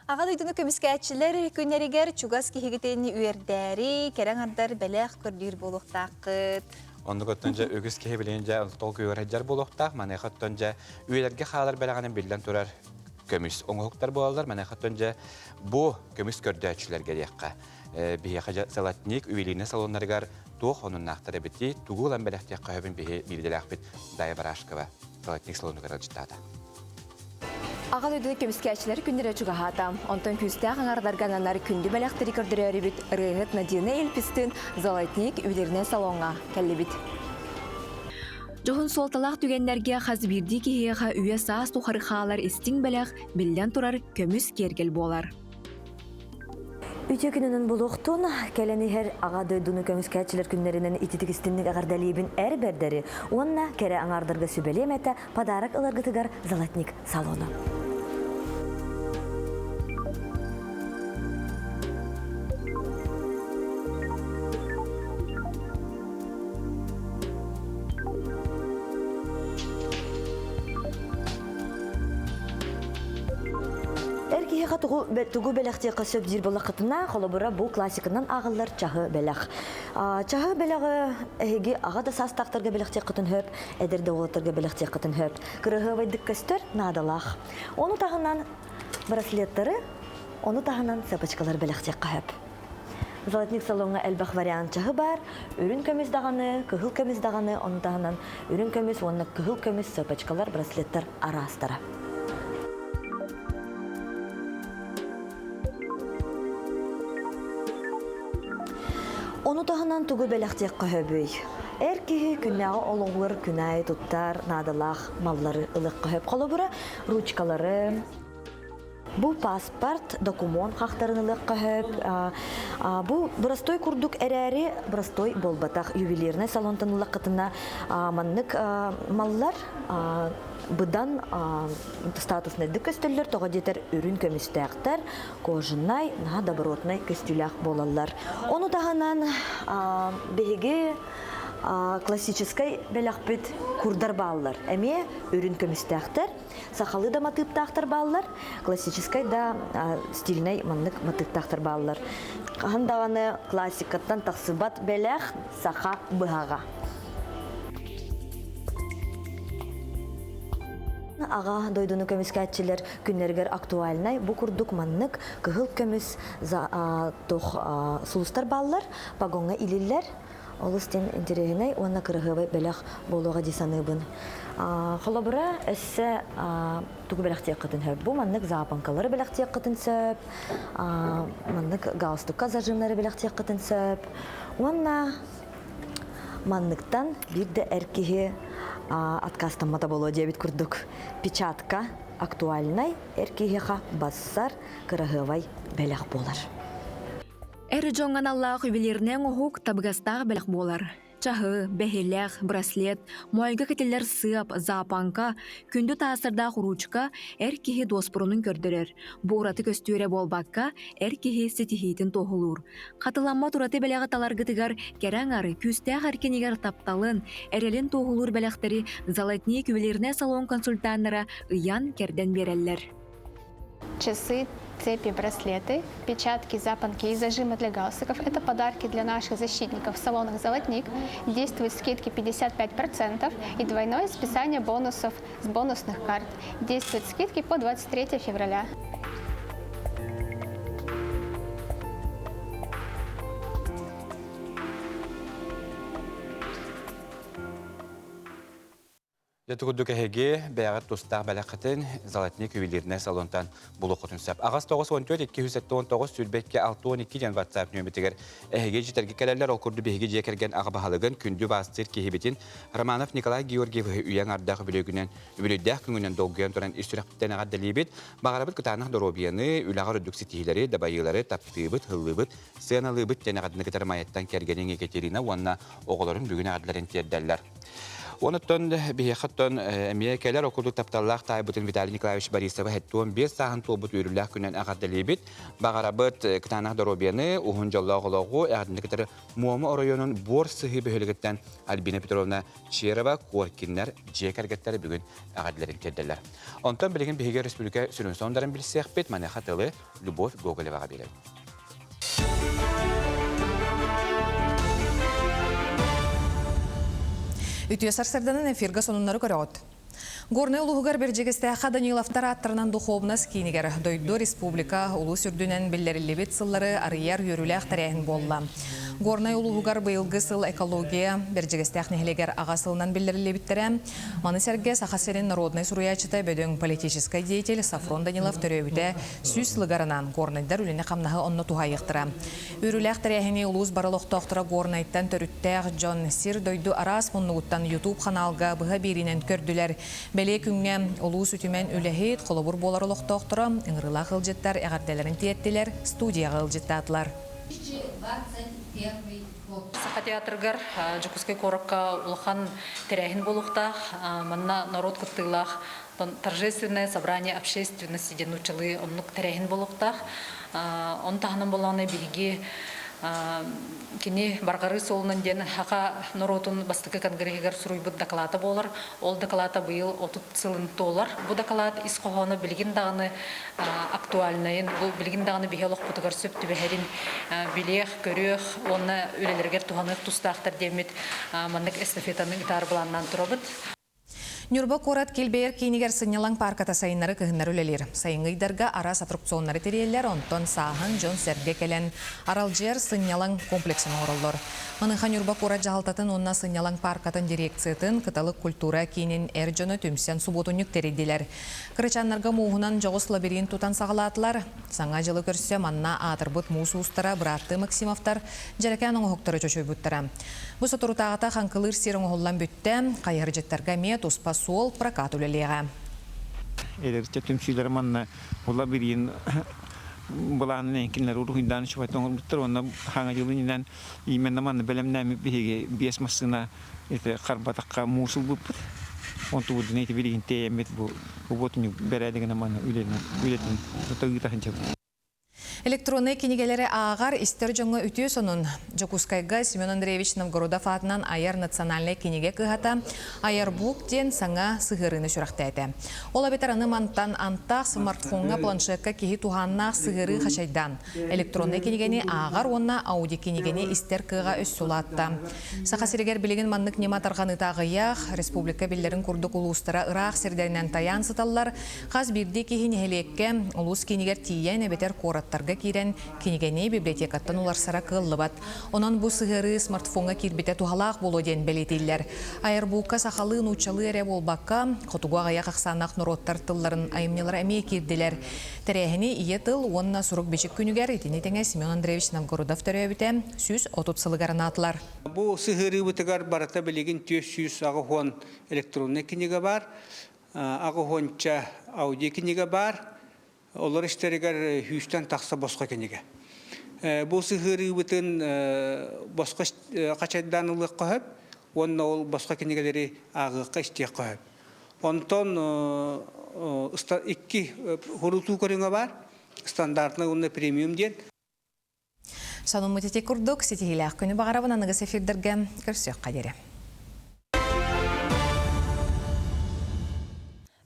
Аҕа дойдуну көмүскээччилэр күннэригэр чугас киһигитин үөрдээри, кэрэ аҥардар бэлэх көрдүүр буолуохтааххыт. Оннук оттон дьэ үгүс киһи билигин дьэ толкуйугар сылдьар буолуохтаах. Маныаха оттон дьэ үйэлэргэ хаалар бэлэҕинэн биллэн турар көмүс оҥоһуктар буолаллар. Маныаха оттон дьэ бу көмүс көрдөөччүлэргэ диэххэ биһиэхэ дьэ Золотник ювелирнай салоннарыгар туох онуннаахтар эбитий, тугу ылан бэлэхтиэххэ сөбүн биһи биирдэлээхпит Дая Барашкова Золотник салонугар ыалдьыттаата. Аҕа дойдуну көмүскээччилэр күннэрэ чугаһаата. Онтон күүстээх аҥардарга ананар күндү бэлэхтэри көрдөрөөрүбүт ырыаһыт Надина Эльпистыын Золотник ювелирнай салоҥҥа кэллибит. Дьоһун суолталаах түгэннэргэ хас биирдии киһиэхэ үйэ-саас тухары хаалар истиҥ бэлэх, биллэн турар, көмүс киэргэл буолар. Үтүө күнүнэн булуохтун, кэлэн иһэр Аҕа дойдуну көмүскээччилэр күннэринэн ититик истинник эҕэрдэлиибин эр бэрдэри уонна кэрэ аҥаардарга сүбэлиэм этэ подарок ыларгытыгар Золотник салону. Эр киһиэхэ тугу, тугу бэлэхтиэххэ сөп диир буоллаххытына, холобура бу классиканан ааҕыллар чаһы бэлэх. Чаһы бэлэҕи эһиги аҕа да саастаахтарга бэлэхтиэххитин сөп, эдэр да уолаттарга бэлэхтиэххитин сөп. Кыраһыабайдык көстөр наадалаах. Ону таһынан браслеттары, ону таһынан цепочкалары бэлэхтиэххэ сөп. Золотник салоҥҥа элбэх вариант чаһы баар. Үрүн көмүс даҕаны, кыһыл көмүс даҕаны, ону таһынан үрүн көмүс уонна кыһыл көмүс цепочкалар, браслеттар араастара. Ону таһынан тугу бэлэхтиэххэ сөбүй? Эр киһи күннээҕи олоҕугар күн аайы туттар наадалаах маллары ылыахха сөп. Холобура, ручкалары, Бу паспорт, докумуон хахтарын ылыахха сөп. Бу бырастой курдук эрээри, бырастой буолбатах. Ювелирнай салонтан ыллаххытына маннык маллар быдан статуснайдык көстөллөр, тоҕо диэтэр үрүн көмүстээхтэр, кожанай, наһаа добротнай көстүүлээх буолаллар. Ону таһынан биһиги классическай бэлэхпит курдар бааллар. Эмиэ үрүн көмүстээхтэр. Сахалыы да матыыптаахтар бааллар, классическай да стильнай маннык матыыптаахтар бааллар. Хаһан даҕаны классикаттан тахсыбат бэлэх саха быһаҕа. Аҕа дойдуну көмүскээччилэр күннэригэр актуальнай бу курдук маннык кыһыл көмүс туох сулустар бааллар, погоҥҥа илиллэр. Олус диэн интэриэһинэй уонна кыраһыабай бэлэх буолуоҕа дии саныыбын. Холобура, өссө тугу бэлэхтиэххитин сөп? Бу маннык запонкалары бэлэхтиэххитин сөп, маннык галстукка зажимнары бэлэхтиэххитин сөп. Уонна манныктан биир да эр киһи отказтаммата буолуо диэбит курдук печатка актуальнай эр киһиэхэ бассар кыраһыабай бэлэх буолар. Эр дьоҥҥо аналлаах ювелирнай оҥоһук табыгастаах бэлэх буолар. Чаһы, бэһилэх, браслет, моойго кэтиллэр сыап, запанка, күндү таастардаах уруучука эр киһи дуоспурунун көрдөрөр. Бу ураты көстүүрэ буолбакка, эр киһи ситиһиитин туоһулуур. Хатыламмат ураты бэлэҕи таларгытыгар кэрэ аҥары күүстээх эркинигэр тапталын, эрэлин туоһулуур бэлэхтэри Золотник ювелирнай салон консультаннара ыйан-кэрдэн биэрэллэр. Часы, цепи, браслеты, печатки, запонки и зажимы для галстуков – это подарки для наших защитников в салонах «Золотник». Действуют скидки 55% и двойное списание бонусов с бонусных карт. Действуют скидки по 23 февраля. Дьэ курдук эһиги бэйэҕит тустаах бэлэххитин Золотник ювелирнай салонтан булуоххутун сөп. Аҕас 94 279 22 62 диэн WhatsApp нөмүтүгэр эһиги дьитэргэ кэлэллэр. Ол курдук биһиги дьиэ кэргэн аҕа баһылыгын күндү баастыыр киһибитин Романов Николай Георгиевиһы үйэҥ ардах үбүлүөйгүнэн үбүлүөйдээх күҥүнэн долгуйан туран ис сүрэхпиттэн эҕэрдэлиибит. Баҕарабыт кытаанах доруобуйаны, үлэҕэр үрдүк ситиһиилэри, дабайыылары таптыыбыт, һыллыыбыт, сыаналыыбыт диэн эҕэрдэни кытары Майаттан кэргэниҥ Екатерина уонна оҕолорун бүгүн эҕэрдэлэрин тиэрдэллэр. Онуттан биһиэхэ оттон эмиэ кэлэр окурдук тапталлаах таайбытын Виталий Николаевич Борисова 75 сааһын туолбут үөрүүлээх күнүнэн эҕэрдэлиибит. Баҕарабыт кытаанах доруобуйаны, уһун дьоллоох олоҕу, эҕэрдэни кытары Муома оройуонун Буор Сыһыы бөһүөлэгиттэн Альбина Петровна Черова, Коркиннар дьиэ кэргэттэрэ бүгүн эҕэрдэлэрин тиэрдэллэр. Онтон билигин биһиги республика сүрүн сонуннарын билсиэхпит. Маныаха тылы Любовь Гоголеваҕа биэрэбит. Үтүө сарсыарданан эфиргэ сонуннары көрөҕүт. Горнай улууһугар Бэрдьигэстээххэ Даниловтар ааттарынан духуобунас киинигэр дойду, республика, улуус үрдүнэн биллэриллибит сыллары арыйар үөрүүлээх тэрээһин буолла. Горнай улууһугар быйылгы сыл экология Бэрдьигэстээх нэһилиэгэр аҕа сылынан биллэриллибиттэрэ. Маны сэргэ Саха сирин народнай суруйааччыта бөдөҥ политическай деятель Софрон Данилов төрөөбүтэ 100 сылыгар анаан горнайдар үлэни-хамнаһы онно туһаайыахтара. Үөрүүлээх тэрээһини улуус бары олохтоохторо Горнайтан төрүттээх дьон сир-дойду араас муннугуттан YouTube ханаалга быһа биэриинэн көрдүлэр. Бэлиэ күҥҥэ улуус үтүмэн үлэһит, холобур буолар олохтоохторо, ыҥырыылаах ыалдьыттар эҕэрдэлэрин тиэртилэр, студияҕа ыалдьыттаатылар. Саха театрыгар Дьокуускай куоракка улахан тэрээһин буолуохтаах. Манна норуот кыттыылаах торжественное собрание общественности диэн нууччалыы оннук тэрээһин буолуохтаах. Он таһынан буоллаҕына биһиги кини Барҕарыы суолунан диэн саха норуотун бастакы конгреһыгар суруйбут дакылаата буолар. Ол дакылаата быйыл 30 сылын туолар. Бу дакылаат ис хоһооно билигин даҕаны актуальнайын, бу билигин даҕаны биһи олохпутугар сөп түбэһэрин билиэх, көрүөх уонна үлэлэригэр туһаныах тустаахтар диэммит маннык эстафетаны ыытаар былааннаан турабыт. Ньурба куорат килбэйэр киинигэр сынньалаҥ паарката сайыннары-кыһыннары үлэлиир. Сайыҥҥы ыйдарга араас аттракционнары тэрийэллэр, онтон сааһын дьон-сэргэ кэлэн аралдьыйар сынньалаҥ комплексын оҥороллор. Маныаха Ньурба куорат дьаһалтатын уонна сынньалаҥ пааркатын дирекциятын, Кыталык культура киинин эр дьоно түмсэн субуотунньук тэрийдилэр. Кырачааннарга мууһунан дьоҕус лабиринт тутан саҕалаатылар. Саҥа дьылы көрсө манна аатырбыт муус уустара бырааттыы Максимовтар дьэрэкээн оҥоһуктары чочуйбуттара. Бу соторутааҕыта хаҥкылыыр сир оҥоһуллан бүттэ, хайыһардьыттарга эмиэ туспа суол прокат үлэлиэҕэ. Эдэрчэ түмсүүлэрэ манна лабиринт былаанын кинилэр уруһуйдаан үчүгэй оҥорбуттар уонна хаҥа дьылын именно манна бэлэмнээммит биһиги биэс массыына ити харбатахха муус ылбыппыт. Онтубутун ити билигин тиэйэммит бу уботунньук бэрээдэгинэн манна үлэтин тута ыыта сылдьабыт. Электроннай кинигэлэри ааҕар, истэр дьоҥҥо үтүө сонун. Дьокуускайга Семен Андреевич Новгородов аатынан Айар национальнай кинигэ кыһата Айарбук диэн саҥа сыһыарыыны сүрэхтээтэ. Ол эбэтэр аны мантан антах смартфоҥҥа, планшекка киһи туһааннаах сыһыарыы хачайдаан, электроннай кинигэни ааҕар уонна аудиокинигэни истэр кыаҕа өссө улаатта. Саха сиригэр билигин маннык ньыма тарҕаныыта аҕыйах, республика биллэрин курдук улуустара ыраах сирдэринэн тайаан сыталлар, хас биирдии киһи нэһилиэккэ, улуус киинигэр тиийэн эбэтэр куораттарга киирэн кинигэни библиотекаттан уларсара кыаллыбат. Онон бу сыһыарыы смартфоҥҥа киирбитэ туһалаах буолуо диэн бэлиэтииллэр. Айарбуукка сахалыы, нууччалыы эрэ буолбакка, хотугу аҕыйах ахсааннаах норуоттар тылларын айымньылара эмиэ киирдилэр. Тэрээһини Ийэ тыл уонна сурук-бичик күнүгэр итини тэҥэ Семен Андреевич Новгородов төрөөбүтэ 130 сылыгар анаатылар. Бу сыһыарыыбытыгар барыта билигин 480 электроннай кинигэ баар, аҕыһуонча аудиокинигэ баар, олор истэригэр сүүстэн тахса босхо кинигэ. Бу сыһыарыыбытын босхо хачайдаан ылыахха сөп уонна ол босхо кинигэлэри ааҕыахха истиэххэ сөп. Онтон икки хурутуу көрүҥэ баар, стандартный уонна премиум диэн. Сонуммут ити курдук ситиһиилээх күнү баҕарабын аныгыс эфирдэргэ көрсүөххэ диэри.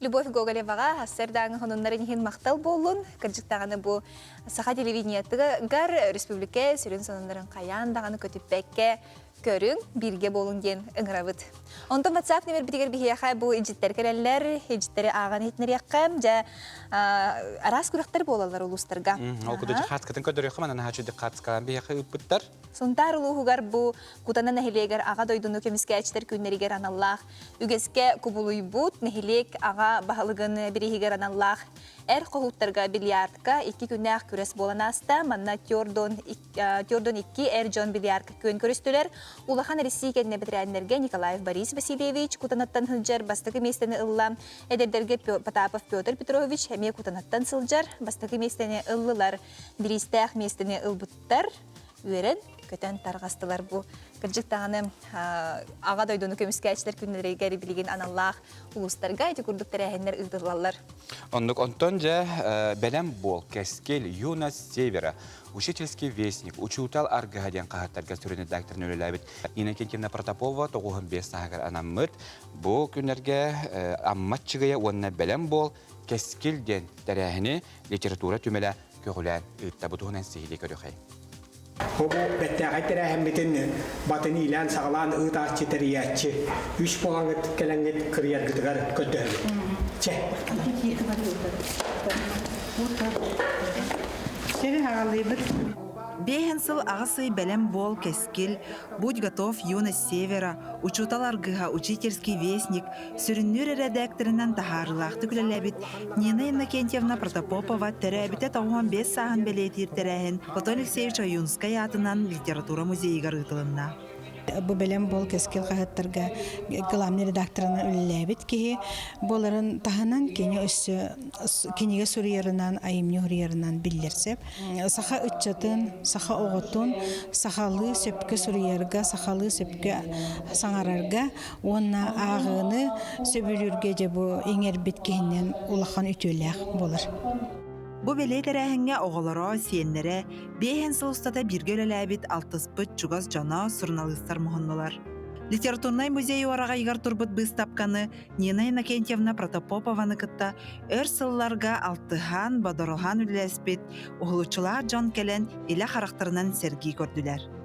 Любовь Гоголеваҕа сарсыардааҥы хонуннарын иһин махтал буоллун. Кырдьык даҕаны бу саха телевидениетыгар республика сүрүн сонуннарын хайаан даҕаны көтүппэккэ көрүҥ, бииргэ буолуҥ диэн ыҥырабыт. Онтон WhatsApp нөмербитигэр биһиэхэ бу илдьиттэр кэлэллэр, илдьиттэри ааҕан иһитинэриэххэ, дьэ араас күрэхтэр буолаллар улуустарга. Ол курдук хааскытын көрдөрүөххэ, манан наһаа үчүгэй хаацкалаан биһиэхэ ыыппыттар. Сунтаар улууһугар бу Кутана нэһилиэгэр Аҕа дойдуну көмүскээччилэр күннэригэр аналлаах үгэскэ кубулуйбут нэһилиэк аҕа баһылыгын бирииһигэр аналлаах эр хоһууттарга бильярдка икки күннээх күрэс буолан ааста. Манна Тердон Төрдөн икки эр дьон бильярдка күөн көрүстүлэр. Улахан Россия кэннэ бэтэрээннэргэ Николаев Борис Васильевич Кутанаттан сылдьар бастакы миэстэни ылла. Эдэрдэргэ Потапов Петр Петрович эмиэ Кутанаттан сылдьар бастакы миэстэни ыллылар. Бириистээх миэстэни ылбыттар. Үөрэн, көтөн тарҕастылар бу. Кырдьык даҕаны аҕа дойдуну көмүскээччилэр күннэригэр билигин аналлаах улуустарга ити курдук тэрээһиннэр ыытыллаллар. Оннук онтон дьэ бэлэм буол, кэскил, юность севера Учительский вестник, учуутал аргыһа диэн хаһыаттарга сүрүн редакторын үлэлээбит Нина Иннокентьевна Протопова 95 сааһыгар анаммыт. Бу күннэргэ Амма Аччыгыйа уонна Бэлэм буол, Кэскил диэн тэрээһини литература түмэлэ көҕүлээн ыытта. Бу туһунан сиһилии көрүөхэй. Бу бэттээхэй тэрээһиммитин батын иилээн-саҕалаан ыытааччы, тэрийээччи үс буолаҥҥыт кэлэҥҥит кырыйаргытыгар көрдөһөбүт. Чэ. Биэһин сыл аҕыс ый бэлэм буол кэскил, Будь готов, юность севера, учуутал аргыһа, учительский вестник, сүрүннүүр эрэдээктэринэн таһаарыылаахтык үлэлээбит Нина Иннокентьевна Протопопова төрөөбүтэ 95 сааһын бэлиэтиир тэрээһин Платон Алексеевич Ойуунскай аатынан литература музейыгар ыытылынна. Бу бэлэм буол кэскил хаһыаттарга главный редакторынан үлэлээбит киһи буоларын таһынан кини өссө кинигэ суруйарынан, айымньы суруйарынан биллэр сөп. Саха ыччатын, саха оҕотун сахалыы сөпкө суруйарга, сахалыы сөпкө саҥарарга уонна ааҕыыны сөбүлүүргэ дьэ бу иҥэрбит киһинэн улахан үтүөлээх буолар. Бу бэлиэ тэрээһиҥҥэ оҕолоро, сиэннэрэ, биэһэн сыл устата бииргэ үлэлээбит алтыспыт чугас дьоно, суруналыыстар муһуннулар. Литературнай музей уораҕайыгар турбут быыстапканы Нина Иннокентьевна Протопопованы кытта өр сылларга алтыһан, бодоруһан үлэлэспит уһулуччулаах дьон кэлэн илэ харахтарынан сэргии көрдүлэр.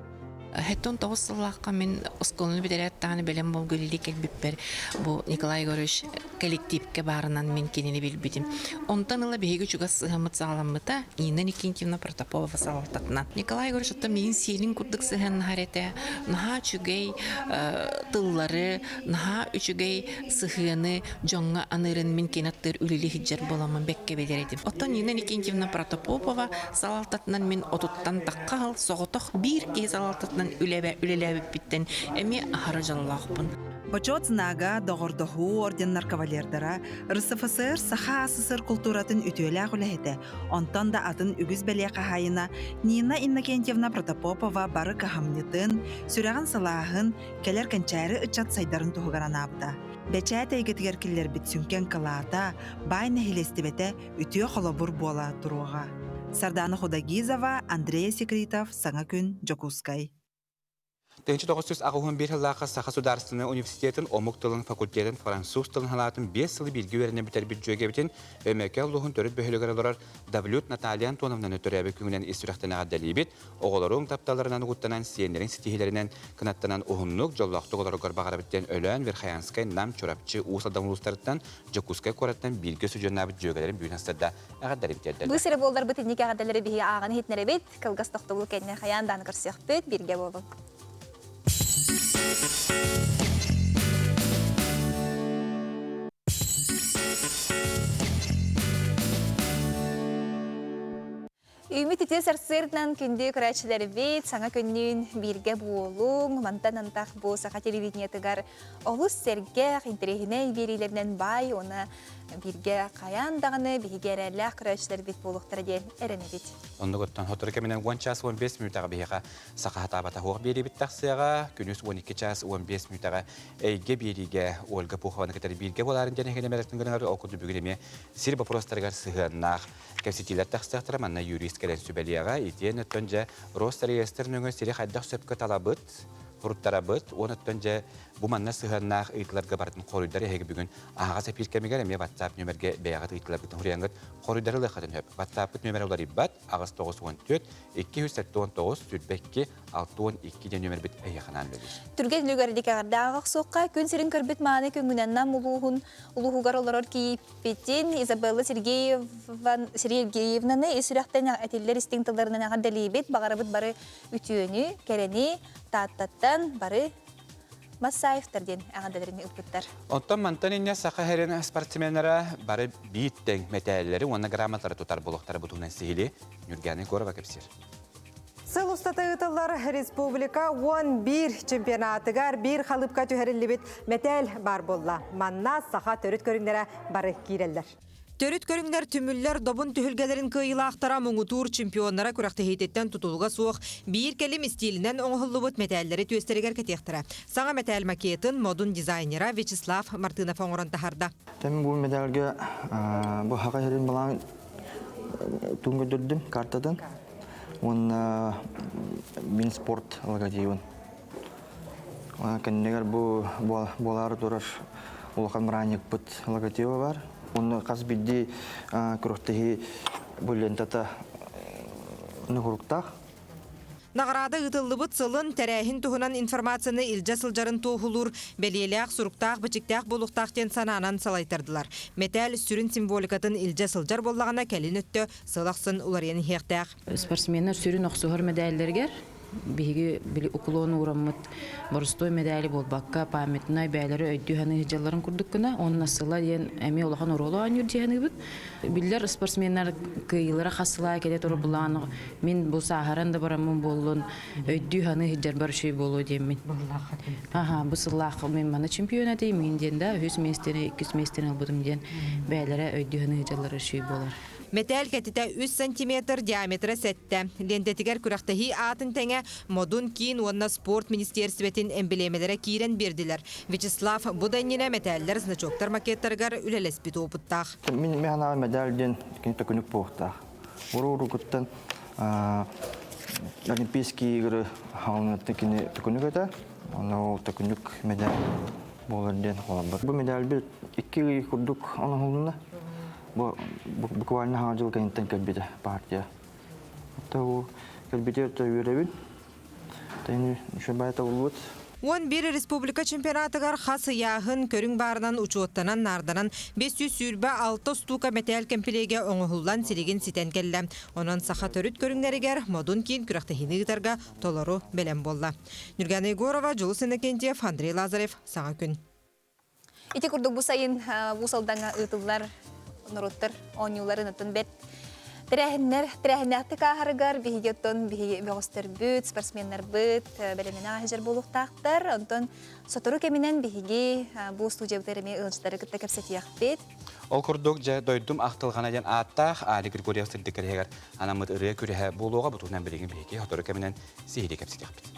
79 сыллаахха мин оскуоланы бүтэрээт даҕаны бэлэм буолга үлэлии кэлбиппэр бу Николай Егорович коллективкэ баарынан мин кинини билбитим. Онтон ыла биһиги чугас сыһыаммыт саҕаламмыта Нина Никитьевна Протопопова салалтатынан. Николай Егорович оттон миигин сиэлин курдук сыһыаннаһар этэ. Наһаа үчүгэй тыллары, наһаа үчүгэй сыһыаны дьоҥҥо аныырын мин кини аттыыр үлэлии сылдьар буоламмын бэккэ билэр этим. Оттон Нина Никитьевна Протопопова салалтатынан мин отуттан тахха сыл соҕотох биир киһи салалтатынан үлэлээбиппиттэн эмиэ аһара дьоллоохпун. Бочуот знага, доҕордоһуу орденнар кавалердара, РСФСР Саха АССР култууратын үтүөлээх үлэһитэ, онтон да атын үгүс бэлиэ хаһаайына Нина Иннокентьевна Протопопова бары кыһамньытын, сүрэҕин сылааһын, кэлэр кэнчээри ыччат сайдарын туһугар анаабыта. Бэчээт эйгэтигэр киллэрбит сүҥкэн кылаата, баай нэһилиэстибэтэ үтүө холобур буола туруоҕа. Сардана Худагизова, Андрей Секритов, Саҥа күн, Дьокуускай. 1981 сыллаахха Саха судаарыстыбаннай университетын омук тылын факультетын француз тылын салаатын биэс сылы бииргэ үөрэнэн бүтэрбит дьүөгэбитин Өймөкөөн улууһун төрүт бөһүөлэгэр олорор Давлют Наталья Антоновнаны төрөөбүт күнүнэн ис сүрэхтэн эҕэрдэлиибит. Оҕолоруҥ тапталларынан угуттанан, сиэннэриҥ ситиһиилэринэн кынаттанан уһуннук, дьоллоохтук олороргор баҕарабыт диэн Өлөөн, Верхоянскай, Нам, Чурапчы, Уус Алдан улуустарыттан, Дьокуускай куораттан бииргэ судьуоннаабыт дьүөгэлэрим бүгүн сарсыарда эҕэрдэлэрин тиэрдэллэр. Бу сири буолларбыт инники эҕэрдэлэри биһиги ааҕан иһитинэрэбит. Кылгас тохтобул кэннэ хайаан дааны көрсүөхпүт, бииргэ буолуҥ. Үүмүт ити сарсыардан күндү көрөөччүлэрбит саҥа күннүүн бииргэ буолуҥ. Мантан антах бу саха телевидениетыгар олус сэргэх, интэриэһинэй биэриилэринэн баай уонна бииргэ хайаан даҕаны биһиги эрээллээх көрөөччүлэрбит буолуохтара диэн эрэнэбит. Оннугуттан сотору кэминэн 10 час 15 мүнүүтэҕэ биһиэхэ саха хатаабата суох биэриибит тахсыаҕа. Күнүс 12 час 15 мүнүүтэҕэ эйгэ биэриигэ Ольга Пухованы кытары бииргэ буоларын диэн эһигини гынар. Ол курдук бүгүн эмиэ сир боппуруостарыгар сыһыаннаах Кэпсэтиилэр тахсыахтара, манна юрист кэлэн сүбэлиэҕэ. Итиэн оттон дьэ Росреестр нөҥүө сири хайдах сөпкө талабыт, туруттарабыт, уон оттон дьэ бу манна сыһыаннаах ыйытыыларга барытын хоруйдар эһиги бүгүн аһаҕас эпиир кэмигэр эмиэ WhatsApp нүөмэргэ бэйэҕит ыйытыыларгытын суруйаҥҥыт хоруйдары ылыаххытын сөп. WhatsApp-пыт нүөмэрэ уларыйбат, 894 279 22 62 диэн нүөмэрбит эһиэхэ анаан үлэлиир. Түргэн үлүгэрдик эҕэрдэ ааҕах суохха күн сирин көрбүт мааны күҥҥүнэн Нам улууһун улууһугар олорор кийиит Петин Изабелла Сергеевнаны ис сүрэхтэн этиллэр истиҥ тылларынан эҕэрдэлиибит. Баҕарабыт бары үтүөнү, кэрэни, Тааттаттан бары Массаевтар диэн эҕэрдэлэрин ыыппыттар. Оттон мантан инньэ Саха сирин спортсменнара бары биир тэҥ мэтээллэри уонна грамоталары тутар буолуохтара бу туһунан сиһилии Ньургиана Егорова кэпсиир. Сыл устата ыытыллар республика 11 чемпионатыгар биир халыпка түһэриллибит мэтээл баар буолла. Манна саха төрүт көрүҥнэрэ бары киирэллэр. Төрүт көрүҥнэр түмүллэр добун түһүлгэлэрин кыайыылаахтара муҥутуур чемпионнара күрэхтэһиититтэн тутулуга суох биир кэлим истиилинэн оҥоһуллубут мэтээллэри түөстэригэр кэтиэхтэрэ. Саҥа мэтээл макетын модун дизайнера Вячеслав Мартынов оҥорон таһаарда. Тэн бу медальга бу хака херин балаан туун көрдөрдүм картатын. Уонна мин спорт логотибын. Кэннигэр бу буолаары турар улахан бырааһынньыкпыт логотиба бар. Уонна хас биирдии күрэхтэһии бу лентата нуһуруктаах. Наҕараада ыытыллыбыт сылын, тэрээһин туһунан информацияны илдьэ сылдьарын туоһулуур бэлиэлээх, суруктаах-бичиктээх буолуохтаах диэн санаанан салайтардылар. Мэтээл сүрүн символикатын илдьэ сылдьар буоллаҕына, кэлин өттө сыл ахсын уларыйан иһиэхтээх. Спортсменнар сүрүн охсуһар мэдээллэригэр биһиги били уклон уураммыт боростуой медали буолбакка памятнай бээлэри өйдүү саныы сылдьалларын курдук гына уонна сыла диэн эмиэ улахан оруолу оонньуур дии саныыбыт. Биллэр спортсменнар кыайыылара хас сыл аайы кэлэ турар булаан мин бу сааһыран да бараммын буоллун өйдүү саныы сылдьарбар үчүгэй буолуо диэммин. Аха бу сыллаах мин маны чемпион этим мин диэн да үһүс миэстэни иккис миэстэни ылбытым диэн бээлэрэ өйдүү саныы сылдьаллара үчүгэй буолар. Мэтээл кэтитэ 3 сантиметр, диаметра 7. Лиэнтэтигэр күрэхтэһии аатын тэҥэ Модун киин уонна спорт министиэрстибэтин эмблемэлэрэ киирэн биэрдилэр. Вячеслав бу да иннинэ мэтээллэр значоктар макеттарыгар үлэлэспит уопуттаах. Мин механаҕа медаль диэн кини төкүнүк буолуохтаах. Уру-уругуттан Олимпийские игры хаалыныттан кини төкүнүк этэ. Онно ол төкүнүк медаль буолар диэн холобур. Бу медальбит икки ый курдук оҥоһулунна. Бу буквально хаҥа дьыл кэнниттэн кэлбитэ партия. Оттон кэлбитигэр үөрэбин. Тэни үчүгэй табыллыбыт. 11 республика чемпионатыгар хас ыйааһын көрүҥ баарынан учуоттанан наарданан 526 устуука мэтээл кэмпилиэгэ оҥоһуллан силигин ситэн кэллэ. Онон саха төрүт көрүҥнэригэр Модун киин күрэхтэһиини ыытарга толору бэлэм буолла. Нюргана Егорова, Дьулус Иннокентьев, Андрей Лазарев. Саҥа күн. Ити курдук бу сайын Уус Алдаҥҥа ыытыллар норуоттар оонньууларын оттон бэрт тэрээһиннэр тэрээһиннээхтик ааһарыгар биһиги оттон биһиги бөҕөстөрбүт, спортсменнарбыт бэлэмнэнэ сылдьар буолуохтаахтар. Онтон сотору кэминэн биһиги бу студиябытыгар эмиэ ыалдьыттары кытта кэпсэтиэхпит. Ол курдук, дьэ, дойдум ахтылҕана диэн ааттаах Али Григорьев сырдык кэриһигэр анаммыт ырыа күрэһэ буолуоҕа. Бу туһунан билигин биһиги сотору кэминэн сиһилии кэпсэтиэхпит.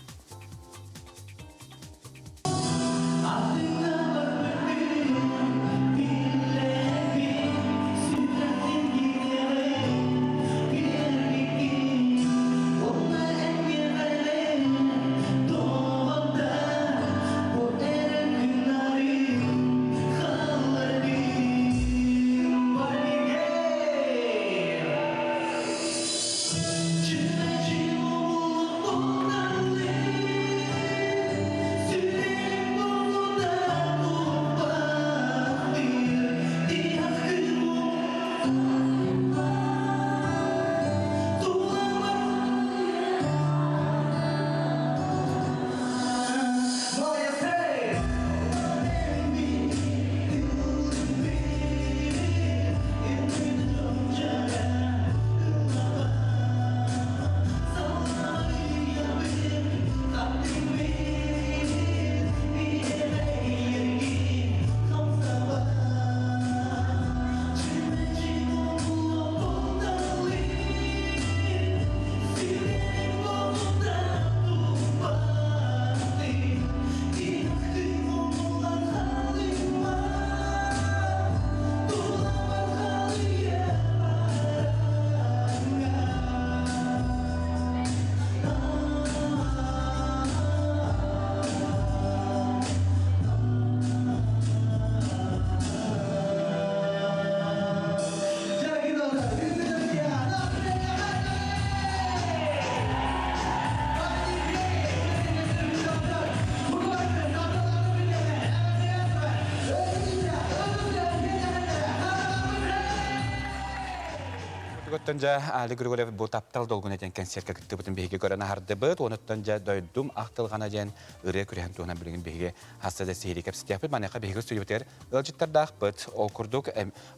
Оттон дьэ Али Григорьев бу таптал долгуна диэн кэнсиэркэ кыттыбытын биһиги көрөн аһардыбыт. Онуттан дьэ дойдум ахтылҕана диэн ырыа күрэһин туһунан билигин биһиги хасса да сиһилии кэпсэтиэхпит. Маныаха биһиги студиябытыгар ыалдьыттардаахпыт. Ол курдук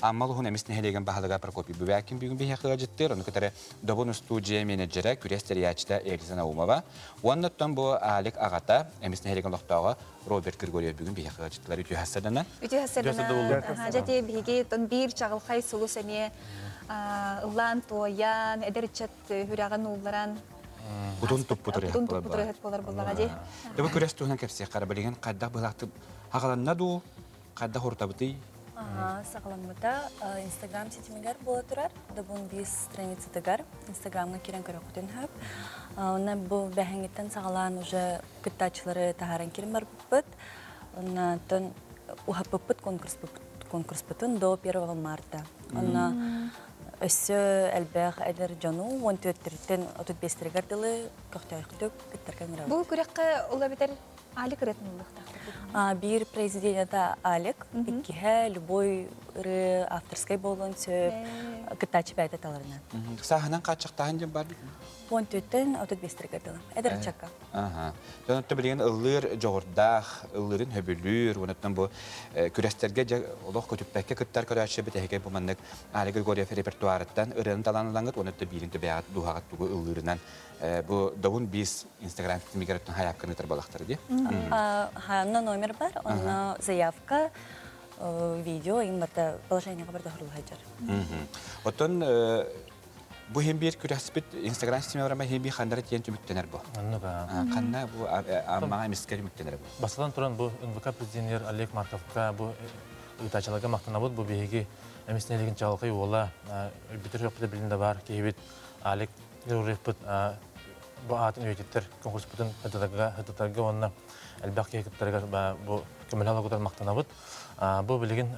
Амма улууһун Эмис нэһилиэгин баһылыга Прокопий Бубякин бүгүн биһиэхэ ыалдьыттыыр. Ону кытары Добун устуудьуйа менеджерэ, күрэс тэрийээччитэ Эльза Наумова. Уонна оттон бу Алик аҕата, Эмис нэһилиэгин олохтооҕо Роберт Григорьев бүгүн биһиэхэ ыалдьыттылар үтүө хассадана. Үтүө хассадана. Дьэ биһиги тон биир чаҕылхай сулус эмиэ ыллаан туойан, эдэр ыччат үрэҕин уулларан Кутун туппут Кутун туппут ырыаһыт буолар буоллаҕа дии. Дьэ бу күрэс туһунан кэпсиэххэ билигин хайдах быһылаахтык хаҕаланна дуу, хайдах урутабытый? Саҕаламмыта Инстаграм ситимигэр буола турар. Добун биис страницатыгар Инстаграмҥа киирэн көрөххүтүн сөп. Онно бу бэһэҥҥиттэн саҕалаан уже кыттааччылары таһааран киирэн барбыппыт. Оннотон уһаппыппыт конкурспутун до 1 марта. Онно Өссө элбэх эдэр дьону 14-тэн 35-тэригэр дылы көхтөөхтүк кыттарга ыҥырабыт. Бу күрэххэ ол эбэтэр Алик ырыатын ыллыахтаахтар. Биир произведениета Алик, иккиһэ любой ырыа авторскай буолуон сөп, кыттааччы бэйэтэ таларынан. Сааһынан хааччахтааһын диэн баар 14-тэн 35-тэригэр дылы. Эдэр ыччакка. Аха. Дьон билигин ыллыыр дьоҕурдаах, ыллыырын сөбүлүүр, уонна бу күрэстэргэ дьэ олох көтүппэккэ кыттар көрөөччү бүтэһигэ бу маннык Али Григорьев репертуарыттан ырыаны талан ылаҥыт уонна биирин төбөҕүт дууһаҕыт тугу ыллыырынан бу Добун Бис Инстаграм ситимигэр хайаапканы ыытар буолахтара дии. Онно номер бар, онно заявка, видео им барда положениеға барда хурулхайжар. Оттон бу хем биир күрэхспит Инстаграм ситимэ хем биир хандара тиэн түмүктэнэр бу. Ханна бу аммаҕа эмискэ түмүктэнэр бу. Бастатан туран бу НВК президенер Олег Марковка бу ыытааччыларга махтанабыт. Бу биһиги эмис нэһилигин чаҕылхай уола бүтэр үөхпүтэ билин да бар киһибит Алик Григорьевпыт бу аатын үйэтиттэр конкурспутун ыытытарга уонна элбэх киһи кыттарыгар бу көмөлөһө олоргутар махтанабыт. Бу билигин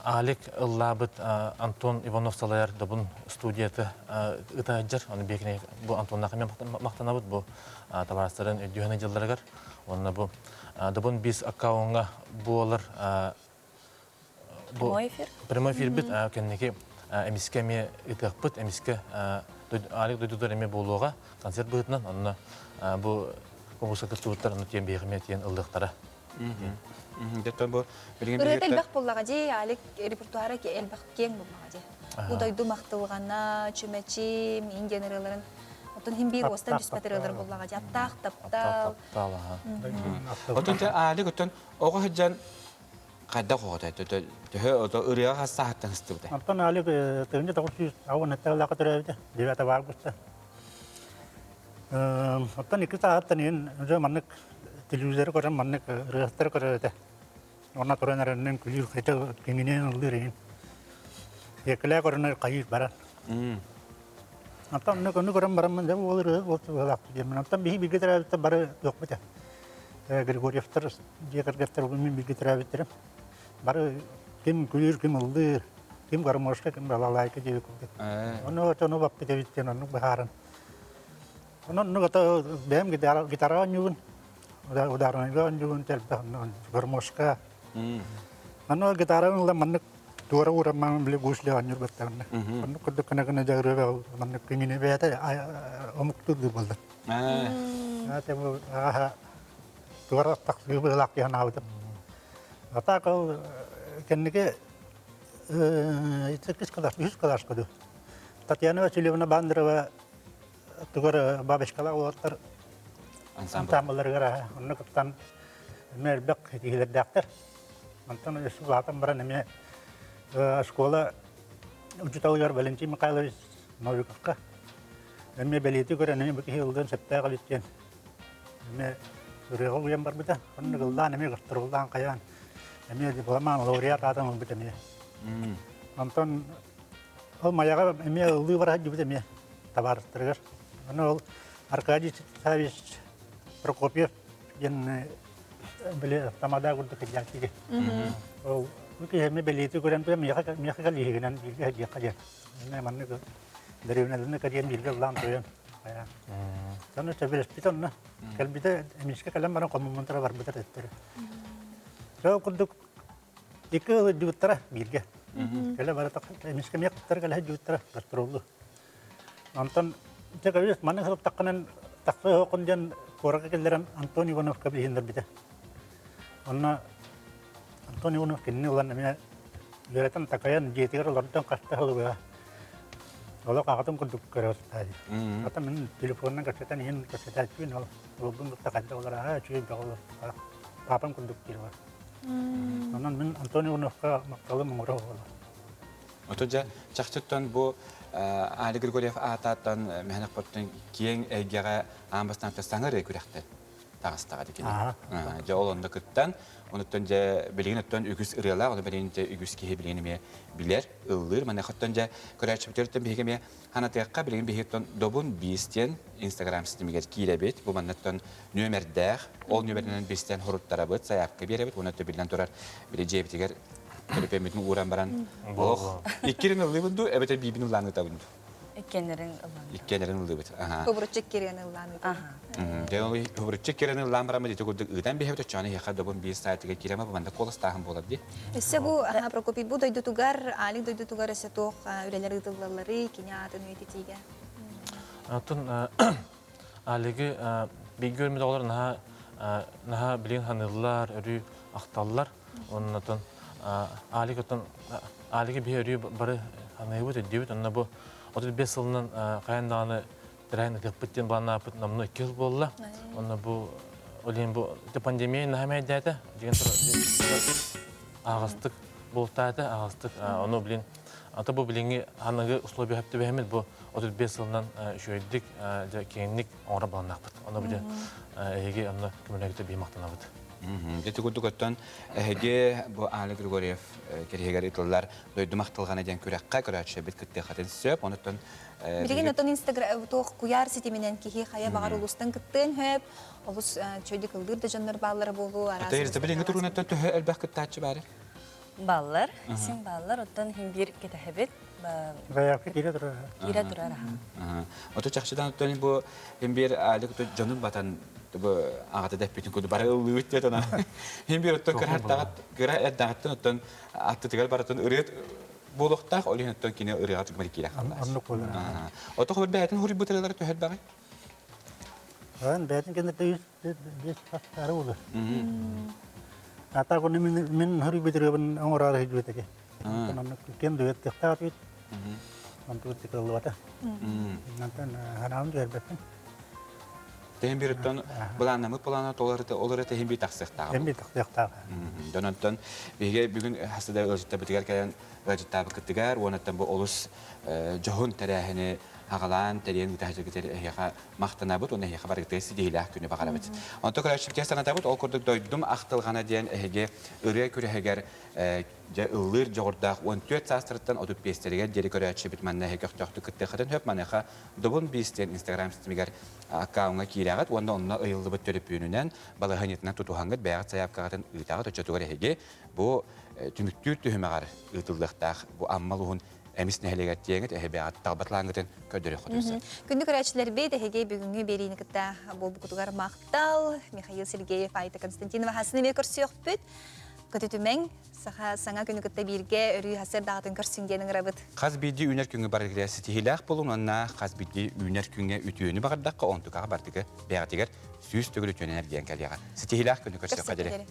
Алик ыллаабыт Антон Иванов салайар Добун студията ыта сылдьар. Аны биһиги бу Антоннаах эмиэ махтанабыт бу табаарыстарын өйдүүһэн дьылларыгар. Уонна бу Добун бис аккаунҥа буолар Прямой эфир. Прямой эфирбит кэнники эмискэ эмиэ ытыахпыт, эмискэ Алик дойдутугар эмиэ буолуоҕа концерт быһыытынан. Онно бу конкурска кыттыбыттар ону тиэн биһиэхэ эмиэ тиэн ыллыахтара. Ырыата элбэх буоллаҕа дии, Алик репертуара элбэх киэҥ буоллаҕа дии. Бу дойду махтылҕана, чүмэчи, миин диэн ырыаларын Оттон хин биир уостан түспэт ырыалар буоллаҕа дии. Аттаах таптал. Оттон Алик оттон оҕо сылдьан хайдах оҕото төһө ото ырыаҕа хас сааһыттан сыстыбыта? Антон Алик тыһыынча 987 төрөөбүтэ, 9 августа. Оттон икки сааһыттан иһин дьэ маннык телевизоры көрөн маннык ырыаһыттары көрөр этэ. Онно туран эрэннэн күлүүр хайта киҥинээн ыллыыр иһин. Сиэркилэ көрөнөр хайыыр баран. Онтон онно онну көрөн бараммын дьэ уол ырыа уол тыллаах диэммин. Онтон биһи бииргэ төрөөбүттэр бары туохпут ээ. Григорьевтар дьиэ кэргэттэр мин бииргэ төрөөбүттэрим. Бары ким күлүүр, ким ыллыыр, ким гармошка, ким балалайка диэби курдук. Ону ону баппыт эбит диэн оннук быһааран. Онон оннук ата бэйэм гитара гитара оонньуубун, ударнайга оонньуубун элбэх гармошка. Аны гитараны ылан маннык туора ууран били гусли оонньуур баттаҕына. Оннук курдук гына гына дьагырыа маннык кинини бэйэтэ омуктуу буолла. Ате бу аха туора тахсыы быһыылаах дии санаабытым. А так ол кэнники иккис кылаас, үһүс кылааска дуу. Татьяна Васильевна Бандерова тугар бабочкалаах уолаттар ансамблларыгар онно кыттан эмиэ элбэх киһилэрдээхтэр. Онтон өссө улаатан баран эмиэ школа учууталыгар Валентин Михайлович Новиковка эмиэ бэлиэтии көрөн эмиэ бу киһи ыллыан сөптөөх эбит диэн эмиэ ырыаҕа уйан барбыта. Оннук ыллаан эмиэ гастроллаан хайаан эмиэ дипломан лауреат аатын ылбыт эмиэ. Онтон Ол Майаҕа эмиэ ыллыы бара сылдьыбыт эмиэ табаарыстарыгар. Аны ол Аркадий Савич Прокопьев диэн били тамада курдук сылдьар киһи. Ол бу киһи эмиэ бэлиэтии көрөн туран миэхэ миэхэ кэлииһигинэн бииргэ сылдьыахха диэн. Эмиэ маннык дэриэбинэлэрин кэрийэн бииргэ ыллаан туойан. Ону сөбүлэспит онно. Кэлбитэ эмискэ кэлэн баран хомуммунтара барбыта төттөрү. Сол курдук Икки ыал илдьибиттэрэ бииргэ. Кэлэ бара эмискэ эмиэ кыттар кэлэ сылдьыбыттара гастроллу. Онтон дьэ кэбис маннык сылыктаххынан тахса оһоххун диэн куоракка киллэрэн Антон Ивановка билиһиннэрбитэ. Онно Антон Иванов кинини ылан эмиэ үөрэтэн такайан дьиэтигэр олордон хаста сылыбыга. Олох аҕатын курдук көрө сытаа дии. Ата мин телефонунан кэпсэтэн иһин кэпсэтээччибин ол уолбун кытта хайдах олорор аа үчүгэй бөҕө олор папам курдук диир бар. Онон мин Антон Ивановка махталым оҥоро буолар. Ото дьэ чахчыттан бу Али Григорьев аатааттан мэһэнэхпоттон киэҥ эйгэҕэ аан бастаан саҥа ырыа күрэхтэн таҕыстаҕа дикини. Дьэ ол онно кыттан, онуттан дьэ билигин оттон үгүс ырыалаах, ону билигин дьэ үгүс киһи билигин эмиэ билэр, ыллыыр. Маныхаттан дьэ көрөөччүбүтүттэн биһиги эмиэ Ханатыахха билигин биһиги Добун Биис диэн Инстаграм ситимигэр киирэбит. Бу маннаттан нүөмэрдээх, ол нүөмэринэн биистэн хоруттарабыт, сайаапка биэрэбит уонна төбүллэн турар били дьиэбитигэр Төлөпүөммүтүн ууран баран, олох иккирин ыллыыбын дуу, эбэтэр биибин ыллаан ыытабын дуу? Иккиэннэрин ыллаан. Иккиэннэрин ыллыыбыт. Хобуруччу иккириэн ыллаан ыытабын. Дьэ, ол хобуруччу иккириэн ыллаан бараммыт ити курдук ыытан биһэбит оччоҕуна эһиэхэ добун биир саайтыга киирэмэ бу манна куоластааһын буолар дии. Өссө бу Прокопий бу дойдутугар, Алик дойдутугар өссө туох үлэлэр ыытыллалларый, кини аатын үйэтитиигэ? Оттон Алигы бииргэ үөрмүт оҕолор наһаа наһаа билигин ханыыллар, өрүү ахталлар. Оннотон Алик оттон Алигы биһи өрүү бары ханыыбыт, өйдүүбүт. Онно бу 35 сылынан хайан даҕаны тэрээһин ыытыахпыт диэн былааннаабыппыт номнуо 2 сыл буолла. Онно бу ол иһин бу пандемия наһаа мэйдээтэ. Дьигэн аҕастык бултаата, аҕастык ону билин ата бу билиҥҥи аныгы условия түбэһэммит бу 35 сылынан үчүгэйдик дьэ киэҥник оҥоро баланнаахпыт. Ону били эһиги онно көмөлөһүтэ биһи махтанабыт. Дьэ курдук оттон эһиги бу Аля Григорьев кэриһигэр ыытыллар дойду махталҕана диэн күрэххэ көрөөччүлэрбит кыттыахатын сөп. Онуттан Билигин отон Инстаграм туох куйаар ситиминэн киһи хайа баҕар улуустан кыттыан сөп. Олус чөйдүк ыллыыр да дьоннор бааллара буолуо. Араас Ата билиҥҥи туруунаттан төһө элбэх кыттааччы баары? Баллар, син баллар, оттон хин биир кэтэһэбит. Заявка киирэ турар. Киирэ турар аха. Ото чахчыдан оттон бу хин биир Алик дьонун батан бу аҕата дэппитин курдук бары ыллыыбыт диэт онон хин биир оттон кыра кыра эрдэҕиттэн оттон аттытыгар барытын ырыат буолуохтаах ол иһин оттон кини ырыаҕа түгмэр киирэ халлаас. Оннук буолар. Ото хобар бэйэтин хуруйбут ырыалара төһөлбэҕий? Ан бэйэтин кэннэ биэс хастары буолар. Ата күнү мин мин хоруйбут ырыабын оҥороору сылдьыбыт этэ. Онон ким дуэт кыахтаах этибит. Онтубут тыкыллыбата. Онтон ханаабын түһэрбэппин. Тэһин биир оттон былааннамыт былаана толору олору тэһин биир тахсыахтаах. Тэһин биир тахсыахтаах. Дьон онтон биһиги бүгүн хасыда ыалдьыттарбытыгар кэлэн ыалдьыттаабыккытыгар уонна бу олус дьоһун тэрээһини аҕалаан тэрийэн ыытааччыгытыгар эһиэхэ махтанабыт уонна эһиэхэ барыгытыгар ситиһиилээх күнү баҕарабыт. Онтон көрөөччүбүтүгэр санатабыт, ол курдук дойдум ахтылҕана диэн эһиги ырыа күрэһигэр дьэ ыллыыр дьоҕурдаах 14 саастарыттан 35-тэригэр диэри көрөөччүбүт манна эһиги көхтөөхтүк кыттыаххытын сөп. Маныаха Добун Биис диэн Инстаграм ситимигэр аккаунҥа киирэҕит уонна онно ыйыллыбыт төлөпүөнүнэн балаһыанньатынан тутуһаҥҥыт бэйэҕит сайаапкаҕытын ыытаҕыт. Оччотугар эһиги бу түмүктүүр түһүмэҕэр ыытыллыахтаах бу Амма улууһун Эмис нэһилиэгэр тиэҥит эһэбэҕит талбатлааҥҥытын көрдөрүөххүтүн сөп. Күндү көрөөччүлэрбит, эһиги бүгүҥҥү биэриини кытта буолбукутугар махтал. Михаил Сергеев, Айта Константинова хасын эмиэ көрсүөхпүт. Көтүтүмэҥ, саха саҥа күнү кытта бииргэ өрүү хасыр даҕатын көрсүн диэн ыҥырабыт. Хас биирдии үүнэр күҥҥэ барытыгар ситиһиилээх буолуҥ уонна хас биирдии үүнэр күҥҥэ үтүөнү баҕардахха, онтукаҕа бардыгы бэйэҕитигэр 100 төгүл үтүөнэн эргийэн кэлиэҕэ. Ситиһиилээх күнү көрсүөххэ диэри.